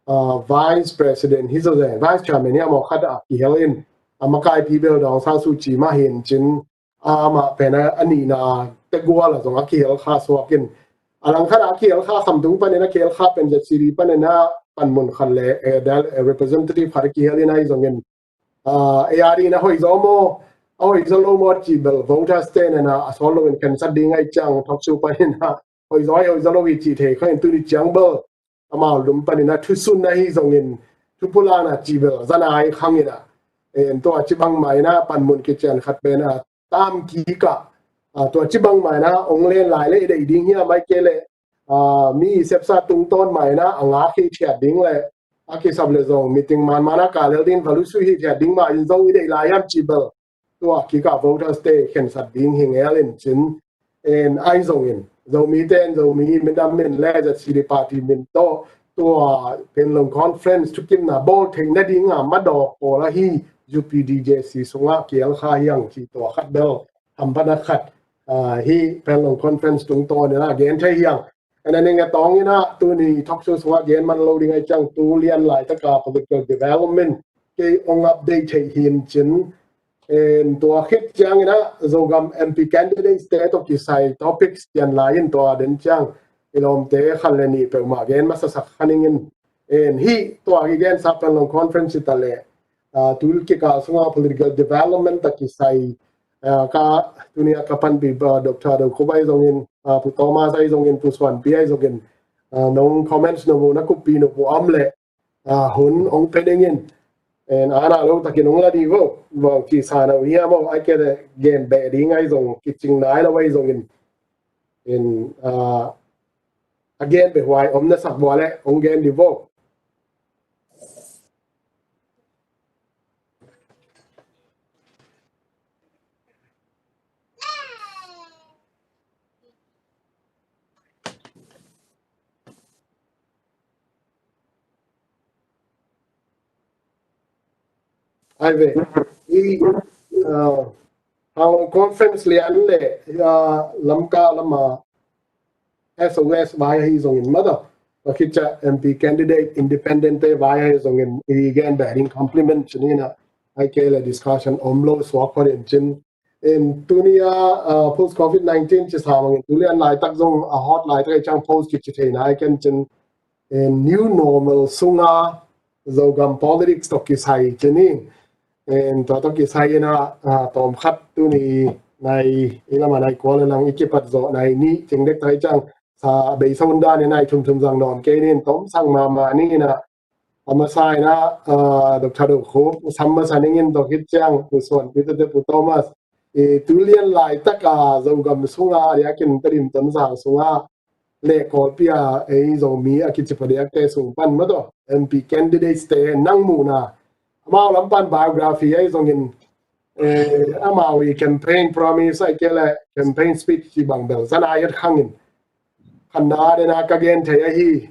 ah, vice president hi zaw zen, vice chairman hi a mawk khat ah kihel in, a makaipi bel Daw Aung San Suu Kyi mah hi in cin, amah pen a nihna tegual ah zong a kihel kha suak in, a langkhat ah a kihel kha khamtung panin a kihel kha pen Z C D panin a panmun khat le, eh, del, eh, representative khat a kihel in ahi zongin, ah, A R D in a hoih zaw maw, a hoih zaw lo maw cih bel voters te nena a sawt loin khensat ding ahi ciang talk show panin a hoih zaw, hoih zaw lo i cih thei kha in tuni ciang bel amau lum panin a thusun ahi zongin thupulakna cih bel zan a ahi khang inah, en tua ci bangmah inah panmun kician khat pen a tam kik ah, ah, tua ci bangmah inah ong len lai le i deih ding hiam ai kei le, ah, mi i sepsa tungtawn mah inah a ngak hi thiat ding le a kisap le zong meeting manmana ka lel ding valusu hi thiat ding mah in zong i deih lai hiam cih bel tua kik ah voters te khensat ding hi ngel in cin. En ahi zongin Zomite in Zomi minam min le Z C D party min tawh tua Panglong conference thukimna bawl theihna dinga Madawk pawl ahi U P D J C sungah kihel kha hiang cih tua khat bel hamphatna khat, ah, hih Panglong conference tungtawn inah gen thei hiang. En a ning a tawng inah tuni talk show sungah gen man lo ding ahi ciang tu lian laitaka political development kei ong update thei hi in cin. En tua khit ciang inah Zogam M P candidates te tawh kisai topics pian lai in tua den ciang i lawmte khat le nih peuhmah gen masasak kha ning in. En hih tua kigensa Panglong conference hi ta le, ah, tu kikal sunga political development tawh kisai, ah, ka tuni a ka panpih, ah, Doctor Do Khup ahi zongin, ah, Pu Thomas ahi zongin, Pu Suanpi ahi zongin, ah, nong comments nong na kuppih nong pu om le, ah, hun ong pe dingin. En ana lo takin ong la ding vo, vo kisa na uh hiam vo, ai kei le gen beh ding ahi zong kicing nai lo ahi zongin. En, ah, a gen beh huai om na sak vua le ong gen ding vo. Ai ve, i, uh, Panglong conference lian le, uh, Lamka lama S O S vai ahi zongin mata. Pakitsa M P candidate independent te vai ahi zongin i gen beh ding compliment cin ina. Ai ke le discussion om lo suak pha den cin. In tunia, uh, post covid nineteen ci sa mangin tulian laitak zong a hot laitak i cang post ci ci thei nai ken cin. In new normal sunga Zogam politics to kisai cin in. En tua to kisai ina, ah, tawm khat tuni nai i lama nai kua le lang i kipat zawh nai ni cing dek tai cang sa bei sa un dan ina i thum thum zang nawn kei nin tawm sang mama ni ina a masa ina, ah, Doctor Do Khup sam masa ning in to khit ciang Pu Suan Pi Tete Pu Thomas i tulian laitak a Zogam sunga a diakin Tedim Tonsang sunga le Kawlpi a ei Zomi a kici padiak te sung pan mataw M P candidates te nang muhna amau lam pan biography ei zongin, eh, amau i campaign promise ai ke le campaign speech ci bang bel zan a yat khangin khanna dena ka gen thei ahi,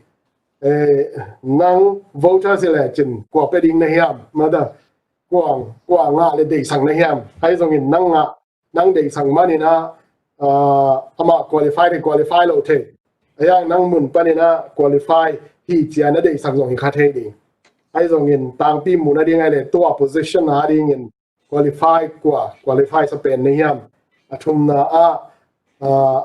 eh, nang voters i le cin kua pe ding na hiam mataw kuang kuang a le deisang na hiam ai zongin nang a nang deisang manina, ah, amah qualify thei qualify lo thei. Ayang nang mun panina qualify hi cia na deisak zong hi kha thei ding. Ai zongin tangpi muhna ding ai le tua position a dingin qualify kua, qualify sa pen na hiam. A thumna a, ah,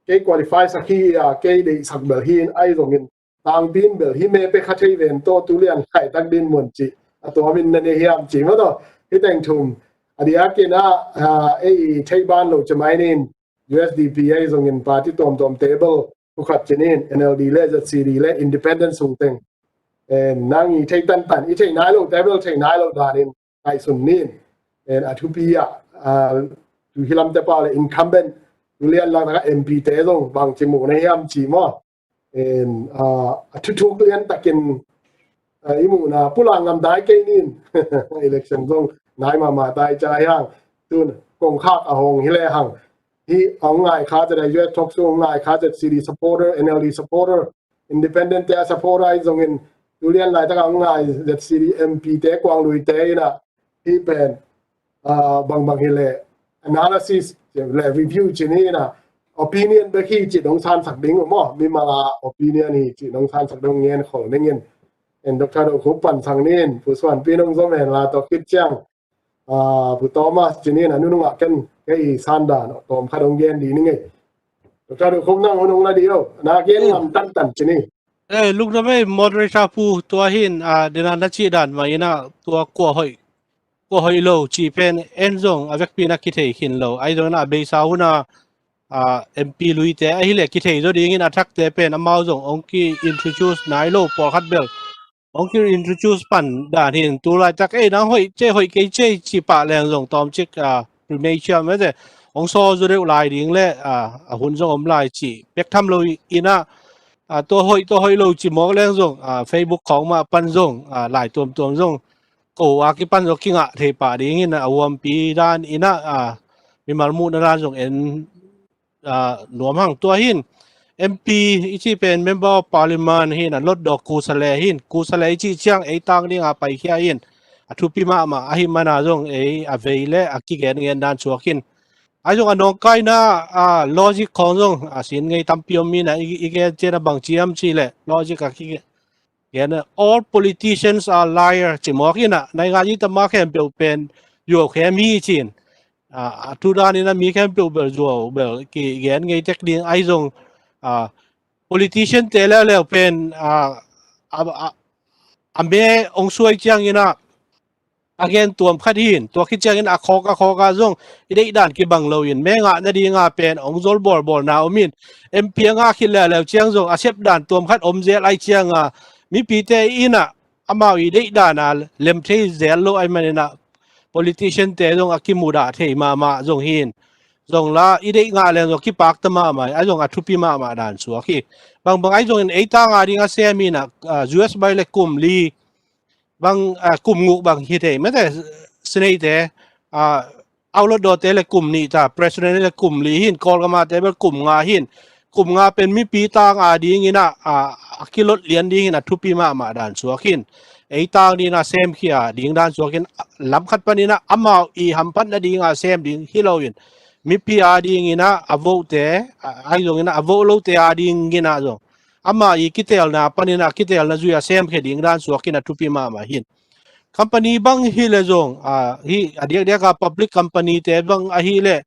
kei qualify sa hi a, kei deisak bel hi in ai zongin tangpin bel hi me pe kha thei ven to tulian khaitak din mun ci a tuamin na ne hiam ci mataw hi teng thum a diakin a, ah, ei thei ban lo ci mai nin U S D P ei zongin party tuamtuam table khu khat ci nin N L D le Z C D le independent sung teng. Eh, nang i thei tantan i thei nai lo table thei nai lo danin ai sun nin. Eh, a thupi a, ah, tu hilam te pa le incumbent tulian lang taka M P te zong bang ci muhna hiam ci maw. En, ah, a thuthuk lian takin, ah, i muhna pula ngam dai kei nin election zong nai mama dai ca hiang tun kongkhak a hong hi le hang hi a hong ngai kha te dai U S talk show hong ngai kha te Z C D supporter, N L D supporter, independent te a supporter ai zongin tulian laitak a hong ngai Z C D M P te kuang lui te ina hi pen ah, bangbang hi le analysis le review ci ni na opinion bek hi ci dong sansak ding uh maw, mimal a opinion hi ci dong sansak dong ngen khol ningin. En Doctor Do Khup pansang nin Pu Suan Pi nong zom hen la to khit ciang, ah, Pu Thomas ci ni na nunung a ken kei sandan tawm kha dong gen di ni ngei. Doctor Do Khup nang hunung la di o na gen ngam tantan ci ni. Eh, lungdam ei moderator pu tua hin, ah, dena na cih dan mah ina tua kua hoih, kua hoih lo cih pen en zong a vekpi na kithei khin lo. Ai zong na a beisa huna, ah, M P luite ahi le kithei zo dingin a thakte pen amau zong ong ki introduce nai lo pawlkhat bel ong ki introduce pan dan hin tu laitak ei nang hoih cei hoih kei cei cih pah leng zong tawmcik, ah, premature mete ong saw zo deuh lai ding le, ah, a hun zong om lai cih bek tham lo ina, ah, tua hoih tua hoih lo ci mawk leng zong, ah, Facebook khawng mah pan zong, ah, lai tuamtuam zong ko a kipan zong kingah thei pah dingin a huampi dan ina, ah, mimal muhna dan zong en, ah, nuam hang tua hin M P i cih pen Member of Parliament hin a lotdawk kusale hin kusale i cih ciang ei tang dinga paikhia hin a thupi mahmah ahi mana zong ei a vei le a kigen ngen dan suak hin. Ai zong a nawngkaina, ah, logic khawng zong a sin ngei tampi om mina i, i gen cian a bang ciam cih le logic a kigen. Gen a, all politicians are liar ci mawk ina nai nga i tama khempeuh pen yuau khem hi cin. Ah, a thu dan ina mi khempeuh bel zuau bel kigen ngei tek ding ai zong, ah, politician te leuleu pen, ah, a, a, a me ong suai ciang ina a gen tuam khat hin tua khit ciangin a khawk a khawk a zong i deih dan kibang lo in me ngah nadinga pen ong zol bawlbawlna om in M P a ngah khit leuleu ciang zong a sep dan tuam khat om zel ai cianga mipite ina amau i deih dana lem thei zel lo ai manina politician te zong a kimudah thei mahmah zong hin zong la i deih ngah leng zong kipak ta mahmah ai zong a thupi mahmah dan suak hi. Bangbang ai zongin ei tanga ding a sem ina, ah, U S bai le kum li bang, ah, kum nguk bang hi thei mete sineite, ah, aulot dawte le kum nih ta president le kum li hin Kawlgamate bel kum nga hin kum nga pen mipi tanga dingina, ah, a kilot lian dingin a thupi mahmah dan suak hin. ei tang dingin a semkhia ding dan suakin, lam khat panin ah amau i hamphat nading a sem ding hi loin, mipi a dingin ah a vote te, a, ahi zongin ah a vote lote a dingin ah zong ama i kiteelna panin ah kiteelna zui a semkhia ding dan suakin a thupi mahmah hi. Company bang hi le zong, a, hi a diakdiak a public company te bang ahi le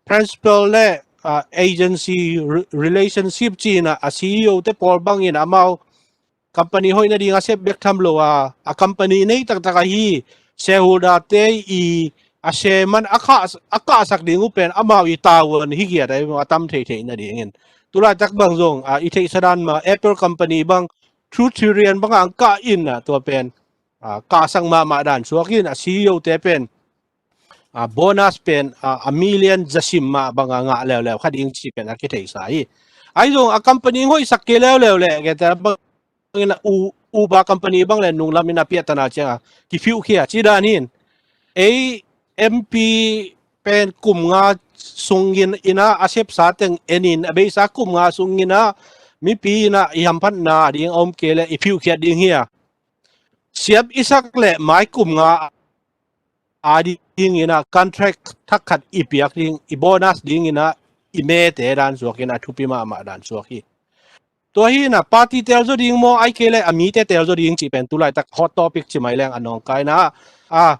principal le, a, agency re-, relationship ci-in ah a C E O te pawl bangin amau company hoih nading a sep bek tham lo a, a company nei taktak ahi shareholder te i a share man a kah, a kahsak ding uh pen amau i tavuan hi khiat a, a tam theithei nadingin. Tulaitak bang zong, a, i theihsa dan mah Apple company bang two trillion bang ang kah in ah tua pen, a, kahsak mahmah dan suakin a C E O te pen, a, bonus pen, a, a million zasim mah bang a ngah leuleu kha ding ci pen a kitheisa hi. Ahi zong a company hoihsak kei leuleu le, kei ta bang in ah U-, Uber company bang le nunglam in a piahtana ciang a kiphiuhkhia ci dan hi. Ei M P pen kum nga sungin in ah a sepsa teng en in a beisa kum nga sungin ah mipi in ah i hamphatna ding a om kei le i phiuhkhiat ding hi a, siap i sak le mai kum nga a dingin ah contract thak khat i piak ding, i bonus dingin ah i mete dan suakin a thupi mahmah dan suak hi. Tua hi in ah party tel zaw ding maw, ahih kei le a mite tel zaw ding cih pen tulaitak hot topic ci mai leng a nawngkai in ah, a,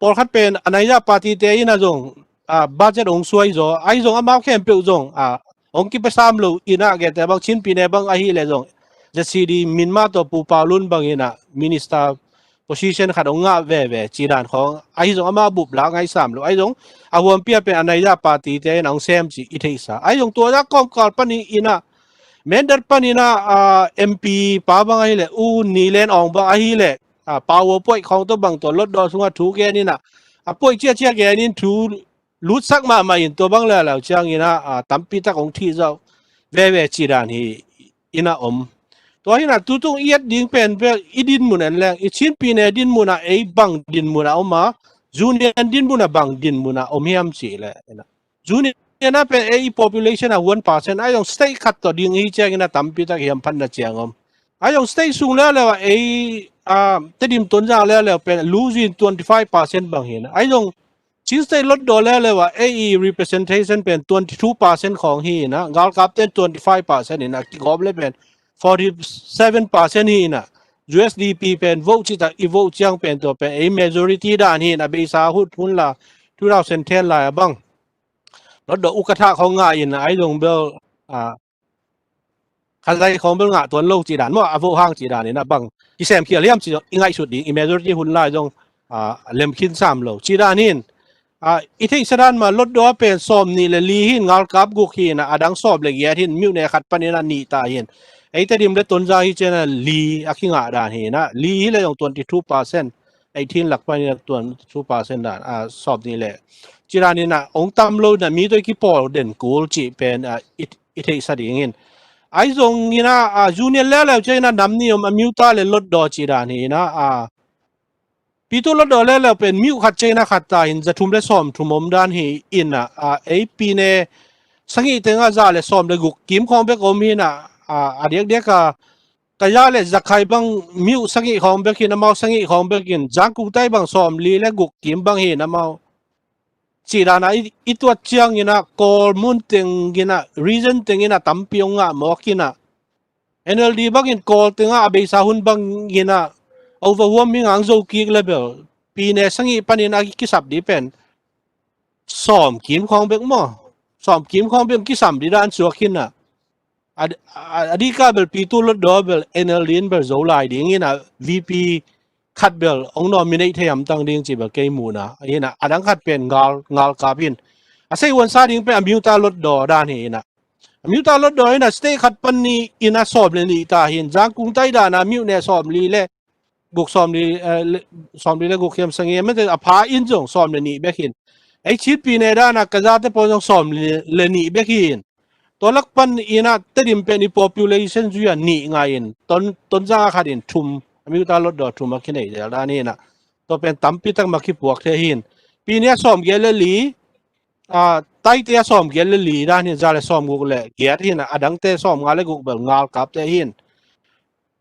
pawlkhat pen a naizah party te in ah zong, a, budget hong suai zaw, ahi zong amau khempeuh zong, a, hong kipia sam lo in ah, gete bang Chin Pyine bang ahi le zong Z C D min mah tawh Pu Pau Lun bangin ah minister position khat hong ngah veve ci dan khawng, ahi zong amau bup la ngai sam lo, ahi zong a huampi a pen a naizah party te in ah hong sem ci i theihsa. Ahi zong tua zah kawmkal panin ah, Mindat panin ah, a, M P pa bang ahi le, U Ni Len Awng bang ahi le, a, power point khawng tawh bang tawh lotdaw sungah thu gen in ah, a point ciacia gen in thu lutsak mahmah in tua bang leuleu ciangin ah, a, tampi tak hong thih zaw veve ci dan hi in ah om. Tua hi in ah tutung i et ding pen bel i dinmun en leng, i Chin Pyine dinmun ah ei bang dinmun ah om a, union dinmun ah bang dinmun ah om hiam cih le, union ah pen ei population ah one percent, ahi zong state khat tawh ding hi ciangin ah tampi tak hiam phatna ciang om. Ahi zong state sung leuleu ah ei, a, Tedim Tonzang leuleu pen losing twenty five percent bang hi in ah, ahi zong Chin State lotdaw leuleu ah ei i representation pen twenty two percent khawng hi in ah, galkap ten twenty five percent in ah, kigawm le pen forty seven percent hi in ah, U S D P pen vote cih tak i vote ciang pen tua pen ei majority dan hi in ah, beisa hun, hun la two thousand ten lai a bang lotdaw ukatha khawng ngah in ah, ahi zong bel, a, khalai khawng bel ngah tuan lo cih dan maw, a vote hang cih dan in ah bang kisem khial hiam cih zong i ngaihsut ding, i majority hun lai zong, a, lem khin sam lo cih dan hi in, a, i theihsa dan mah lotdaw pen sawm nih le li hi in, galkap guk hi in ah, a dang sawm le giat hi in, myone khat panin ah nih ta hi in, ei Tedim le Tonzang hi ciangin ah li a kingah dan hi in ah, li hi le zong twenty two percent, eighteen lak panin ah twenty two percent dan, a, sawm nih le cih dan in ah hong tam lo in ah mi tawh i kipawl den kul cih pen, a, i, i theihsa ding hi in. Ahi zongin ah, a, union leuleu ciangin ah nam nih om, a MUTA le lotdaw cih dan hi in ah, a, Pyithu lotdaw leuleu pen myo khat ciangin ah khat ta hi in, za thum le sawm thum om dan hi in ah, a, ei Pyine sagih teng ah za le sawm le guk kim khawng bek om hi in ah, a, a diakdiak a Kayah le Rakhine bang myo sagih khawng bek hi in, amau sagih khawng bek hi in, Zangkung tai bang sawm li le guk kim bang hi in amau cih dan ah i, i tuat ciangin ah Kawl mun tengin ah, region tengin ah tampi hong ngah mawk in ah, N L D bangin Kawl tengah a beisa hun bangin ah overwhelming hong zo kik le bel, Pyine sagih panin a kisap ding pen sawm kim khawng bek maw, sawm kim khawng bek kisam ding dan suak hi in ah, a, a, a dik a bel Pyithu lotdaw bel N L D in bel zo lai ding hi in ah, V P khat bel hong nominate thei hamtang ding cih bel kei muhna hi in ah, a dang khat pen gal, galkap hi in, a sei huansa ding pen a MUTA lotdaw dan hi in ah, a MUTA lotdaw hi in ah state khat panin ah sawm le nih ta hi in, Zangkung tai dan ah myone sawm li le guk, sawm li, eh, le, sawm li le guk hiam sagih hiam, a pha in zong sawm le nih bek hi in, ei Chin Pyine dan ah Kayah te pawl zong sawm li le nih bek hi in, tua lak panin ah Tedim pen i population zui a nih ngai in, Ton, Tonzang a khat in thum, a MUTA lotdaw thum a kinei zel dan hi in ah, tua pen tampi tak mah kipuak thei hi in, Pyine ah sawm giat le li, a, Taite ah sawm giat le li dan hi in, za le sawm guk le giat hi in ah, a dangte sawm nga le guk bel galkapte hi in.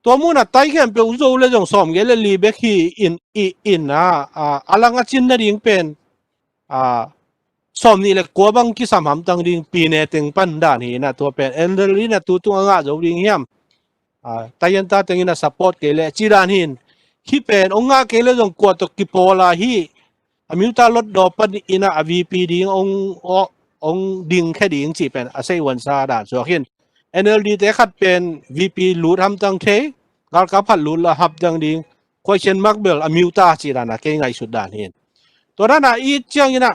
Tua munah tai khempeuh zo le zong sawmgiat le li bek hi in, i, in a, a, a lang a cin nading pen, a, sawmnih le kua bang kisam hamtang ding pi ne teng pan dan hi in a, tua pen NLD in a tutung a ngah zo ding hiam? A, taian ta tengin a support kei le ci dan hin, hih pen ong ngah kei le zong kua tawh kipawl a hi, a MUTA lotdaw pan in a, a VP ding ong, ong ding khe ding ci pen a sei uansa dan suak hin. NLD te khat pen VP lut hamtang thei, galkap khat lut la hamtang ding, question mark bel a MUTA ci dan a kei ngaihsut dan hin. Tua dan a i ciangin a,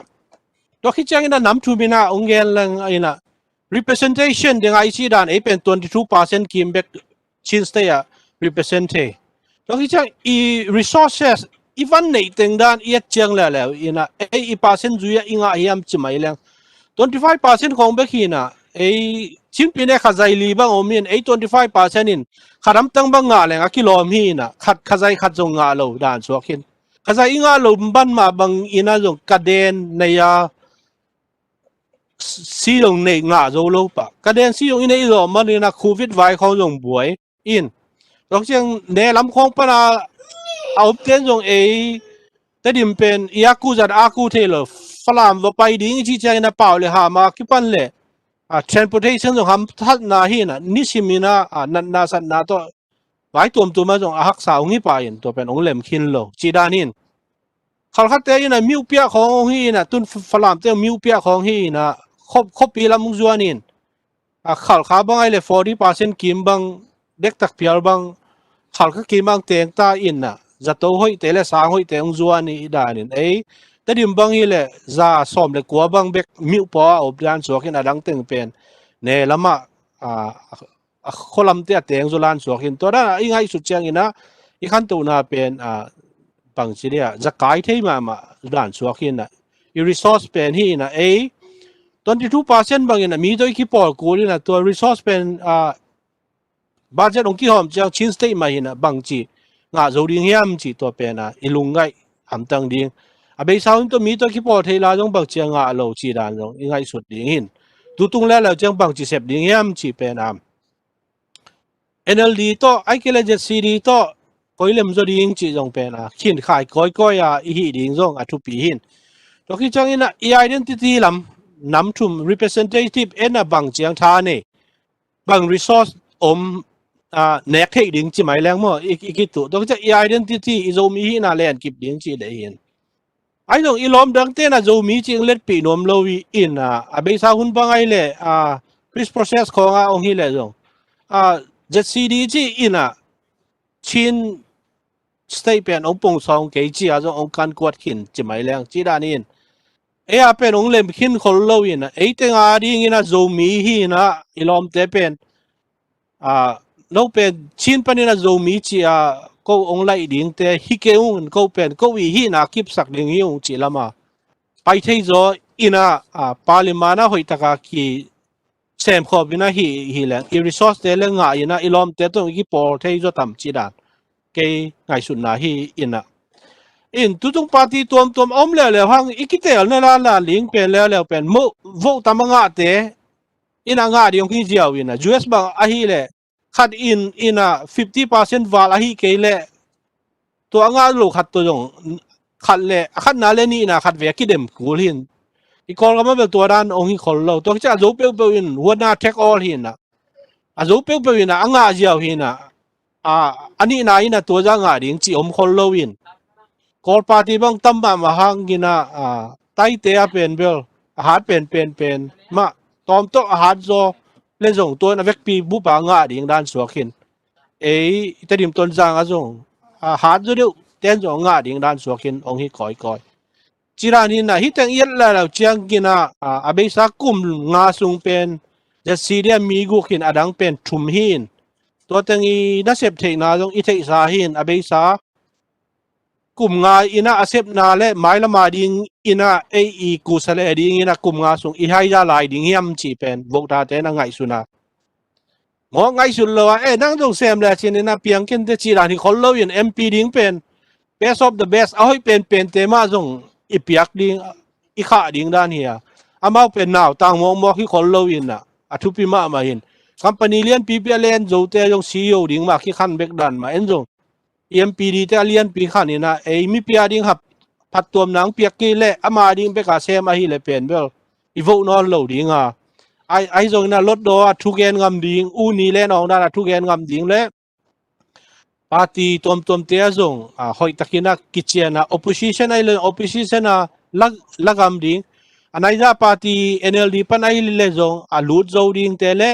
tua khit ciangin a nam thum in a ong gen leng in a, representation ding a i ci dan ei pen twenty two percent kim bek Chin State a represent thei. Tua khit ciang i resources i van neih teng dan i et ciang leuleu in a, ei i percent zui a i ngah hiam ci mai leng, twenty five percent khong bek hi in a, ei Chin pi ne kha zai li bang om in, ei twenty five percent in kha hamtang bang ngah leng a kilawm hi in a, khat kha zai khat zong ngah lo dan suak hin. Kha zai i ngah lo ban mah bang in a zong ka den nei a si zong nei ngah zo lo pah. Ka den si zong i nei zawh man in a Covid vai khong zong buai in. Tua ciang ne lam khong pan a, a om ten zong ei Tedim pen i a ku zat a ku thei lo. Falam va pai ding i ci ciangin a pau le ham a kipan le, a, transportation zong hamthatna hi in a, nisim in a, a, natna satna tawh vai tuamtuam a zong a haksa ong hi pah in, tua pen ong lem khin lo ci dan hin. Khalkhatte in a miupiak khong ong hi in a, tun Falamte miupiak khong hi in a, khop, khopi lam ong zuan in. A, Khalkha bang ai le forty percent kim bang, dektak pial bang, Khalkha kim bang teng ta in a, zato hoihte le sang hoihte ong zuan i dan in. Ei Tedim bang hi le za sawm le kua bang bek miupaw a op dan suak in, a dang teng pen ne lam a, a, a khualamte a teng zaw lan suak hin. Tua dan a i ngaihsut ciangin a, i khantohna pen, a, bangci dia, zakai thei mahmah dan suak hin a, i resource pen hi in a, ei twenty two percent bang in a mi tawh i kipawl kul in a, tua resource pen, a, budget ong kihawm ciang Chin State mah hi in a, bangci ngah zo ding hiam ci tua pen a i lungngaih hamtang ding. A beisa hun tawh mi tawh kipawl thei la zong bangci a ngah lo ci dan zong i ngaihsut ding hin. Tutung leuleu ciang bangci sep ding hiam ci pen a, NLD tawh, ai kei le ZCD tawh koi lem zaw ding ci zong pen a khin khai kawikawi a i hih ding zong a thupi hin. Tua khit ciangin a i identity lam, nam thum representative en a bang ciang tha nei, bang resource om, a, nek theih ding ci mai leng maw, i, i kituh. Tua khit ciang i identity i Zomi hihna len kip ding ci le hin. Ai zong i lawm dangte in a Zomi ci ong letpih nuam lo i in a, a beisa hun bang ai le, a, peace process khong a ong hi le zong, a, ZCD ci in a, Chin State pen ong pong sawng kei ci a zong ong kan kuat khin ci mai leng ci dan in. Ei a pen ong lem khin khol lo in a, ei teng a ding in a Zomi hi in a, i lawmte pen, a, no pen Chin pan in a Zomi ci a ko ong laih dingte hi kei ung, ko pen ko i hihna kipsak ding hi ung ci lam a pai thei zaw in a, a, parliament a hoih tak a ki sem khawm in a hi, hi leng i resource te le ngah in a, i lawmte tawh i kipawl thei zaw tam ci dan kei ngaihsutna hi in a. In tutung party tuamtuam a om leuleu hang i kitelna la la ling pen leuleu pen mo vote tam a ngahte in a ngah ding hi ziau in a, US bang ahi le khat in, in a fifty percent val ahi kei le, tua a ngah lo khat tawh zong khat le, a khatna le nihna khat ve a kidem kul hin. I Kawlgam a bel tua dan ong hi khol lo. Tua khit ciang a zo peuhpeuh in, huatna thek awl hi in a, a zo peuhpeuh in a, a ngah ziau hi in a, a, a nihna in a tua zah ngah ding ci om khol lo in. Kawl party bang tam mahmah hang in a, a, taite a pen bel a hat pen pen pen mah, tawm tawh a hat zaw le zong tua in a vekpi bup a ngah ding dan suak hin. Ei Tedim Tonzang a zong a hat zaw deuh ten zong a ngah ding dan suak hin ong hi kawikawi. Ci dan hin a, hih teng i et leuleu ciang in a, a, a beisa kum nga sung pen ZCD a mi guk hin, a dang pen thum hi in. Tua teng i nasep theihna zong i theihsa hi in, a beisa kum nga in a, a sepna le mailam a ding in a, ei i kusa le ding in a kum nga sung i haiza lai ding hiam ci pen vote-ate in a ngaihsun a. Mawk ngaihsun lo a, eh, nang zong sem le cin in a piang kente ci dan hi khol lo in, MP ding pen best of the best, a hoih penpente mah zong i piak ding, i khah ding dan hi a. Amau pen nautang mawkmawk hi khol lo in a, a thupi mahmah hin. company lianpipi a len zote zong C E O ding mah kikhan bek dan mah en zong, E M P D te a lianpi khan inah ei mipi a ding hap phattuamna ang piak kei leh ama ding bek a sem ahi leh pen bel i vote nawn lo ding a, ai, ai zong inah lotdaw a thugen ngam ding, uni le nawng dan a thugen ngam ding le party tuamtuamte a zong a hoih takin a kician a, opposition ahi le opposition a la, la ngam ding, a naizah party N L D pan ahi le zong a lut zo dingte le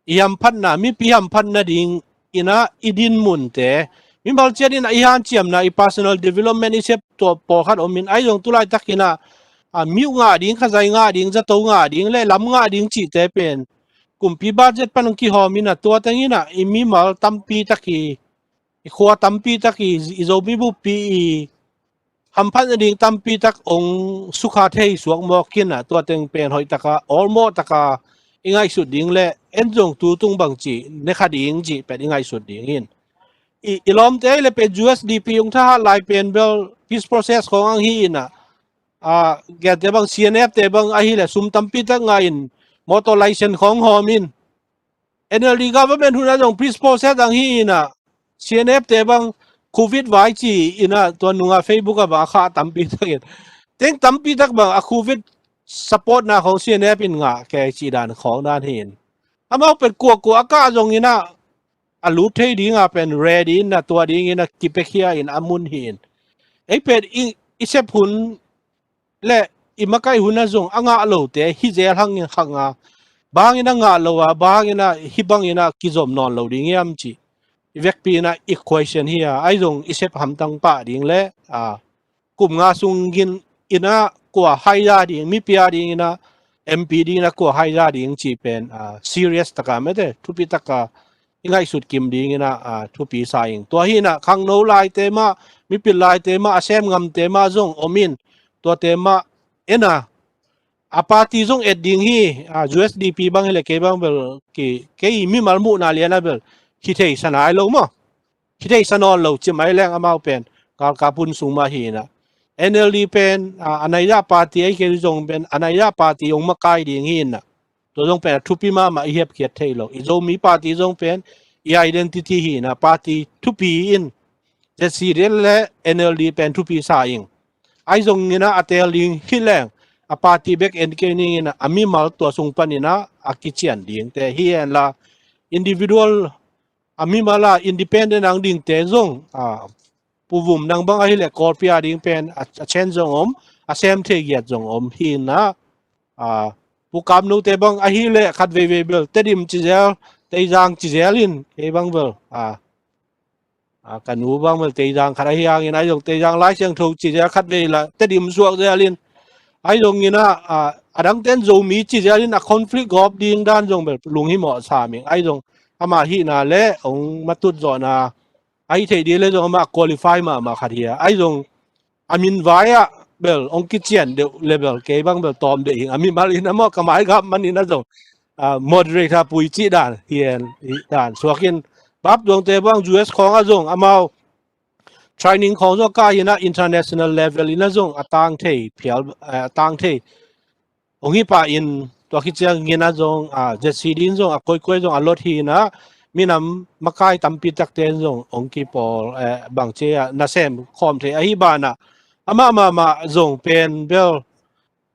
i hamphatna, mipi hamphatna ding inah i dinmunte, mimal ciat inah i hanciamna, i personal development i sep tua pawlkhat om in, ai zong tulaitak inah a, miuh ngah ding, khazai ngah ding, zato ngah ding le lam ngah ding cihte pen kumpi budget pan hong kihawm inah tua teng inah i mimal tampi tak i, i khua tampi tak i, i Zomi buppi i hamphat nading tampi tak hong sukha thei suak mawk inah tua teng pen hoih taka, awlmawh taka i ngaihsut ding le en zong tu tung bang cih ne kha ding cih pen i ngaihsut ding in. I, i lawmte le pen U S D P hong thahat lai pen bel peace process khawng ang hi inah, a, gente bang C N F te bang ahi le sum tampi tak ngah in motor license khawng hawm in, N L D government hun a zong peace process ang hi inah, C N F te bang covid vai ci inah tua nunga Facebook a bang a khah tampi tak in, teng tampi tak bang a covid support na khawng C N F in ngah kei ci dan khawng dan hi in, amau pen kuakua a kah zong inah a lut thei ding a pen ready inah tua ding inah kipekhia in a mun hi in, ei pen i, i sep hun le i makaih hun a zong a ngah lote hi zel hang, hang a, bang inah ngah lo a, bang inah hi bang inah kizom nawn lo ding hiam ci i vekpi inah i question hi a, ai zong i sep hamtang pah ding le, a, kum nga sung gin inah kua hai za ding, mipi a ding inah, M P ding inah kua hai za ding ci pen, a, serious taka mete thupi taka i ngaihsut kim ding inah, a, thupi sa ing. Tua hi inah khangno laite mah, mipil laite mah, a sem ngamte mah zong om in, tuate mah en a, a party zong et ding hi, a, U S D P bang hi le kei bang bel ki, kei mimal muhna lian a bel hi thei sa nai lo maw. Hi thei sa nawn lo ci mai leng amau pen galkap hun sung mah hi inah, N L D pen, a, a naizah party ahi kei zong pen a naizah party hong makai ding hi inah, tua zong pen a thupi mahmah i hiapkhiat thei lo. I Zomi party zong pen i identity hi inah party thupi in, Z C D le N L D pen thupi sa ing. Ai zong inah a tel ding hi leng a party bek en kei ning inah a mimal tua sung pan inah a kician dingte hi en la, individual a mimal a independent ang dingte zong, a, Pu Vum nang bang ahi le Kawlpi a ding pen a, a chen zong om, a sem thei giat zong om hi inah, a, Pu Kam Note bang ahi le khat veivei bel Tedim ci zel, Teizang ci zel in, kei bang bel, a, a, ka nu bang bel Teizang khat ahi hang in, ai zong Teizang Lai Siangtho ci zel khat vei la Tedim suak zel in, ai zong inah, a, a dangten Zomi ci zel in a conflict gawp ding dan zong bel lunghimawh sam ing, ai zong ama hihna le hong matut zawhna ahi thei ding le zong amah qualify mahmah khat hi a, ai zong a min vai ah bel hong kician deuh le bel kei bang bel tawm deuh ing, a mimal in amah ka mai gap man inah zong, a, moderator pui cih dan hi en, hi dan suak in, Bap Duangte bang U S khawng a zong amau training khawng zong kah inah international level inah zong a tang thei phial, a tang thei hong hi pah in, tua khit ciangin a zong, a, Z C D in zong a koikoi zong a lot hi inah, minam makai tampi takte in zong hong kipawl, eh, bangci a nasem khawm thei ahi banah, amah mahmah zong pen bel,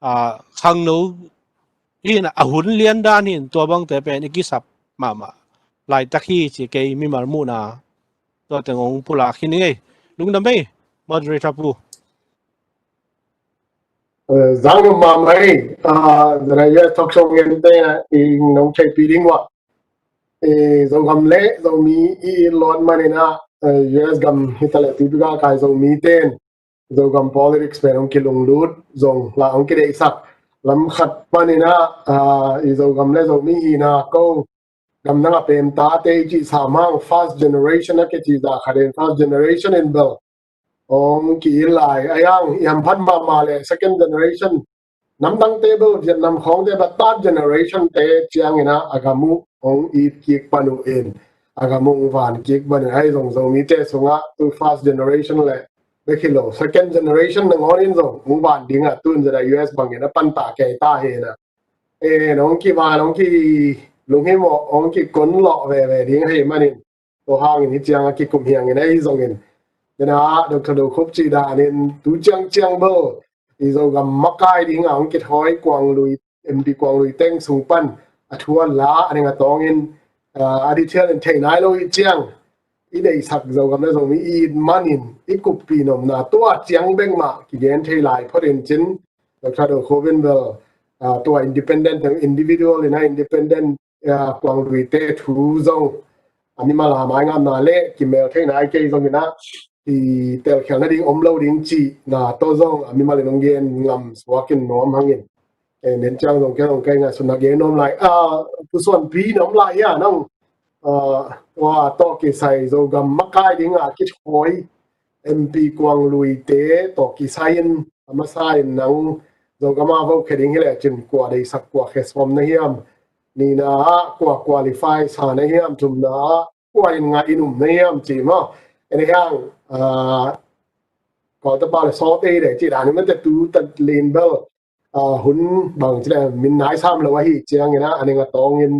a, khangno hi inah a hun lian dan hi in, tua bangte pen i kisap mahmah laitak hi ci kei mimal muhna tua teng hong pulak hi ning ei. Lungdam ei, moderator pu. Eh, zang num mahmah ei, ah, zana U S talk show ngen te, i nong theipi ding uh ah. Eh, Zogam le Zomi i lawt man inah, eh, U S gam hi ta le tuipi ka kai Zomi ten Zogam politics pen hong kilunglut, zong la hong kideihsak. Lam khat pan inah, ah, i Zogam le Zomi hihna ko gamdang a pemtate i cih sam hang first generation a kici zah khat in first generation in bel hong ki-il lai. Ahi hang i hamphat mahmah le second generation, namdangte bel Vietnam khawngte bel third generation te ciang inah a gam uh hong it kik pan uh in, a gam uh hong van kik pan uh in, ahi zong Zomite sungah tu first generation le bek hi lo, second generation nangawn in zong hong van ding ah, tu in zah U S bangin a pantah kei ta hi inah. Eh, hong kivan, hong ki lunghimawh hong kikon lawh veve ding ahih manin, tua hangin hih ciang a kikum hiangin ahi zongin, dena Doctor Do Khup cih danin tu ciangciang bel i Zogam makai dinga hong kithawi Kuang Lui, M P Kuang Lui teng sung pan a thu a la a ding a tawngin, ah, a detail in thei nai lo hih ciang, i deihsak Zogam le Zomi i it manin i kuppih nopna tua ciang bek mah kigen thei lai phot in cin, Doctor Do Khup in bel, ah, tua independent, individual in a independent, ah, Kuang Lui te thu zong a mimal a mai ngamna le kimel thei nai kei zongin a, i telkhial nading om lo ding cihna tawh zong a mimal in hong gen ngam suak in nuam hangin. Eh, nen ciang zong kei zong kei ngaihsutna gen nuam lai. Ah, Pu Suanpi na om lai hia nang? Ah, tua tawh kisai Zogam makai dinga kithawi M P Kuang Lui te tawh kisai in a masa in nang Zogam a vo khe ding hi lecin kua deihsak kua khe sawm na hiam? Nihna ah kua qualify sa na hiam? Thumna ah kua in ngah in um na hiam ci maw? En hiang, ah, Kawltapa le sawt ei deh cih dan in mate tu tat lin bel, ah, hun bang ci le min nai sam lo ahi ciangin a, a ning a tawngin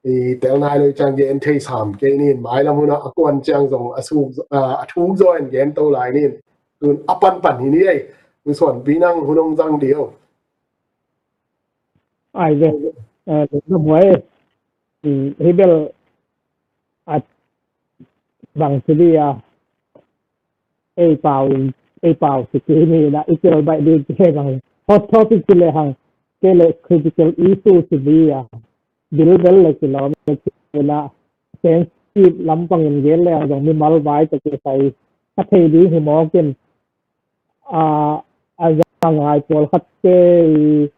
i tel nai lo ciang gen thei sam kei nin, mailam hun a a kuan ciang zong a suk, ah, a thuk zaw in gen to lai nin. Tun a panpan hi ni ei, Pu Suanpi nang hun hong zang dih o. Ai ve, eh, lungdam huai, i, hi bel a bang ci dih a, ei pau in, ei pau ci kei ni na, i tel baih dih kei bang, hot topic ci le hang, kei le critical issue ci dih a, bilbel le kilawm le kei na, sensitive lampang in gen le hang zong mimal vai tawh kisai, a thei ding hi mawk in, a, a za ngai pawlkhat te i,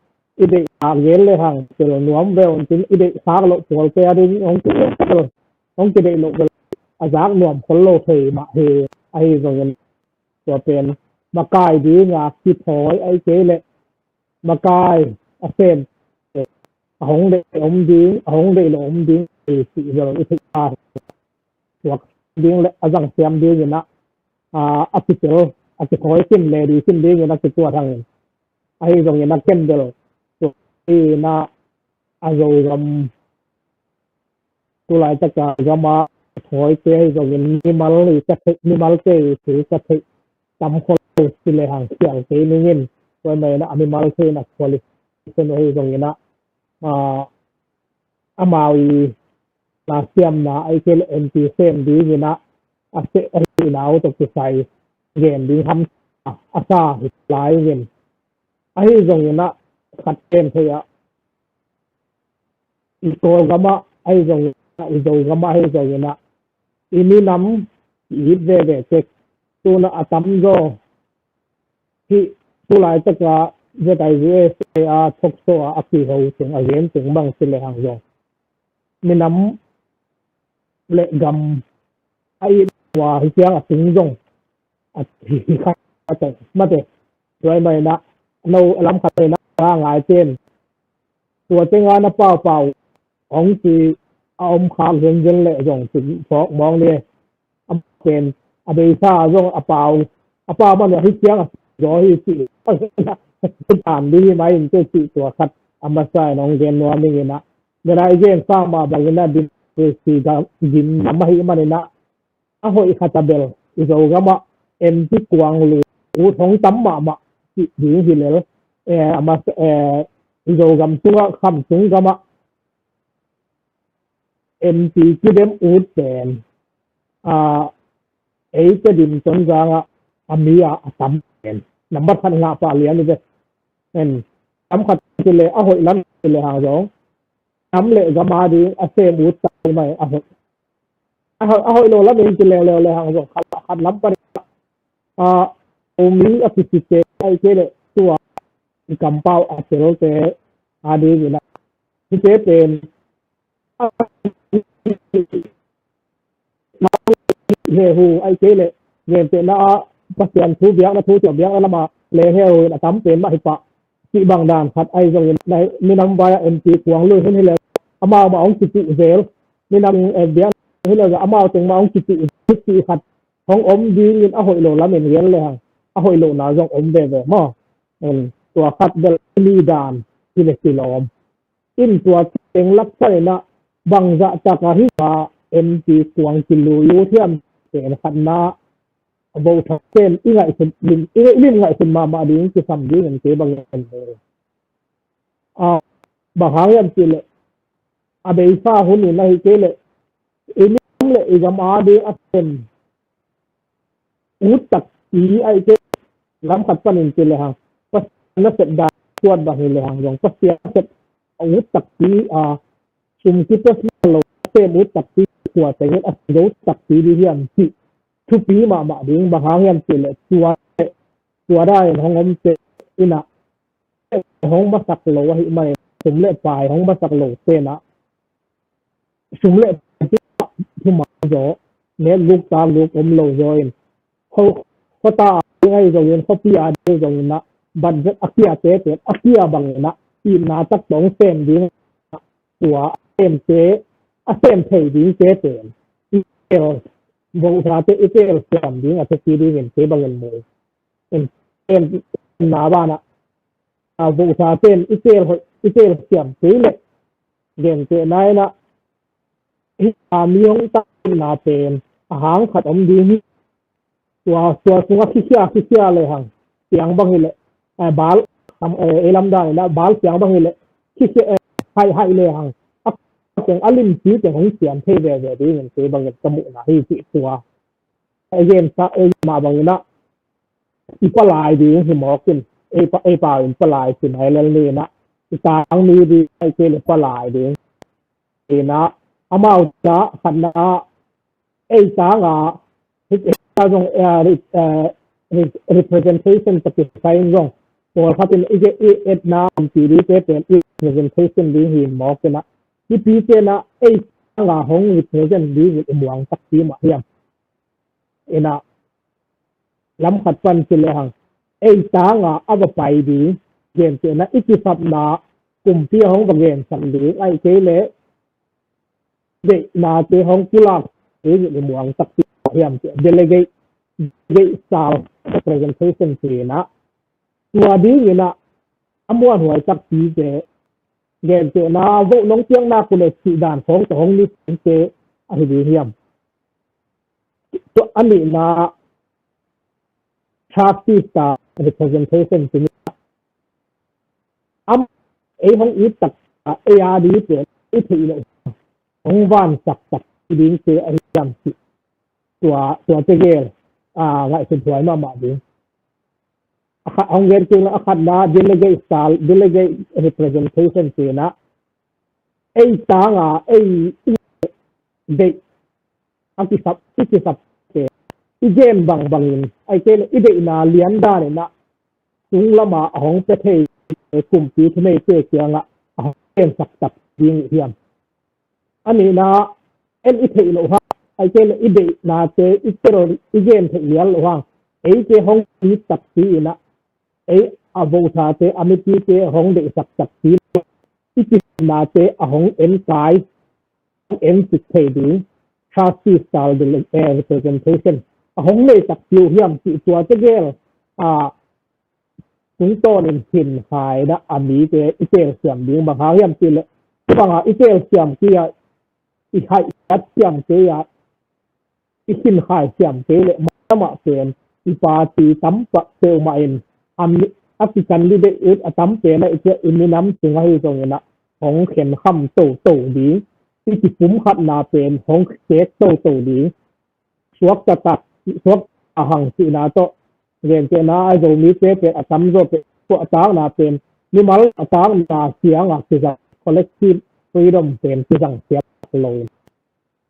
i deih khak gen le hang tel nuam ve un cin, i deih khak loh pawl te a ding hong kideih vel, hong kideih loh vel a zak nuam khol lo thei mah hi. Ahi zongin tua pen makai dinga kithawi ahi kei leh makai a sem a hong deih om ding, a hong deih lo om ding, i cih vel i theih a, tuak ding le a zang siam dingin a, a, a kitel, a kithawi kim le di kim dingin a kikuat hangin. Ahi zongin a ken bel, tua ina a Zogam, tu laitaka gama thawi te ahi zongin mimal i ka theih, mimal te i thil ka theih tam khol lo ci le hang khial kei ningin, tua mai na a mimal te na qualification ahi zongin a, a, amau i na siamna ahi kei le M P sem dingin a, a seh ahi nau tawh kisai gen ding ham a sa hi lai in. Ahi zongin a khat ken thei a, i Kawlgam ah ahi zongin a, i Zogam ah ahi zongin a, i minam i it veve tek tuna a tamzaw hih tu laitaka Z I U S A a talk show a a kiho teng a gen teng bang ci le hang zong minam le gam a it ua hi ciang a tung zong a hi kha a tawh mate. Tua i mai na no a lam khat na a ngai ten tua tenga na paupau hong ci a om khak zenzen le zong ci phawk mawng ni. A pen a beisa zong a pau, a pau man hi ciang a zaw hi ci. Tan ding hi mai in te ci tua khat a masa in hong gen nuam ing in a. Nena i gen sa mah bangin a democracy gam nam ahi manin a, a hoih khat a bel i Zogam ah M P Kuang Lui ut hong tam mahmah cih ding hi lel. Eh, a mas, eh, i Zogam sungah Khamtung gam ah M P kidem ut pen, ah, ei Tedim Tonzang ah a mi ah a tam pen nambat khat ngah pah lian i ve. En, tam khat ci le a hoih lam ci le hang zong nam le gam a ding a sem ut tai mai a hoih. A hoih, a hoih lo lam in ci leuleu le hang zong khat, khat lam pan a, a, umi a kisite ahi kei le tua i kampau a telte a dingin a, hite pen a, hehu ahi kei le gentehna a Pasian thu biakna, thu tua biakna lama le hehu in a tam pen mah hi pah. Cih bang dan khat ahi zongin minam vai a M P Kuang Lui hun hi le amau mah hong kituh zel, minam, eh, biak hi le amau teng mah hong kituh zel cih khat hong om dingin a hoih lo lam in gen le hang a hoih lohna zong om veve maw? En, tua khat bel ni dan hi le kilawm. In tua teng laksan in a bangzah tak a hi a M P kuang kilui uh hiam, pen khatna, voter ten i ngaihsut lim, i lim ngaihsut mahmah ding kisam ding in kei bang en. A, bang hang hiam cih leh, a beisa hun in ahih kei leh, i lim le i gam a ding a sem ut takpi ahih kei, lam khat panin ci lehang, Pasian nasep dan tuat bang hi lehang zong, Pasian nasep ut takpi, a, sum kipia lo sem ut takpi, tua tengin a zo takpi ding hiam cih thupi mahmah ding. Bang hang hiam cih leh, tua, tua dan in hong omte in a, hong masak lo ahih manin, sum le pai hong masak lote in a, sum le pai thuman zaw, nek guk tak guk om lo zaw in, kho, khuata a ding ahi zongin, khuapi a ding zongin a, budget a kiate pen, a kia bangin a, itna tak tawh hong sem ding, tua a semte, a sem thei dingte pen, i tel, voterate i telsiam ding a thupi dingin kei bangin mu. In, in, na banah, a, voterate in i tel hoih, i telsiam kei leh, gentehna in a, hih a mi hong takna pen a hang khat om ding hi. Tua, tua sungah khikhia, khikhia lehang, siang bang hi leh, eh, bal, am, eh, ei lam dan in a, bal siang bang hi leh, khikhia, eh, haih, haih lehang, a, teng a limpi teng hong siam thei veve dingin kei bangin ka muhna hi cih tua. Ei gen sa, ei mah bangin a, i palai ding hi mawk in, ei pa, ei pau in palai ci mai lel ni in a, i tang ni ding, ei kei le palai ding. In a, amau ta khatna, ei tang a, hi, hi ta zong, eh, re-, eh, re-, representation ta kisai zong, pawlkhat in i ge, i etna an ti ding te pen i representation ding hi mawk in a, i pi te na, ei tang a hong represent ding i muang takpi mah hiam. In a, lam khat pan ci lehang, ei tang a a va pai ding, gentehna i kisapna kumpi a hong va gensak ding, ahih kei leh deihnate hong pulak ding in i muang takpi hiam cih, delegate, delegate style representation ci in a, tua ding in a, a muanhuai takpite, gentehna vote nong piak nak uh leh cih dan khawng tawh hong ni te ahi ding hiam. Tua a nihna, trustee style representation ci ni. Am, ei hong it tak, a, ei a ding pen i theih loh, hong vansak tak ding te ahi hiam cih. Tua, tua te gel, a, ngaihsut huai mahmah ding. A kha-, hong gen kei leh a khatna delegate style, delegate representation ci in a, ei tang a, ei i deih, a kisap, i kisap te, i gen bangbangin, ahih kei leh i deihna lian dan in a, sung lam a a hong pia thei kumpi thuneite kiangah a hong gensak tak ding i hiam. A nihna, en i theih loh hang, ahih kei leh i deihnate i tel, i gen theih lian loh hang, eite hong it takpi in a, ei a voterate, a mipite hong deihsak takpi, i kisapnate a hong enkai, hong encik thei ding, trustee style dele-, eh, representation a hong nei takpi uh hiam cih tua tegel, a, tungtawnin khinkhai in a, a mite i telsiam ding. Bang hang hiam cih leh, bang a i telsiam kei a, i haihsiat siam kei a, i khinkhai siam kei leh, mahmah pen i party tam pah peuhmah in, a mi, a kicandidate ut a tam pen a, i cia i minam sung ahi zongin a, hong khenkham toto ding, i kipumkhatna pen hong kek toto ding, suakta tak, suakta hang cihna tawh, gentehna a Zomite pen a tamzaw pen, tua a takna pen, mimal a takna kiangah kizang, collective freedom pen kizang siam lo in,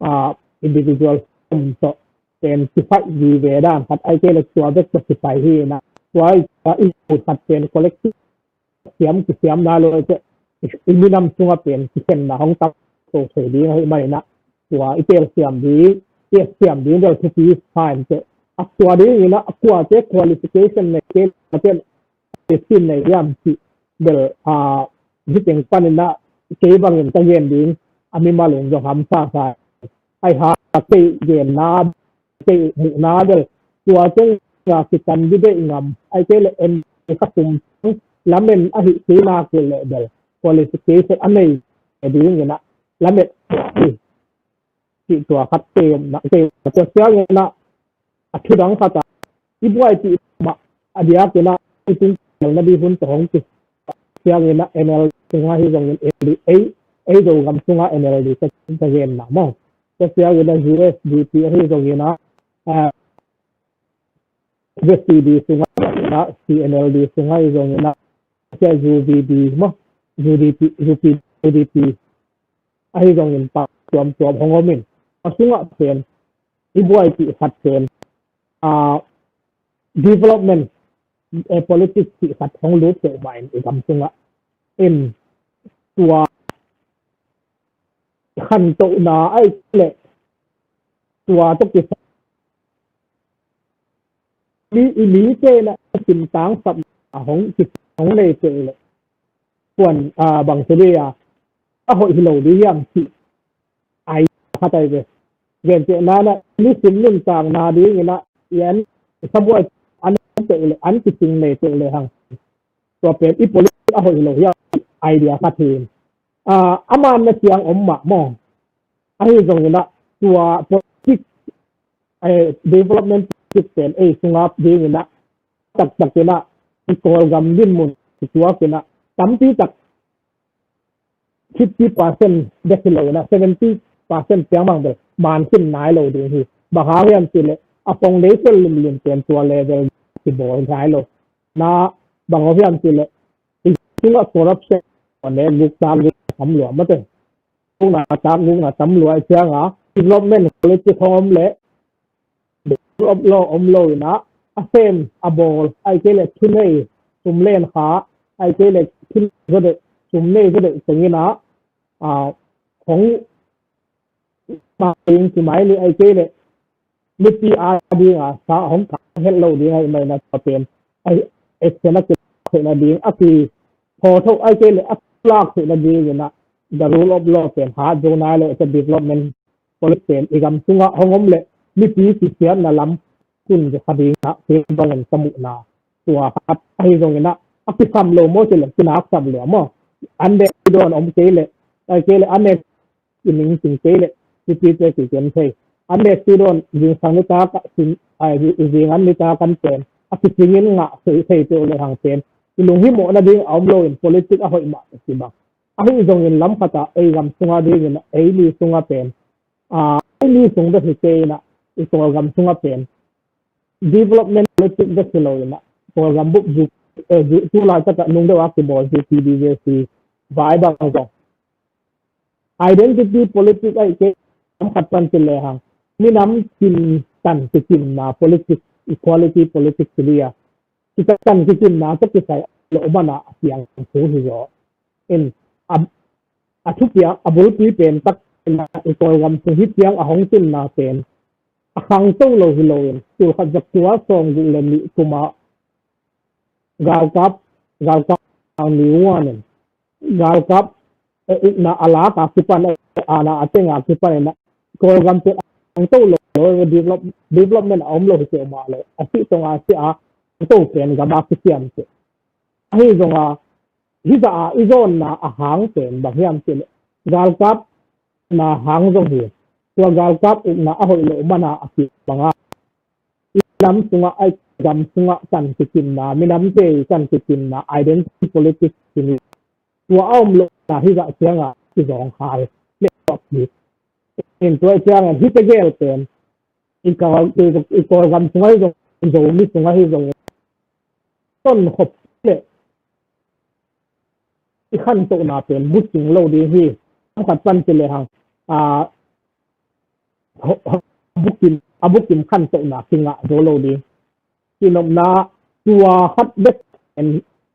a, individual freedom tawh pen kipaih vive dan khat, ahih kei leh tua bek tawh kipai hi in a, tua i, tua i khat pen collective siam, kisiamna lo te, i minam sungah pen kikhenna hong tam to thei ding ahih manin a, tua i telsiam ding, i siam ding bel thupi fine te. A tua dingin a, a kuate qualification nei, te, te, te sin nei hiam cih bel, a, hih teng panin a, kei bangin ka gen ding, a mimal in zong hamsa sa. Ahih hang a kei genna, kei muhna bel, tua teng a kicandidate ngam, ahih kei leh M P kha sum lamen ahih kei nak leh bel, qualification a nei dingin a, lamet hi. Cih tua khat kei omna, kei omna tua siang inah a thu dang khat ah i buaipih mah a diak inah i tung na dih hun tawh hong ki siang inah N L D sungah hi zongin N L D ei, ei Zogam sungah N L D ka, ka genna maw. Tua siang inah U S D P ahi zongin ah, ah, Z C D sungah, C N L D sungah hi zongin ah, sia U V D maw, U D P, U P, U D P ahi zongin pau tuamtuam hong om in, a sungah pen i buaipih khat pen, ah, development, eh, politics cih khat hong lut kei mah in i gam sungah in tua khantohna ahih leh tua tawh kisai mi, i mite na i simtang sap a hong ki, hong nei kei leh kuan, ah, bang ci dih a, a hoih hi lo dih hiam cih ai khat ai ve. Gentehna na nisim nuntakna ding inah i an i sabuai an kei leh an kicing nei kei leh hang tua pen i politics a hoih lo hiam idea khat hi. Ah, a man na siang om mah maw. Ahi zongin ah tua politics, eh, development politics pen ei sungah ding inah taktak inah i Kawlgam dinmun i tuak inah tampi tak fifty percent bek hi lo inah seventy percent piang bang bel man khin nai lo ding hi. Bang hang hiam cih leh a foundation limlim pen tua level kibawl nai lo. Na bang hang hiam cih leh i sungah corruption ne guk tak guk tam lua mate. Gukna tak gukna tam lua i ciang a development quality hong om leh rule of law om lo inah a sem a bawl ahih kei leh thunei sum len kha ahih kei leh thunei zaw deuh sum nei zaw deuh teng inah, ah, hong ma ding ci mai ni ahih kei leh mipi a ding a sa hong kah het lo ding ahih mai na tua pen action a kilak theihna ding a ki phaw tho ahih kei leh a lak theihna ding inah the rule of law pen hat zo nai lo, tua development policy pen i gam sungah hong om leh mipi kisiatna lam tun kha ding ah kei bangin ka muhna tua khat ahi zongin ah a kisam lo maw cih leh kinaksam lo maw. An nek dawn om kei leh ahih kei leh an nek i ning cing kei leh mipite kigen thei. An nek dawn zingsang nitak ah sin ai zing an nitak an pen a kicingin ngah thei thei peuh leh hang pen i lunghimawh nading a om lo in politics a hoih mah a si bang. Ahi zongin lam khat ah ei gam sungah dingin ei mi sungah pen, ah, ei mi sung bek hi kei inah i Kawlgam sungah pen development politics bek hi lo inah Kawlgam bup zu, eh, zu, tu laitak ah nung deuh a kibawl zu P D J C vai bang zong identity politics ahih kei lam khat pan ci lehang minam kin tan kikimna politics, equality politics ci dih a. Kita tan kikimna tawh kisai lo mana a piang thu hi zaw. In a, a thupiak a bulpi pen tak inah i Kawlgam sung hi piang a hong tunna pen a khangto lo hi lo in tul khat za kua sawm guk le nih kum ah galkap, galkap Ang Ni Wuan in galkap, eh, ukna a lak a kipan, eh, ana a teng a kipan inah Kawlgam pen a khangto lo lo, develop, development a om lo hi kei mah leh a sih tong a si a khangto pen gam a kisiam kei. Ahi zong a hih zah a i zawnna a hang pen bang hiam cih leh galkap na hang zong hi. Tua galkap ukna a hoih loh mana a kip bang a i lam sungah, a i gam sungah tan kikimna, minamte i tan kikimna identity politics ci ni. Tua a om lohna hih zah ciang a kizawng khal leh tuak hi. In tua i ciangin hih tegel pen i Kawl, i, i Kawlgam sungah hi zong, i Zomi sungah hi zong ton khop leh i khantohna pen bucing lo ding hi. Lam khat pan ci lehang, a, ho, ho, bukim, a bukim khantohna kingah zo lo ding. Kinopna tua khat bek en,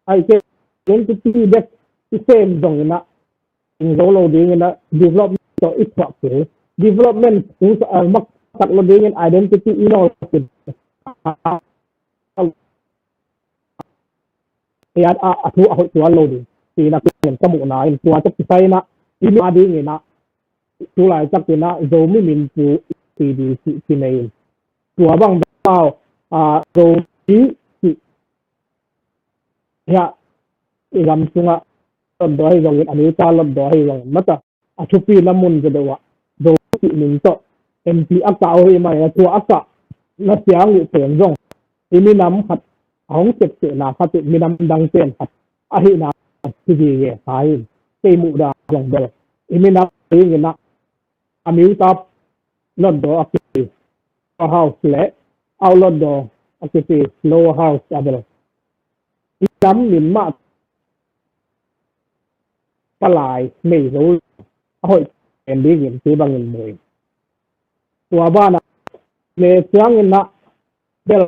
ahih kei identity bek i sem zong inah ing zo lo ding inah development tawh i thuak kei. Development tung sa, ah, maksak lo ding in identity i nawl kei. A, a, a thu a hoih tuan lo ding. Ci inah kei in ka muhna in tua tawh kisai inah i mi a ding inah tu laitak inah Zomi min pu ci ding ci, ci nei in. Tua bang bek tau, a, Zomi ci hiah i gam sungah lotdaw ahi zongin, a neu ta lotdaw ahi zongin mata a thupina mun zedeuh ah Zo cih min tawh M P a kah uh ahih manin a tua a kah na siang uh pen zong i minam khat a hong sepsehna khat uh minam dang pen khat ahihna khat hi ding e. Kha in kei muhdan zong bel i minam dingin ah a miutap Hlutdaw a kici upper house le a Hlutdaw a kici lower house a bel i minam min mah palai nei zo a hoih pen dingin kei bangin mu ing. Tua banah le ciangin ah bel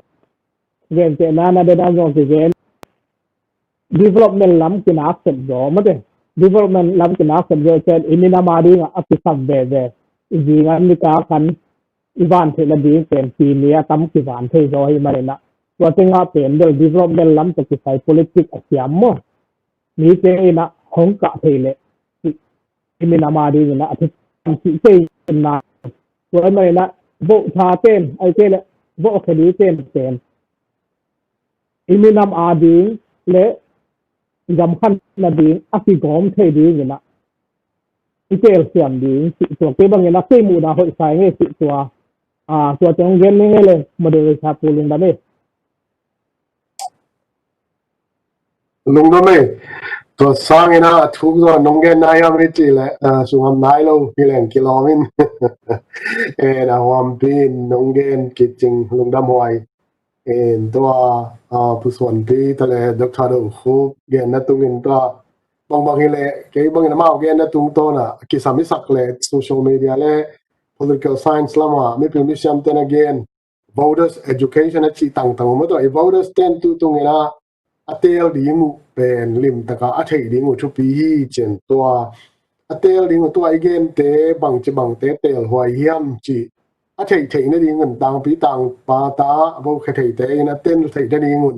gentehna na dena zong kigen development lam kinak sep zaw mate. Development lam kinak sep zaw cian i minam a dingah a kisam veve i zingan nika khan i van theih nading pen pi ni a tam kivan thei zaw ahih manin ah tua tengah pen bel development lam tawh kisai politic a siam maw? Mite in ah hong kah thei leh i minam a dingin ah a thupi cih kei na tua ahih manin ah vote tha ten ahih kei leh vote khia ding ten pen i minam a ding le i gam khan nading a kigawm thei dingin ah i telsiam ding cih tua kei bangin ah kei muhna hoih sa ing e cih tua. Tua teng gen ning e le moderator Pu Lungdam e. Lungdam e. Tua sangin ah a thuk zaw nong gen nai hiam i cih leh sungam nai lo hi leng kilawm in. En a huampi in nong gen kicing lungdam huai. En tua Pu Suanpi ta le Doctor Do Khup genna tungin tua bangbang hi leh kei bangin amau genna tungtawn ah kisam i sak le social media le political science lamah mipil misiam ten a gen voters education a cih tangtang uh maw tawh i voters ten tu tungin ah a teel ding uh pen limtaka a theih ding uh thupi hi cin tua a teel ding uh tua i gente bangci bangte teelhuai hiam cih a theih theih nadingun tangpi tangpa ta a vote khia theite in a ten theih nadingun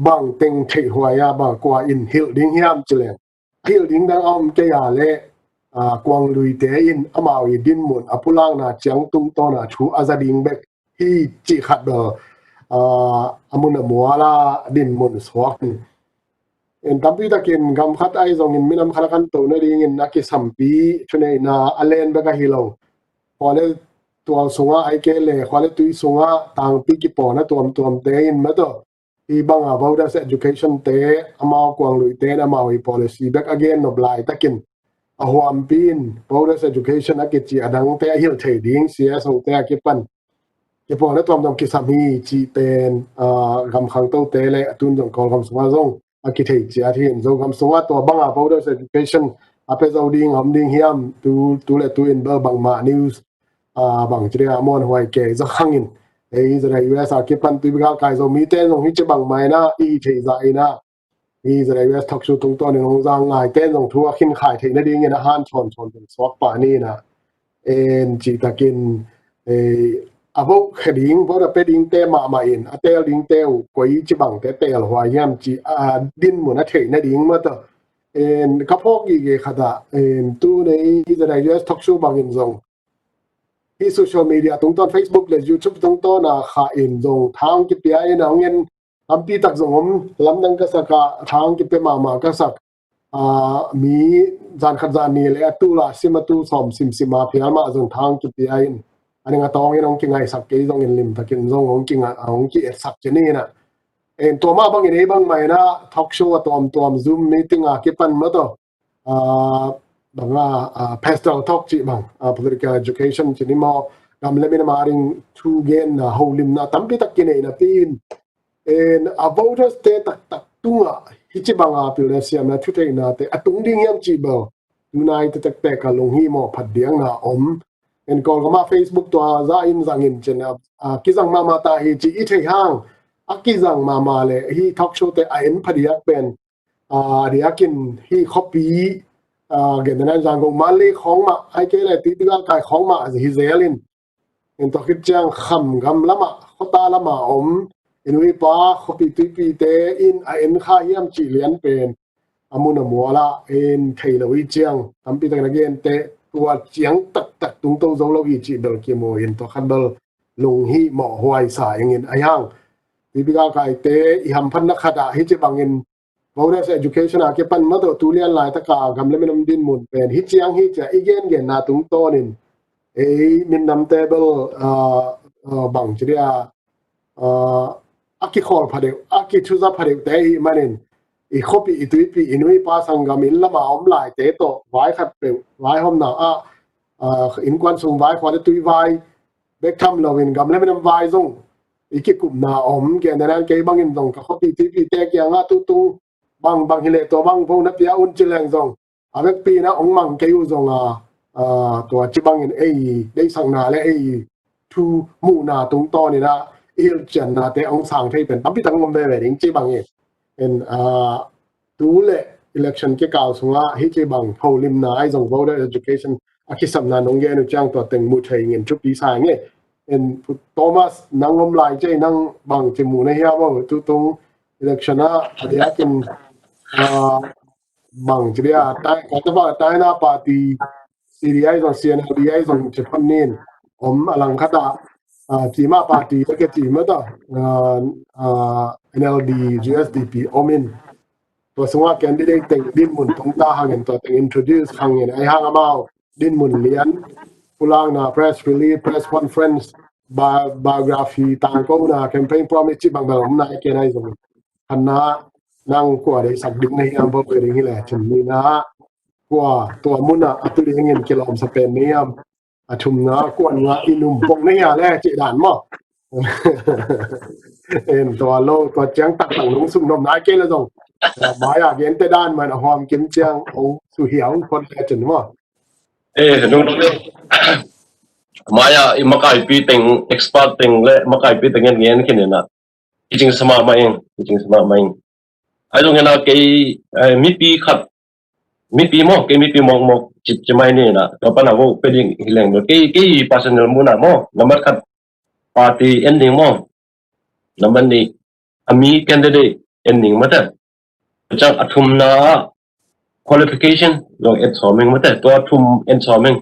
bangteng theihhuai a bang kua in hilh ding hiam ci leng a hilh ding dang a om kei a le kuang luite in amau i dinmun a pulakna ciang tungtawna thu a za ding bek hi cih khat bel a mun a muala dinmun suak in. En tampi takin gam khat ahi zongin minam khat a kan to nadingin a kisampi thuneihna a len bek ahi lo. Khuale tual sungah ahi kei le khuale tui sungah tangpi kipawlna tuamtuamte in maw tawh hi banga voters education te amau kuang luite in amau i policy bek a gen nop laitakin a huampi in voters education a kici a dangte a hilh thei ding C S O te a kipan kipawlna tuamtuam kisam hi cih pen gam khangtote le a tun zong Kawlgam sungah zong a kithei ciat hi. Zogam sungah tua banga voters education a pia zo ding a om ding hiam tu le tu in bel bangmah news bang ci ding a muanhuai kei zak hangin ei zada U S a kipan tui bigal kai Zomite zong hi ci bangmah in ah i theih zah in ah i zada U S talk show tungtawn in hong zang ngaite zong thu a khin khai theih nadingin a han chawn chawn zong suak pah ni in ah en cih takin a vote khia ding vote a pia dingte mahmah in a teel dingte uh koi ci bangte teelhuai hiam cih a dinmun a theih nading maw tawh en ka phawk gige khat ah en tu nei zada U S talk show bangin zong hi social media tungtawn Facebook le YouTube tungtawn a kha in zong thang kipia in a hong en tampi tak zong om lamdang ka sak a thang kipia mahmah ka sak mi zan khat zan ni le a tu la sim a tu sawm simsim a phial mah zong thang kipia in a ning a tawng in hong kingaisak kei zongin limtakin zong hong ki-etsak ci ni in ah en tua mah bangin ei bangmah in ah talk show a tuamtuam Zoom meeting a kipan maw tawh banga pastoral talk cih bang political education ci ni maw gam le minam a ding thu genna holimna tampi tak kinei napi in en a voters te taktak tungah hi ci banga pilna siamna thutheihnate a tung ding hiam cih bel tunai te tektek a lunghimawh phat diakna om en Kawlgam ah Facebook tua za in zangin cin a kizang mahmah ta hi ci i thei hang a kizang mahmah le hi talk show te a en phadiak pen a diakin hi khuapi gentenan Zangkong Manli khawng mah ai kei le tui bigal kai khawng mah hi zel in en tua khit ciang kham gam lamah khuata lamah om i nu i pa khuapi tuipite in a en kha hiam cih lian pen a mun a mual ah en thei lo i ciang tampi takin a gente tua ciang taktak tungto zo lo i cih bel kimu in tua khat bel lunghimawh huai sa ingin a hiang tui bigal kaite i hamphatna khat ah hi ci bangin voters education a kipan mah tawh tu lian laitaka gam le minam dinmun pen hi ciang hi cia i gengenna tungtawnin ei minamte bel, ah, ah, bang ci dia, ah, a kikhawl phadeuh, a kithuza phadeuhte i hih manin i khuapi, i tuipi, i nuipa sanggam inn lama om laite tawh vai khat peuh, vaihawmna ah, ah, innkuan sung vai, khuate tui vai bek tham loin gam le minam vai zong i kikupna om. Gentenan kei bangin zong ka khuapi tuipite kiangah tutung bang bang hileh tua bang vo na pia un ci leng zong a vekpi in ah hong mang kei uh zong a, ah, tua ci bangin ei deihsakna le ei thu muhna tungtawnin ah i hilhciannate hong sang thei pen tampi tak hong om veve ding ci bangin. En, ah, tu le election kikal sungah hi ci bang tholimna ahi zong voter education a kisapna nong gen uh ciang tua teng mu thei ngin thupi sa ing e. En, Pu Thomas, nang om lai ci, nang bang ci muh na hiam aw, tutung election ah a diakin, ah, bang ci dia, tai, ka tapa taina party C D I zong, C N L D I zong ci phot nin om a langkhat ah, ah, cima party le ke cima ta, ah, ah, N L D, U S D P om in. Tua sungah candidate teng dinmun tungta hangin tua teng introduce hangin ai hang amau dinmun lian, pulakna, press release, press conference, bi-, biography, tangkona, campaign promise ci bangbang omna i ke nai zong. Hanna nang kua deihsak ding na hiam, bawk ding hi le cin ni na kua tua muna a tu dingin kilawmsa pen na hiam, a thumna kua nga i num pong na hia le cih dan maw? En tua lo, tua ciang taktak nung sumnopna kei le zong, mai a gente dan man a huam kim ciang hong suhia hong phot le cin maw? Eh, nung mai a i makaipi teng, expert teng le makaipi teng ngen ngen khin ina. Kicing sama ma ing, kicing sama ma ing. Ai zong ina kei, eh, mipi khat, mipi maw, kei mipi mawkmawk ci, ci mai ni na, tua pana vo pe ding hi leng maw, kei, kei personal muna maw, nambat khat party en ding maw, nambat nih a mi candidate en ding mate. Ciang a thumna qualification zong et sawm ing mate, tua thum en sawm ing.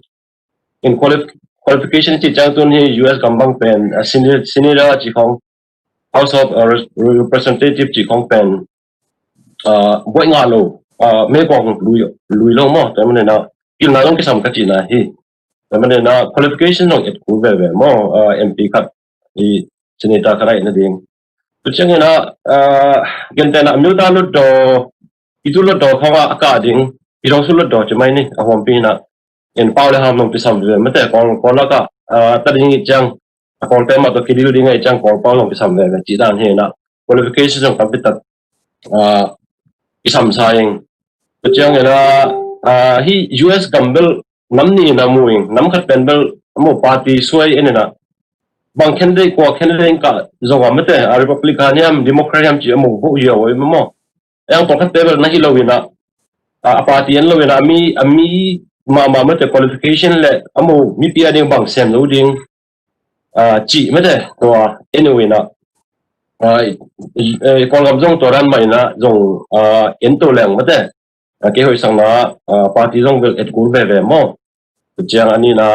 In qualif-, qualification ci ciang tun hi U S gam bang pen, a senior, senior ci khong, House of, uh, Res-, Representative ci khong pen, uh, buai ngah lo, uh, mekong lui, lui lo maw, tua manin ah, pilna zong kisam ka cihna hi. Tua manin ah, qualification zong et kul veve maw, uh, M P khat, i senator khat ahih nading. Tua ciangin ah, uh, gentehna, a miuta lutdaw, i tu lutdaw khawng ah a kah ding, i dong su lutdaw ci mai ni, a huampi in ah, in pau le ham long kisam veve mate, kong, kong laka, ah, ta ding i ciang, a kong te ma to kidil ding i ciang, kong pau long kisam veve, ci dan hi na, qualification long tampi tak, ah, kisam sa ing. Tua ciang ina, ah, hi U S gam bel nam ni na mu ing, nam khat pen bel mu party suai en ina. Bang candidate kua candidate ka zong a mate, a Republican hiam, Democrat hiam ci a mu, vo hiau oi maw. Yang pawlkhat te bel na hi lo ina, a, a party en lo ina, a mi, a mi mahmah mate qualification le, a mu mipi a ding bang sem lo ding, a, cih mate, tua, en lo ina, a, i, i, eh, Kawlgam zong tua dan mah ina, zong, a, en to leng mate, a, kei hoih sakna, a, party zong bel et kul veve maw. Tua ciang a nihna,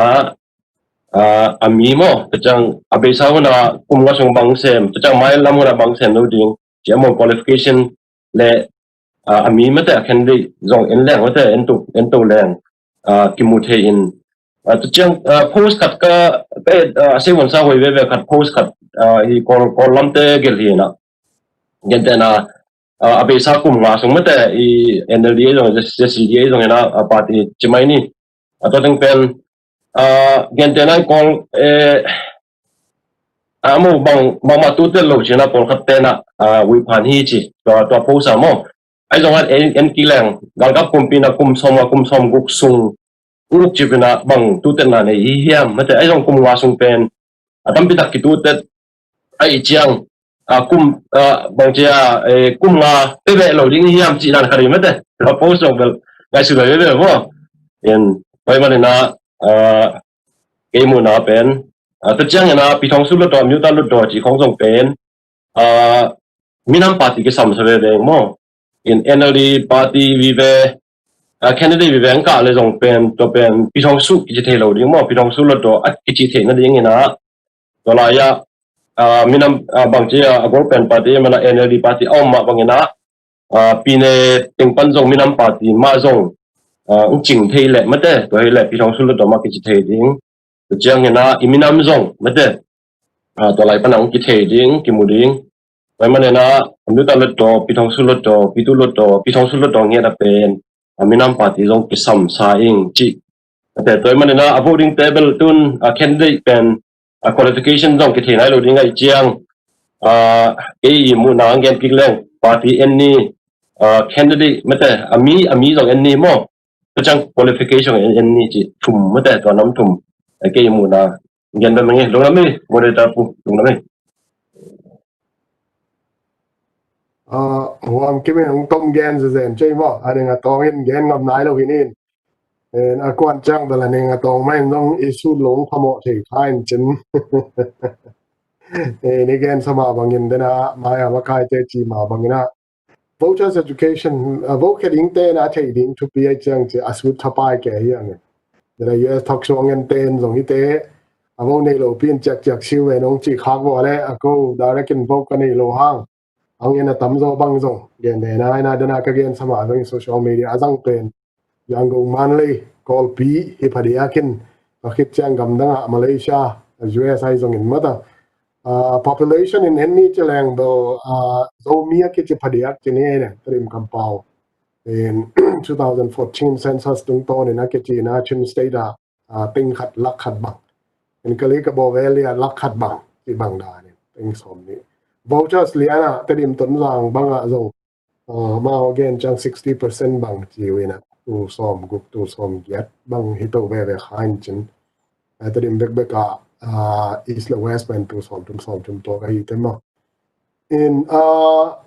a, a mi maw, tua ciang a beisa huna kum nga sung bang sem, tua ciang mai lam huna bang sem lo ding, ci a maw qualification le, a, a mi mate a candidate zong en leng mate, en to, en to leng, a, kimu thei in. A, tua ciang, a, post khat ka, ka, a, sei vonsa hoi veve khat post khat, a, hi Kawl, Kawl lamte gel hi na. Gentehna, a, a beisa kum nga sung mate i N L D A zong, Z C D A zong ina, a, party ci mai ni. A tua teng pen, a, gentehna i Kawl, eh, a, mo bang, bangmah tutel lo cina pawlkhat tena, a, uiphan hi ci, tua, tua posa maw. Ai zong an en, en kileng, galkap kumpi na kum sawm a kum sawm guk sung, uk cipina bang tutelna nei hi hiam, mate, ai zong kum nga sung pen, a tampi tak kitutet, ai ciang, a kum, a, bang cia, eh, kum nga pebeh lo ding hiam ci dan khari mate, a post zong bel, ngai su bel bel bo. En, pai manina, a, kei muna pen, a, tua ciang ina, pi thong su lo to, miu ta lo to, ci khong zong pen, a, minam party kisam sa veve maw. In N L D party vive, a, candidate vive ang kah le zong pen, tua pen, pi thong su kici thei lo ding maw, pi thong su lo to, a kici thei na ding ina. Tua lai a, a, minam, a, bang ci a, a gol pen party, mana N L D party, a om mah bang ina. ah, pine teng pan zong minam party mah zong, ah, hong cing thei leh mate, tua hi leh Pyithu Hluttaw mah kici thei ding. Tua ciangin ah i minam zong mate, ah, tua lai pan ah hong kithei ding, kimu ding. Tua ahih manin ah Hluttaw Hluttaw, Pyithu Hluttaw, Pyithu Hluttaw, Pyithu Hluttaw ngiat a pen, ah, minam party zong kisam sa ing ci. Tua ahih manin ah a voting table tun, ah, candidate pen, ah, qualification zong kithei nai lo ding ahih ciang, ah, kei i muhna hong gen kik leng, party en ni, ah, candidate mate, a mi, a mi zong en ni maw. Tua ciang qualification en, en ni ci, thum mate, tua nam thum. Ah, kei i muhna hong gen bek mah ing e, lungdam ei, moderator pu, lungdam ei. Ah, huam kim in hong tom gen zezen cei maw. A ding a tawng in gen ngam nai lo hi nin. En, a kuan ciang bel a ning a tawng mah in zong i sut lo hong phamawh thei kha in cin. En, i gen sa mah bangin den a, mai a makaite ci mah bangin ah, voters education, ah, vote khe dingte na thei ding thupi ahih ciang ci a sut thapai kei hi ang in. Den a U S talk show a ngen ten zong hite, a vote nei lo pi in ciakciak siu ve nong ci khak vua le, a ko direct in vote ka nei lo hang. Ang in a tamzaw bang zong gen den a, ina den a ka gen sa mah bang in social media a zang pen, Yangon, Mandalay, Kawlpi hi phadiak in, a khit ciang gamdang ah Malaysia, U S ahi zongin mate, ah, population in en ni ci leng bel, ah, Zomi a kici phadiak ci ni ei ne, Tedim kampau. In two thousand fourteen census tungtawn in a kici na Chin State ah, ah, teng khat lak khat bang. In Kalay Kabaw Valley ah lak khat bang, ci bang dan in, teng sawm nih. Voters lian ah, Tedim Tonzang bang ah zong, ah, amau gen ciang sixty percent bang ci uh in ah, tul sawm guk, tul sawm giat bang hi to veve kha in cin. Ah, Tedim bekbek ah, ah, East le West pen tul sawm thum, sawm thum tua ka hi te maw. In, ah,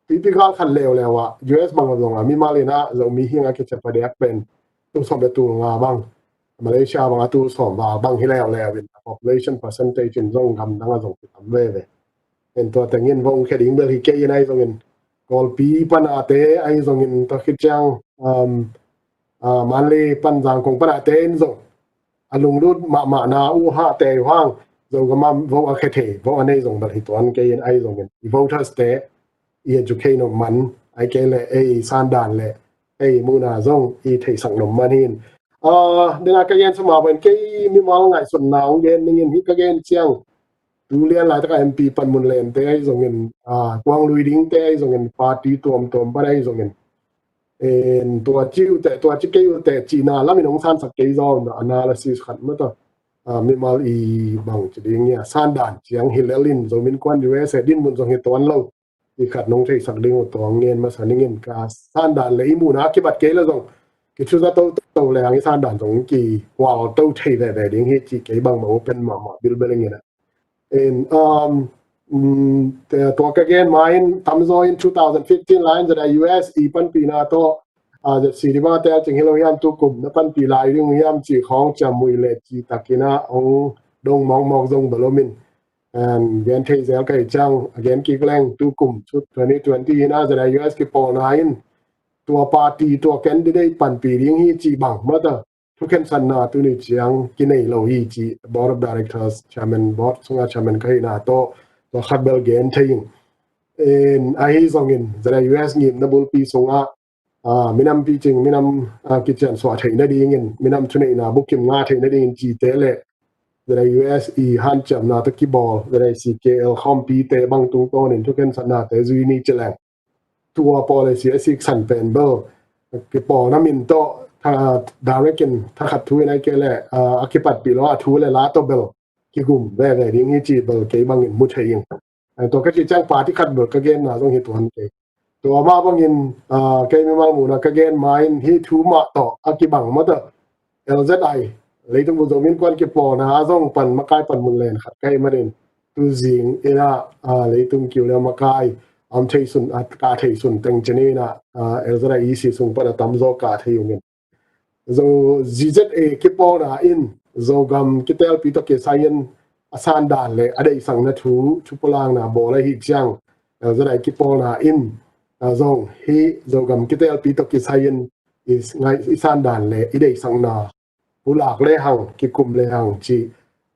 pipi gal khat leuleu ah, U S bang zong ah, mimal in ah, Zomi hi ing a kici phadiak pen, tul sawm le tul nga bang, Malaysia bang a tul sawm val bang hi leuleu in, population percentage in zong gamdang a zong kitam veve. En, tua teng in vote khe ding bel hi kei in ahi zongin, Kawlpi pan a te ahi zongin, tua khit ciang, um, ah, Mandalay pan Zangkong pan a te in zong a lunglut mahmah na uh hah te uh hang, Zogam ah vote a khe thei, vote a nei zong bel hi tuan kei in ahi zongin, i voters te i educate nop man, ahih kei leh ei sandan le ei muhna zong i theihsak nop man hi in. Ah, den a ka gen sa mah bang in, kei mimal ngaihsutna hong gen ning in, hih ka gen ciang, tu lian laitak a M P panmun lente ahi zongin, ah, kuang lui dingte ahi zongin, party tuamtuam pan ahi zongin, en, tua ci uh teh, tua ci kei uh teh cihna lam in hong sansak kei zaw, analysis khat mate. Ah, mimal i bang ci ding hia, sandan ciang hi lel in, Zomi Innkuan U S a dinmun zong hi tuan lo, i khat nong theihsak ding uh, tua ngen masa ning in, ka sandan le i muhna kibat kei le zong, kithuza toto le hang i sandan zong kikual to thei veve ding hi ci kei bangmah open mahmah bilbel ing in ah. In, um, mm, te, tua ka gen ma in, tamzaw in two thousand fifteen lai in Z I U S i panpihna tawh, ah, Z C D bang a tel cing hi lo hiam, tu kum na panpih lai ding hiam ci khawng ciamnuih le citakin ah hong dong mawkmawk zong bel om in. And gen thei zel ka hih ciang, a gen kik leng tu kum, twenty twenty in ah Z I U S kipawlna in, tua party, tua candidate panpih ding hi ci bang mate, thukhensatna tuni ciang kinei lo hi ci, Board of Directors, Chairman, Board sungah Chairman ka hihna tawh, tua khat bel gen thei ing. In, ahi zongin, Z I U S ngimna bulpi sungah, ah, minam picing, minam, ah, kiciansuah theih nadingin, minam thuneihna bukim ngah theih nadingin cite le Z I U S i hanciamna tawh kibawl, Z I C K L khawmpite bang tungtawnin thukhensatnate zui ni ci leng, tua policy a siksan pen bel kipawlna min tawh, tha, direct in thakhat thu in ahih kei leh, ah, a kipatpih lo a thu le la tawh bel kigum veve ding hi ci bel kei bangin mu thei ing. Ah, tua ka cih ciang party khat bel ka genna zong hi tuan kei. Tua mah bangin, ah, kei mimal muhna ka gen ma in, hih thu mah tawh a kibang mate, L Z I, Leitung Bup Zomi Innkuan kipawlna ah zong pan makai panmun len khat ka hih manin, tu zing in ah, ah, leitung kiu le makai a om thei sun, a kah thei sun teng ci ni in ah, ah, L Z I E C sung pan a tamzaw kah thei ung in. Zo, Z Z A kipawlna in Zogam kitelpi tawh kisai in a sandan le a deihsakna thu, thupulakna bawl ahih ciang, L Z I kipawlna in, ah, zong hih Zogam kitelpi tawh kisai in i s-, ngai-, i sandan le i deihsakna pulak le hang, kikum le hang ci,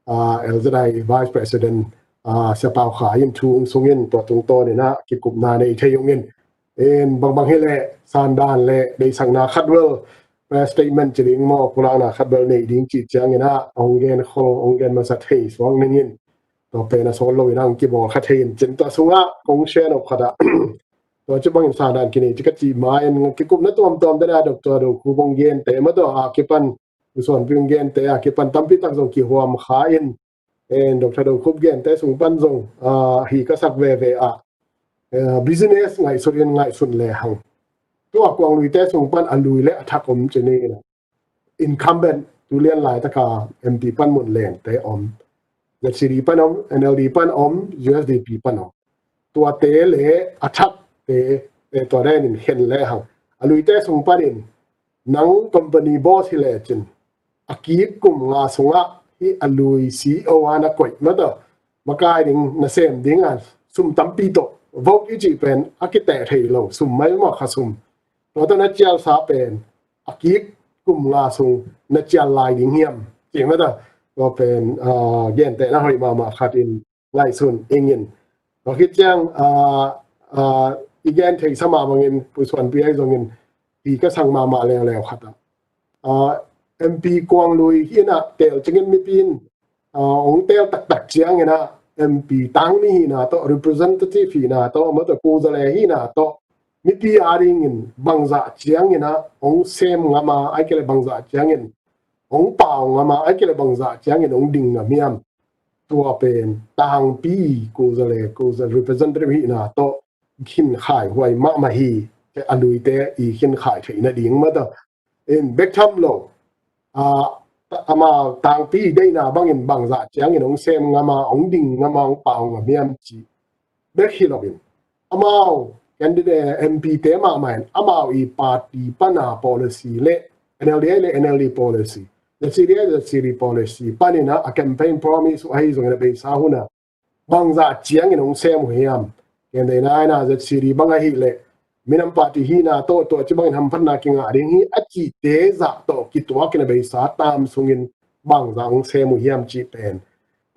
ah, L Z I Vice President, ah, Sia Pau Khai in thu hong sung in, tua tungtawn in ah kikupna nei thei ung in. En bangbang hi leh sandan le deihsakna khat bel, press statement ci ding maw, pulakna khat bel nei ding cih ciangin ah hong gen khol, hong gen masa thei suak ning in. Tua pen a sawt lo in ah hong kibawl kha thei in cin, tua sungah kong share nop khat ah tua ci bangin sandan kinei ci ka cih ma-in kikupna tuamtuam te na Doctor Do Khup hong gente mah tawh a kipan, Pu Suanpi hong gente a kipan tampi tak zong kihuam kha in, en Doctor Do Khup gente sung pan zong, ah, hi ka sak veve ah, eh, business ngaihsut in ngaihsun le hang. Tua Kuang Lui te sung pan a lui le a thak om ci ni. Incumbent, tu lian laitaka M P pan mun lente om. Z C D pan om, N L D pan om, U S D P pan om. Tuate le a thakte, eh, tua den in khen le hang. A luite sung panin, nang company boss hi lecin, a kik kum nga sungah hih a lui C E O a na koih mah tawh, makai ding, na sem ding a sum tampi tawh, vote i cih pen a kiteh thei lo sum mai maw, kha sum. Tua tawh na cialsa pen a kik kum nga sung na cial lai ding hiam, cih mah tawh, tua pen, ah, gentehna hoih mahmah khat in ngaihsun ing in. Tua khit ciang, ah, ah, i gen theihsa mah bangin Pu Suanpi ahi zongin hi ka sang mahmah leuleu khat ah, ah, M P Kuang Lui hi in ah tel ciangin mipi in, ah, hong tel taktak ciangin ah M P tangmi hihna tawh, representative hihna tawh, mah tawh kuzale hihna tawh mipi a dingin bangzah ciangin ah hong sem ngam a, ahih kei leh bangzah ciangin hong pau ngam a, ahih kei leh bangzah ciangin hong ding ngam hiam. Tua pen tangpi, kuzale, kuzale representative hihna tawh khin khaihuai mahmah hi. A luite i khin khai theihna ding mah tawh, in bek tham lo, ah, ta-, amau tangpi deihna bangin bangzah ciangin hong sem ngam a, hong ding ngam a, hong pau ngam hiam cih bek hi loin, amau candidate M P te mahmah in amau i party pana policy le, N L D le N L D policy, Z C D le Z C D policy panin ah a campaign promise uh ahi zongin a beisa hun ah bangzah ciangin hong sem uh hiam. Ken dei nai na Z C D bang ahih leh minam party hihna tawh, tua ci bangin hamphatna kingah ding hi a cihte zah tawh kituakin a beisa tam sungin bangzah hong sem uh hiam cih pen,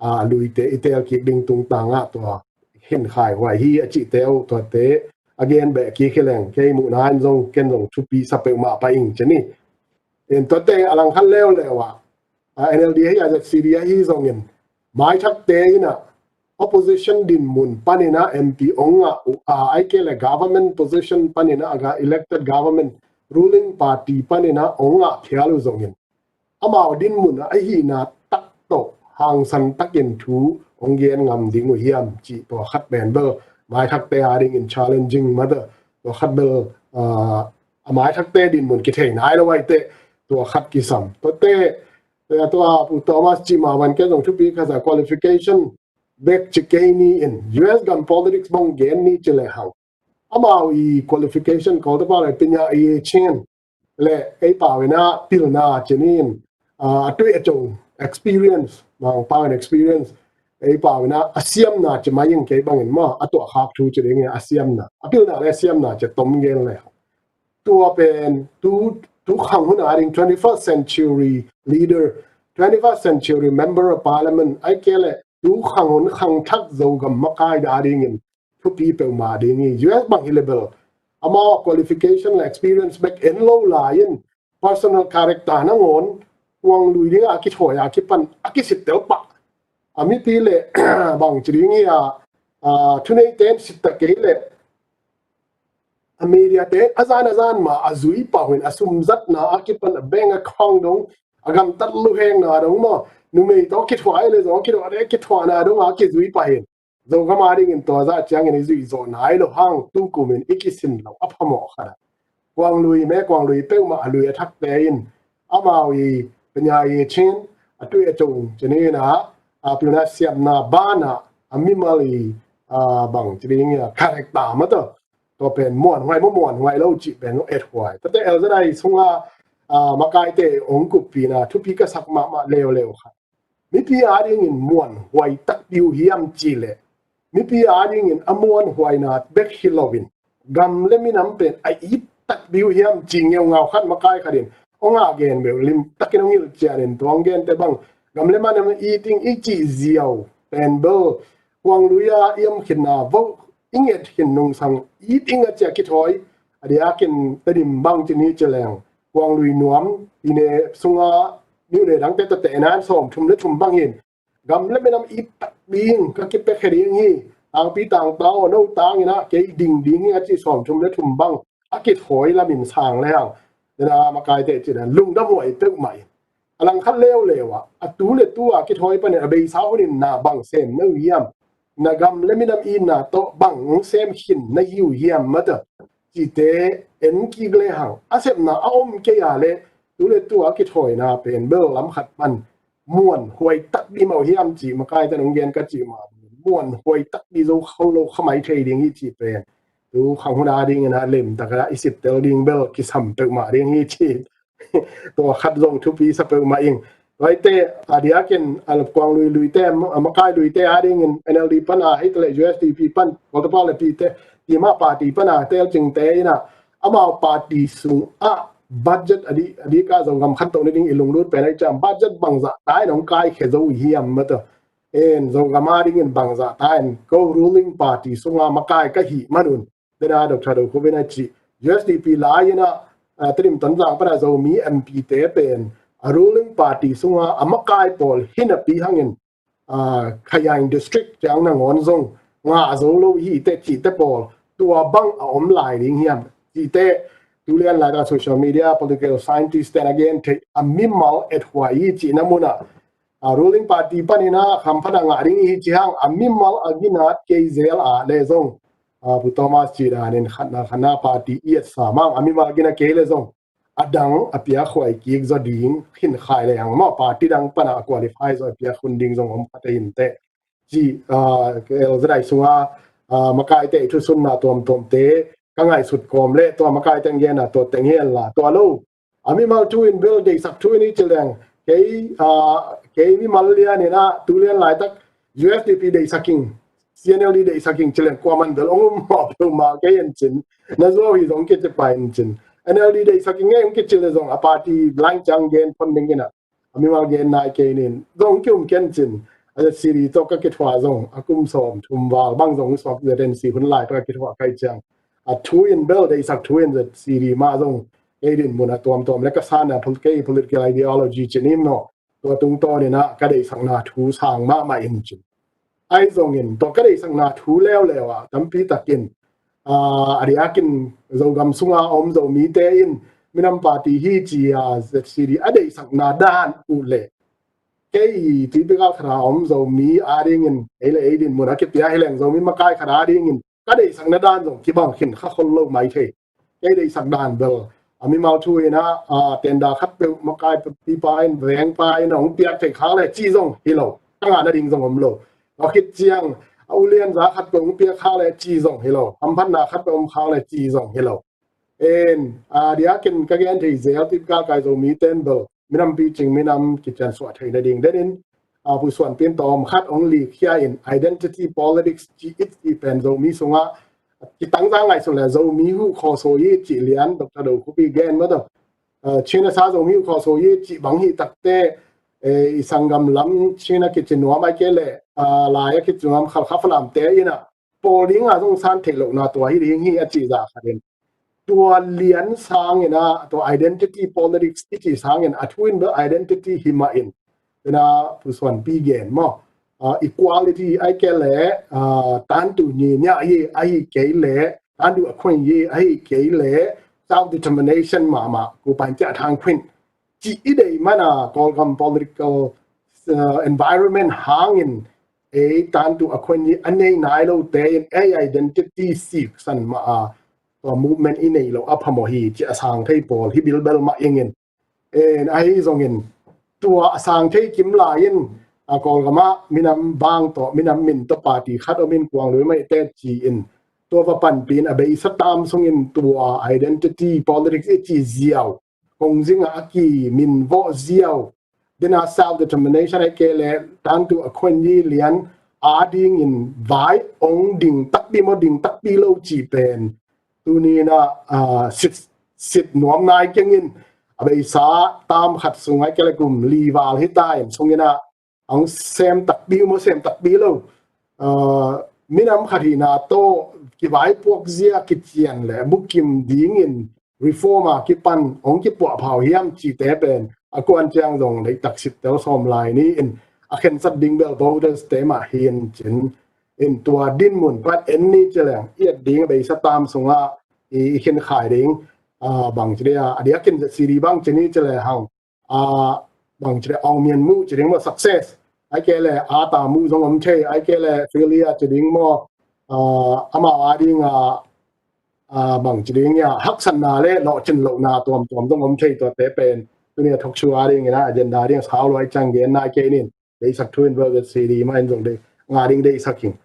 ah, luite i tel kik ding tungtang ah tua khin khaihuai hi a cihte uh, tuate a gen beh kik hi leng, kei muhna in zong ken zong thupi sa peuhmah pah ing ci ni. In tuate a langkhat leuleu ah, ah, N L D ahi a, Z C D ahi zongin, maithakte in ah opposition dinmun panin ah M P hong ngah uh a, ahih kei leh government position panin ah, ga-, elected government, ruling party panin ah hong ngah phial uh zongin, amau dinmun ah ahihna tak tawh hangsan takin thu hong gen ngam ding uh hiam cih tua khat pen bel maithakte a dingin challenging mah tawh, tua khat bel, ah, a maithakte dinmun kithei nai lo ahih teh tua khat kisam. Tuate, eh, tua Pu Thomas cih mah bangin ken zong thupi ka sa, qualification bek ci kei ni in, U S gam politics bang gen ni ci le hang, amau i qualification, kawlta pau le ปัญญา i chin le, ei pau in ah pilna ci ni in, ah, a tui a cong, experience, Mangpau in experience, ei pau in ah a siamna ci mai ing, kei bangin maw, a tuahkhak thu ci ding in a siamna, a pilna le a siamna ci tom gen le. Tua pen tu, tu khang hun a ding twenty-first century leader, twenty-first century member of parliament, ahih kei leh tu khang hun khangthak Zogam makai a dingin thupi peuhmah ding hi. U S bang hi le bel, amau qualification le experience bek en lo lai-in personal character nangawn Kuang Lui ding a kithawi a kipan a kisit tel pah. A mipi le bang ci ding hi a, ah, thuneite in sit ta kei leh, a media te a zan a zan mah a zui pah uh in, a sumzatna a kipan, a bank account dong, a gamtat luhengna dong maw, numei tawh kithuah le zong kithuah le, kithuahna dong a kizui pah in. Zogam a dingin tua zah ciangin i zuih zawh nai lo hang, tu kumin i kisin lo a phamawh khat ah, Kuang Lui me, Kuang Lui peuhmah a lui a thakte in amau i ปัญญา i chin, a tui a cong ci ni in ah, a pilna siamna banah a mimal i, ah, bang ci ding in ah, character mah tawh, tua pen muanhuai maw, muanhuai lo cih pen hong ethuai. Tuate L Z I sungah, ah, makaite hong kuppihna thupi ka sak mahmah leuleu khat, mipi a dingin muanhuai takpi uh hiam cih leh, mipi a dingin a muanhuaina bek hi loin gam le minam pen a it takpi uh hiam cih ngeungau khat makai khat in hong a gen beuh, limtakin hong hilh ciangin tua hong gente bang gam le minam iting i cih ziau pen bel, Kuang Lui a i om khitna, vote i nget khin nungsang it ing a ci a kithawi. A diakin Tedim bang ci ni ci leng Kuang Lui nuam i ne sunga miu ne dangte ta te nan sawm thum le thum bang in gam le minam it takpi in ka kipia khe ding hi. Tangpi tangtang aw no tang in a kei ding ding hi a ci sawm thum le thum bang a kithawi lamin sang le hang. Dena makaite ci dan lungdam huai peuhmah in a langkhat leuleu ah a tu le tu a kithawi panin a beisa hunin na bang sem na uh hiam? Na gam le minam itna tawh bang sem khin na hi uh hiam mata? Cite en kik le hang a sepna a om kei a le tu le tu a kithawina pen bel lam khat pan muan huai takpi mah uh hiam ci makaite nong gen ka ci mah muan huai takpi zo khol lo khamai thei ding hi ci pen tu khang hun a dingin a lem tak a i siptel ding bel kisam peuhmah ding hi ci. Tua khat zong thupi sa peuhmah ing. Tuaite a diakin a Kuang Lui luite a makai luite a dingin N L D pan a hei tale U S D P pan Walter Pau le pite tima party pan a telcingte in a amau party sung a budget a di a di ka Zogam khantoh na ding i lunglut pen a i cam budget bangzah ta in hong kai khe zo hiam mata? En Zogam a dingin bangzah ta in ko ruling party sunga makai ka hih manun dena Doctor Do Khupin a ci U S D P lai in a Tedim Tonzang pan a Zomi M P te pen a ruling party sunga a makai pawl hinapi hangin Khayang district ciang nangawn zong ngah zo lo hi te cihte pawl tua bang a om lai ding hiam? Cihte tulian lai ta social media political scientist ten a gen thei a mimal et huai hi cihna munah a ruling party panin a khamphat a ngah ding hi ci hang a mimal a ginat kei zel a le zong a Pu Thomas ci danin khatna khatna party i et sa mang a mimal gina kei le zong a dang a piak huai kik zaw ding khin khai le hang maw party dang pana a qualify zaw a piak hun ding zong om phat a hinte ci a el zadai sunga a makaite i thusunna tuamtuamte ka ngaihsut kawm le tua makaite ngen a tua teng hi en la tua lo a mimal thu in bel deisak thu in i ci leng kei a kei mimal lian in a tulian laitak U S D P deisak ing C N L D deisak ing ci leng kuaman bel ong um mawh peuhmah kei en cin na zuau hi zong kei ci pai in cin N L D deisak ing nge ong kei ci le zong a party line ciang gen phon ding in a a mimal gen nai kei nin zong ki um ken cin a Z C D tawh ka kithuah zong a kum sawm thum val bang zong sawm Z N C hun lai tawh ka kithuah kai ciang a thu in bel deisak thu in Z C D mah zong kei din mun a tuamtuam le ka sana kei political ideology cin in no tua tungtawn in a ka deihsakna thu sang mahmah in cin ai zongin tua ka deihsakna thu leuleu ah tampi takin a diakin Zogam sunga om Zomite in minam party hi ci a Z C D a deihsakna dan uh le kei typical khat a om Zomi a dingin ei le ei din mun a kipia hi leng Zomi makai khat a dingin ka deihsakna dan zong kibang khin kha khol lo mai thei kei deihsak dan bel a mimal thu in a tenda khat peuh makai pipa in vengpa in a hong piak thei khak le ci zong hi lo ka ngahna ding zong om lo a khit ciang a ulian za khat peuh hong piak khak le ci zong hi lo hamphatna khat peuh om khak le ci zong hi lo en a diakin ka gen thei zel typical kai Zomi ten bel minam picing minam kician suah theihna ding denin a pusuan pin tawm khat hong lik hia in identity politics ci it ci pen Zomi sunga kitang za ngaihsun le Zomi hu khawsaw hi ci lian Doctor Do Khupi gen mah tawh Chin a sa Zomi hu khawsaw hi ci bang hi takte i sanggam lam Chin a kici nuam ai ke le lai a kici nuam khalkha falamte in a pawl ding a zong san theih lohna tua hi ding hi a ci za khat in tua lian sang in a tua identity politics i ci sang in a thu in bel identity hi mah in tena pusuan pi gen maw equality ai ke le tantu ni nia hi ahi kei le tantu a khuen hi ahi kei le self determination mahmah ku pan cia thang khuen ci i dei mana Kawlgam political environment hangin ei tantu a khuen hi a nei nai lo te in ei identity sik san mah a tua movement i nei lo a phamo hi ci a sang thei pawl hi bilbel mah ingin en ahi zongin tua a sang thei kim lai in a Kawlgam ah minam bang tawh minam min tawh party khat om in Kuang Lui mai te ci in tua va panpin a beisa tam sungin tua identity politics i ci ziau kong zing a ki min vawh ziau dena self determination ai ke le tantu a khuen hi lian a dingin vai ong ding takpi maw ding takpi lo ci pen tuni in a sit nuam nai kengin a beisa tam khat sung ai ke le kum li val hi ta in sungin a ang sem takpi maw sem takpi lo minam khat hina tawh kivaipuak zia kician le bukim dingin reform a kipan hong kipuahphau hiam cihte pen a kuan ciang zong leitak sittel sawm lai ni in a khensat ding bel voters te mah hi in cin in tua dinmun pan en ni ci leng i et ding a beisa tam sungah i, i khin khai ding, a, bang ci dei a, a diakin Z C D bang ci ni ci le hang, a, bang ci dei Aung Myan Mu ci ding maw success, ai ke le a ta mu zong om thei, ai ke le failure ci ding maw, a, amau a ding a, a, bang ci ding a haksatna le lawhcin lohna tuamtuam zong om thei tuate pen tuni a thoksu a ding in a agenda ding sau luai ciang gen nai kei nin deisak thu in bel Z C D mah in zong dei nga ding deisak hing.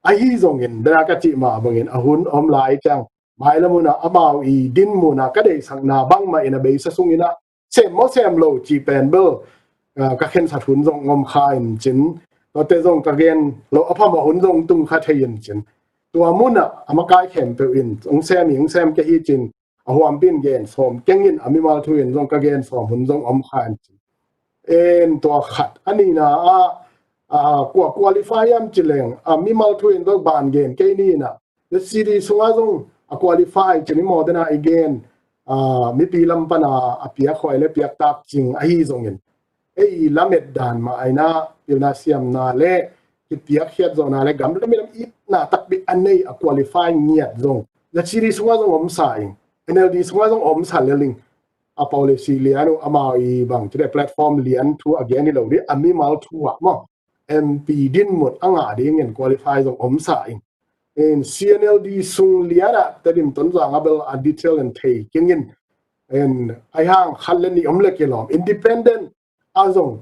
Ahi zongin bena ka cih mah bangin a hun om lai ciang mailam hun a amau i dinmun a ka deisakna bangmah in a beisa sungin a sem maw sem lo cih pen bel, a, ka khensat hun zong om kha in cin. Tuate zong ka gen lo a phamawh hun zong tung kha thei in cin. Tua mun a a makai khempeuh in hong sem hi hong sem kei hi cin a huampin gen sawm keng in a mimal thu in zong ka gen sawm hun zong om kha in cin. En tua khat a nihna ah, a, kua qualify hiam ci leng a mimal thu in zong ban gen kei ni in a Z C D sungah zong a qualify ci ni maw dena i gen, a, mipi lam pan a, a piak huai le piak tak cing ahi zongin ei lamet dan mah aina pilna siamna le kipiak khiat zawhna le gam le milam itna takpi a nei a qualify ngiat zong Z C D sungah zong om sa ing, N L D sungah zong om sa leling. A policy lian uh amau i bang ci dei platform lian thu a gen hi lo dih a mimal thu ah maw M P dinmun a ngah dingin qualify zong om sa ing. In C N L D sung lian ah Tedim Tonzang a bel a detail in thei keng in. In ai hang khat le nih om le kilawm independent a zong,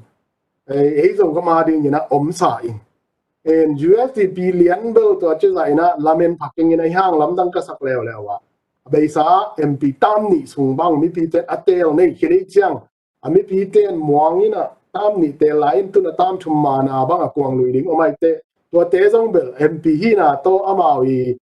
eh, ei zong ka ma ding in a om sa ing. In U S D P lian bel tua ci zah in a lamen pha keng in ai hang lamdang ka sak leuleu ah a beisa M P tam nih sung bang mipi ten a tel nei khin ei ciang a mipi ten muang in a tam nih tel lai in tun a tam thum mana bang a kuang lui ding om ai te tuate zong bel M P hi na tawh amau i,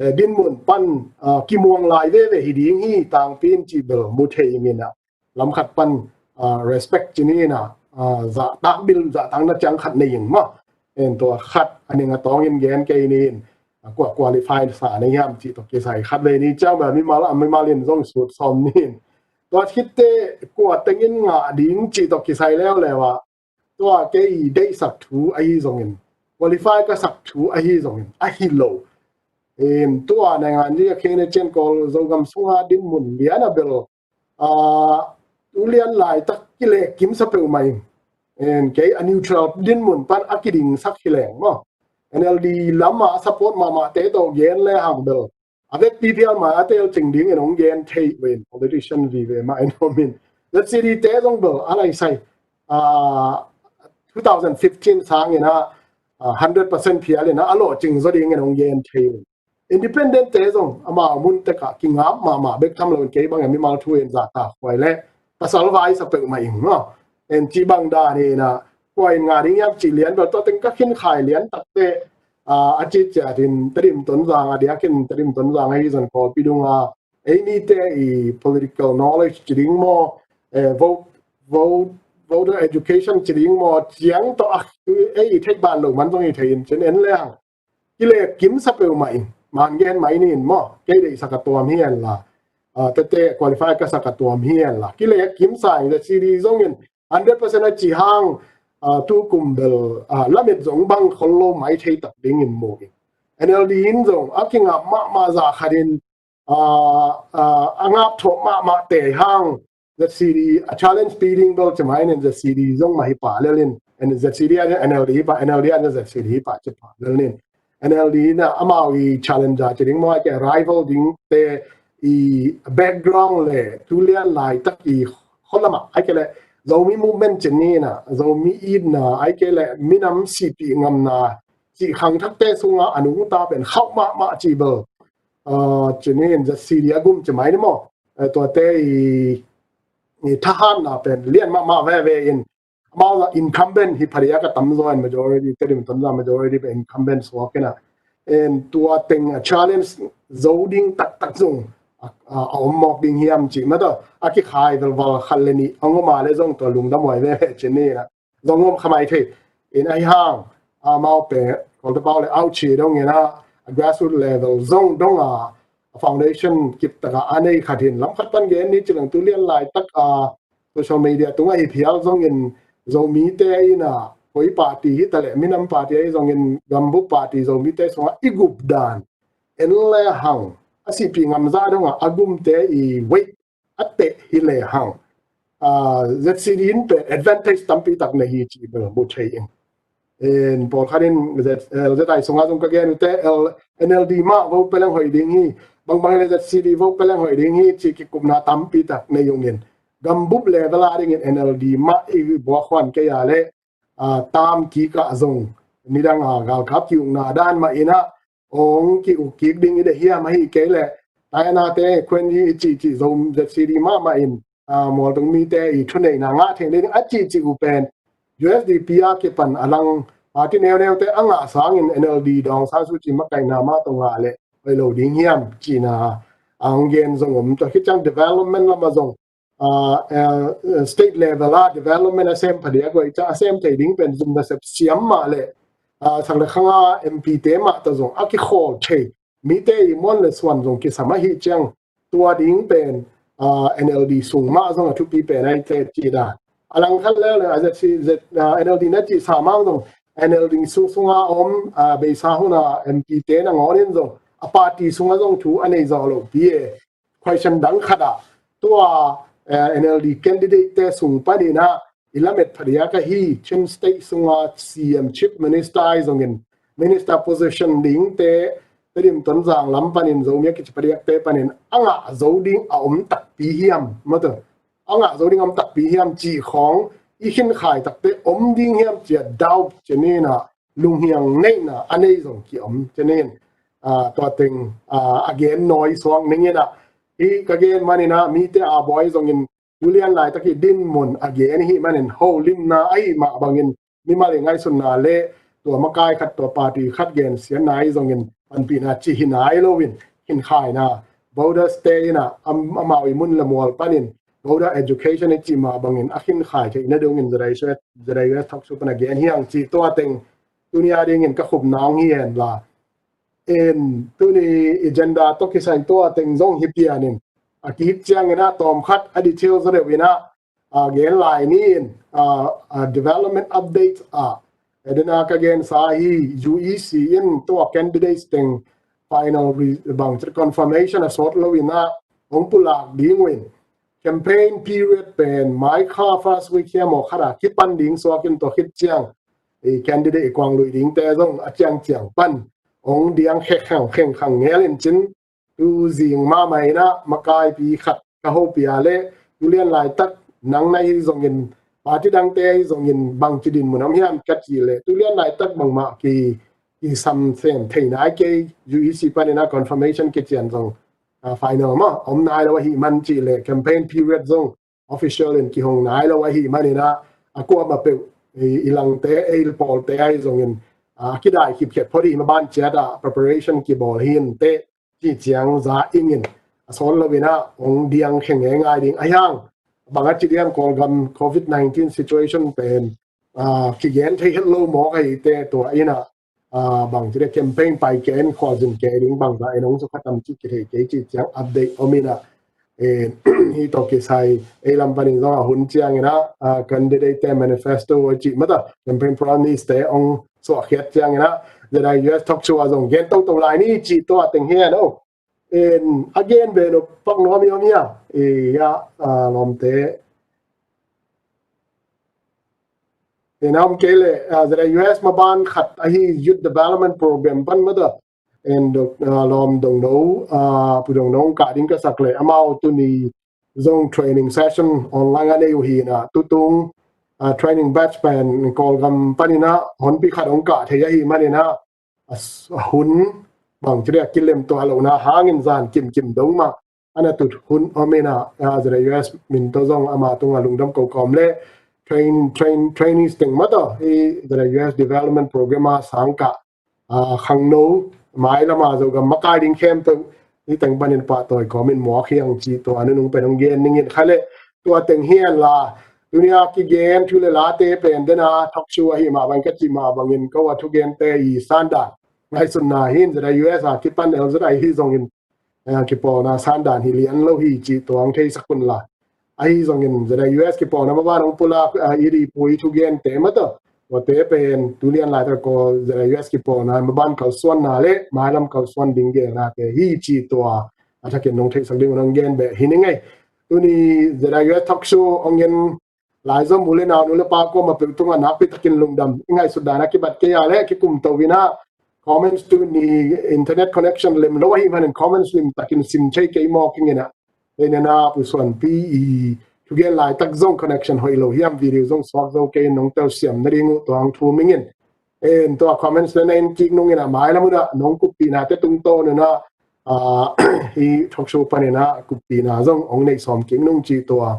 eh, dinmun pan, ah, kimuang lai veve hi ding hi tangpi in cih bel mu thei ing in a lam khat pan, ah, respect ci ni in a, ah, zahtak bil zahtakna ciang khat nei ing maw. En tua khat a ning a tawng in gen kei ni in, ah, kua qualify sa na hiam cih tawh kisai khat vei ni ciang bel mimal a mimal in zong sut sawm ni in. Tua khitte kua teng in ngah ding cih tawh kisai leuleu ah tua kei deisak thu ahi zongin qualify ka sak thu ahi zongin ahi lo. In tua naingan ding a khen a cian kawl Zogam sunga dinmun lian a bel, ah, tu lian laitak kileh kimsa peuhmah in. In kei a neutral dinmun pan a kidingsak hi leng maw. N L D lam a support mahmah te tawh gen le hang bel a vekpi phial mah a tel cing ding in hong gen thei uh in politician vive mah in om in Z C D te zong bel a lai sai, ah, two thousand fifteen sang in a, ah, hundred percent phial in a a lawh cing zaw ding in hong gen thei uh in. Independent te zong amau mun tek ah kingap mahmah bek tham lo in kei bang a mimal thu in zahtak huai le pasal vai sa peuhmah ing maw. En ci bang dan in a kua in ngah ding hiam cih lian bel tua teng ka khin khai lian takte, ah, a ci ciat in Tedim Tonzang a diakin Tedim Tonzang ahi zon Kawlpi dung a ei nite i political knowledge ci ding maw, eh, vote, vote, voter education ci ding maw ciang tawh a ei i theih ban lo man zong i thei in cin en leng kileh kimsa peuhmah in man gen mai ni in maw kei deisak a tuam hi en la, ah, tete qualify ka sak a tuam hi en la kileh kimsa in Z C D zong in hundred percent a ci hang, ah, tu kum bel, ah, lamet zong bang khol lo mai thei tak ding in mu in. N L D in zong a kingap mahmah zah khat in, ah, ah, a ngap thawh mahmah te hang Z C D a challenge pi ding bel ci mai in Z C D zong mah hi pah lel in. And Z C D a N L D hi pah, N L D a Z C D hi pah ci pah lel in. N L D in a amau i challenger ci ding maw ai ke rival ding te i background le tu lian laitak i kholama ai ke le Zomi movement ci ni na Zomi itna ai ke le minam sihpih ngamna cih khangthakte sunga a nungta pen khauh mahmah cih bel, ah, ci ni in Z C D a gum ci mai ni maw. Eh, tuate i, i thahatna pen lian mahmah veve in amau zah incumbent hi pha dih a ka tamzaw in majority Tedim Tonzang majority pen incumbent suak in a en tua teng a challenge zo ding taktak zong a, a, a om mawk ding hiam cih mah tawh a kikhai velval khat le nih a ngom a le zong tua lungdam huai veve ci ni in a zong ngom kha mai thei in ahi hang amau pen Kawlte pau le auchi dong in a grassroot level zong dong a foundation kip taka a nei khat hin lam khat pan gen ni ci leng tu lian laitak a social media tungah hi phial zongin Zomite in a koi party hi taleh minam party ahi zongin gambup party Zomite sungah i gup dan en le hang a sihpih ngamzah dongah a gumte i weight a teh hi le hang ZCD in pen advantage tampi tak nei hi ci bel mu thei in. In pawlkhat in Z- LZI sungah zong ka gen ute L- NLD mah vo peleng hoih ding hi, bangbang le ZCD vo peleng hoih ding hi ci kikupna tampi tak nei ungin gambup level a dingin NLD mah i buakhuan kei a le tam kikah zong nidang a galkap kiukna dan mah inah ong kiuk kik ding i de hiam ahi kei le tainate khuenji i cihcih Zom ZCD mahmah in mualtung mite i thuneihna ngah thei ding a cihcih uh pen USDP a kipan a lang party neuneute a ngah sangin NLD dawng sansuci makaihna mah tong ngah le hoih lo ding hiam cihna a ong gen zong om tua khit ciang development lamah zong state level a development a sem phadia guai ca a sem thei ding pen zum nasep siam mah le sak le khanga MP te mah ta zong a kikhawl thei mite i muan le suan zong kisam ahi ciang tua ding pen NLD sung mah zong a thupi pen ahi te ci dan a lang khat le le a ZC NLD na cih sa mang zong NLD sung sunga om beisa huna MP te na ngawnin zong a party sunga zong thu a nei zaw lo pi e. Question dang khat ah tua NLD candidate te sung paninah i lamet phadia ka hi Chin State sunga CM Chief Minister ahi zongin minister position dingte Tedim Tonzang lam panin Zomi a kici phadiakte panin a ngah zo ding a om takpi hiam mawtaw a ngah zo ding a om takpi hiam cih khawng i khinkhai takte om ding hiam cia doubt cianinah lunghiang neihna a nei zong kiom cianin tua teng a gen nawi suak ninginah hi ka gen maninah mite a bawi zongin tulian laitak i dinmun a gen hi manin holimna ahi mah bangin mimal i ngaihsutna le tua makai khat tua party khat gen siatna ahi zongin panpihna ci hi nai loin hinkhaina voters te inah amau i mun le mual panin voter education i cih mah bangin a khinkhai theihna dungin ZIUS talk show pan a gen hiang ci tua teng tunia dingin ka khupna ong hi hen la in tuni agenda tawh kisai tua teng zong hi pianin a kihit ciangin a tawm khat a detail zaw deuh inah a gen lai ni in a development update a edena ka gensa hi UEC in tua candidates teng final bang confirmation a sawt lo inah hong pulak ding uh in campaign period pen mai kha first week hiam aw khat a kipan ding suakin tua khit ciang i candidate i kuang lui dingte zong a ciangciang pan hong diang khekkhang khengkhang ngel in cin tu zing mahmah inah makaipi khat ka hopia le tulian laitak nang na hi zongin party dangte hi zongin bangci dinmun om hiam ka cih le tulian laitak bangmah ki kisam sem thei nai kei UEC paninah confirmation kician zong final mah om nai lo ahi man cih le campaign period zong official in kihong nai lo ahi maninah a kuamah peuh i langte ei pawlte ahi zongin a kidai khipkhiat phot i maban ciatah preparation kibawl hi inteh cih ciang za ingin a sawl loinah hong diang khe ngeingai ding a hiang bang a ci diam Kawlgam covid nineteen situation pen kigen thei het lo mawk ahite tua inah bang ci dia campaign pai ken khualzin ke ding bangza en hong sukha tam cih kithei kei cih ciang update om inah hi tawh kisai ei lam panin zong a hun cianginah candidate te manifesto a cih mata campaign promise te hong suahkhiat cianginah ZIUS talk show a zong gen toto lai ni cih tua teng hian o in a gen ve no pak nuam i om ia i a lawmte in a om kei le ZIUS maban khat ahi youth development program pan mata in lawm dongno pu dongno kah ding ka sak le amau tuni zong training session online a nei uh hinah tutung training batch pen Kawlgam paninah honpi khat hong kah thei ahi maninah a hun bang ci dia kilem tua lohna hangin zan kimkim dong mah ana tut hun om inah ZIUS min tawh zong ama tungah lungdam kokawm le train train trainees teng mataw hi ZIUS development program a sangkah khangno mai lama Zogam makai ding khempeuh hi teng panin pahtawi kawmin muak hiang ci tua nunung pen hong gen ningin kha le tua teng hian la tunia kigen thu le late pen dena talk show ahi mah bang ka cih mah bangin ko a thugente i sanda ngaihsutna hi in, ZIUS a kipan LZI hi zongin, eh, kipawlna sandan hi lian lo hi cih tua hong theisak un la. Ahi zongin ZIUS kipawlna maban hong pulak, ah, i dipui thugente mah tawh, tuate pen tu lian laitak Kawl ZIUS kipawlna maban kalsuanna le mailam kalsuan ding gelnate hi cih tua a thakin nong theisak ding un hong gen beh hi ning ei. Tuni ZIUS talk show hong en laizom u le nau, nu le pa kuamah peuh tungah nakpi takin lungdam. I ngaihsut dan a kibat kei a le kikum to in ah, comments tuni internet connection lem lo ahih manin comments lim takin sim thei kei mawk ing in ah. Tuni in ah Pu Suanpi i thugen laitak zong connection hoih lo hiam, video zong suak zo kei in, nong telsiam nading uh tua hong thum ing in. En tua comments le na en kik nung in ah mailam un ah nong kuppihnate tungtawn un ah, ah, hih talk show panin ah kuppihna zong hong nei sawm kik nung cih tua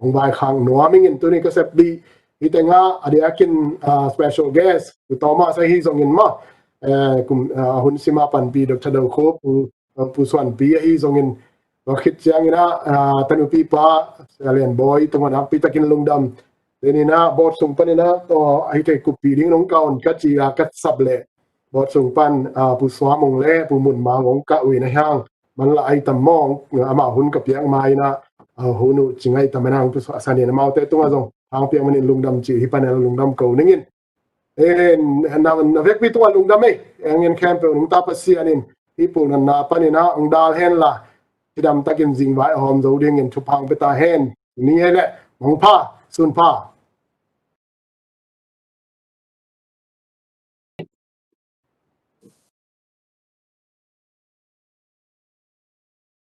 hong vaikhak nuam ing in. Tuni ka sep dih hi tengah a diakin, ah, special guest Pu Thomas ahi zongin mah, eh, kum, ah, hun sima panpi Doctor Do Khup, Pu, ah, Pu Suanpi ahi zongin, tua khit ciangin ah, ah, tanupi pa Sia Lian Bawi tungah nakpi takin lungdam. Tuni in ah board sung panin ah tua ahi thei kuppih ding nong kaun ka ci a ka sap leh board sung pan, ah, Pu Suam Ung le Pu Mun Mang hong kah uh in ah hiang man la ai tam mawng, amau hun ka piak ma in ah, ah, hun uh ci ngai tam in ah Pu Suam San in amaute tungah zong hong piak manin lungdam ci hi panin lungdam ko ning in. Eh, na, na vekpi tungah lungdam ei. Eng en khempeuh nungta Pasian in hih pulnatna panin ah hong dal hen la, cidam takin zingvai a hawm zo dingin thupha hong pia ta hen. Ni ei leh mangpha, sunpha.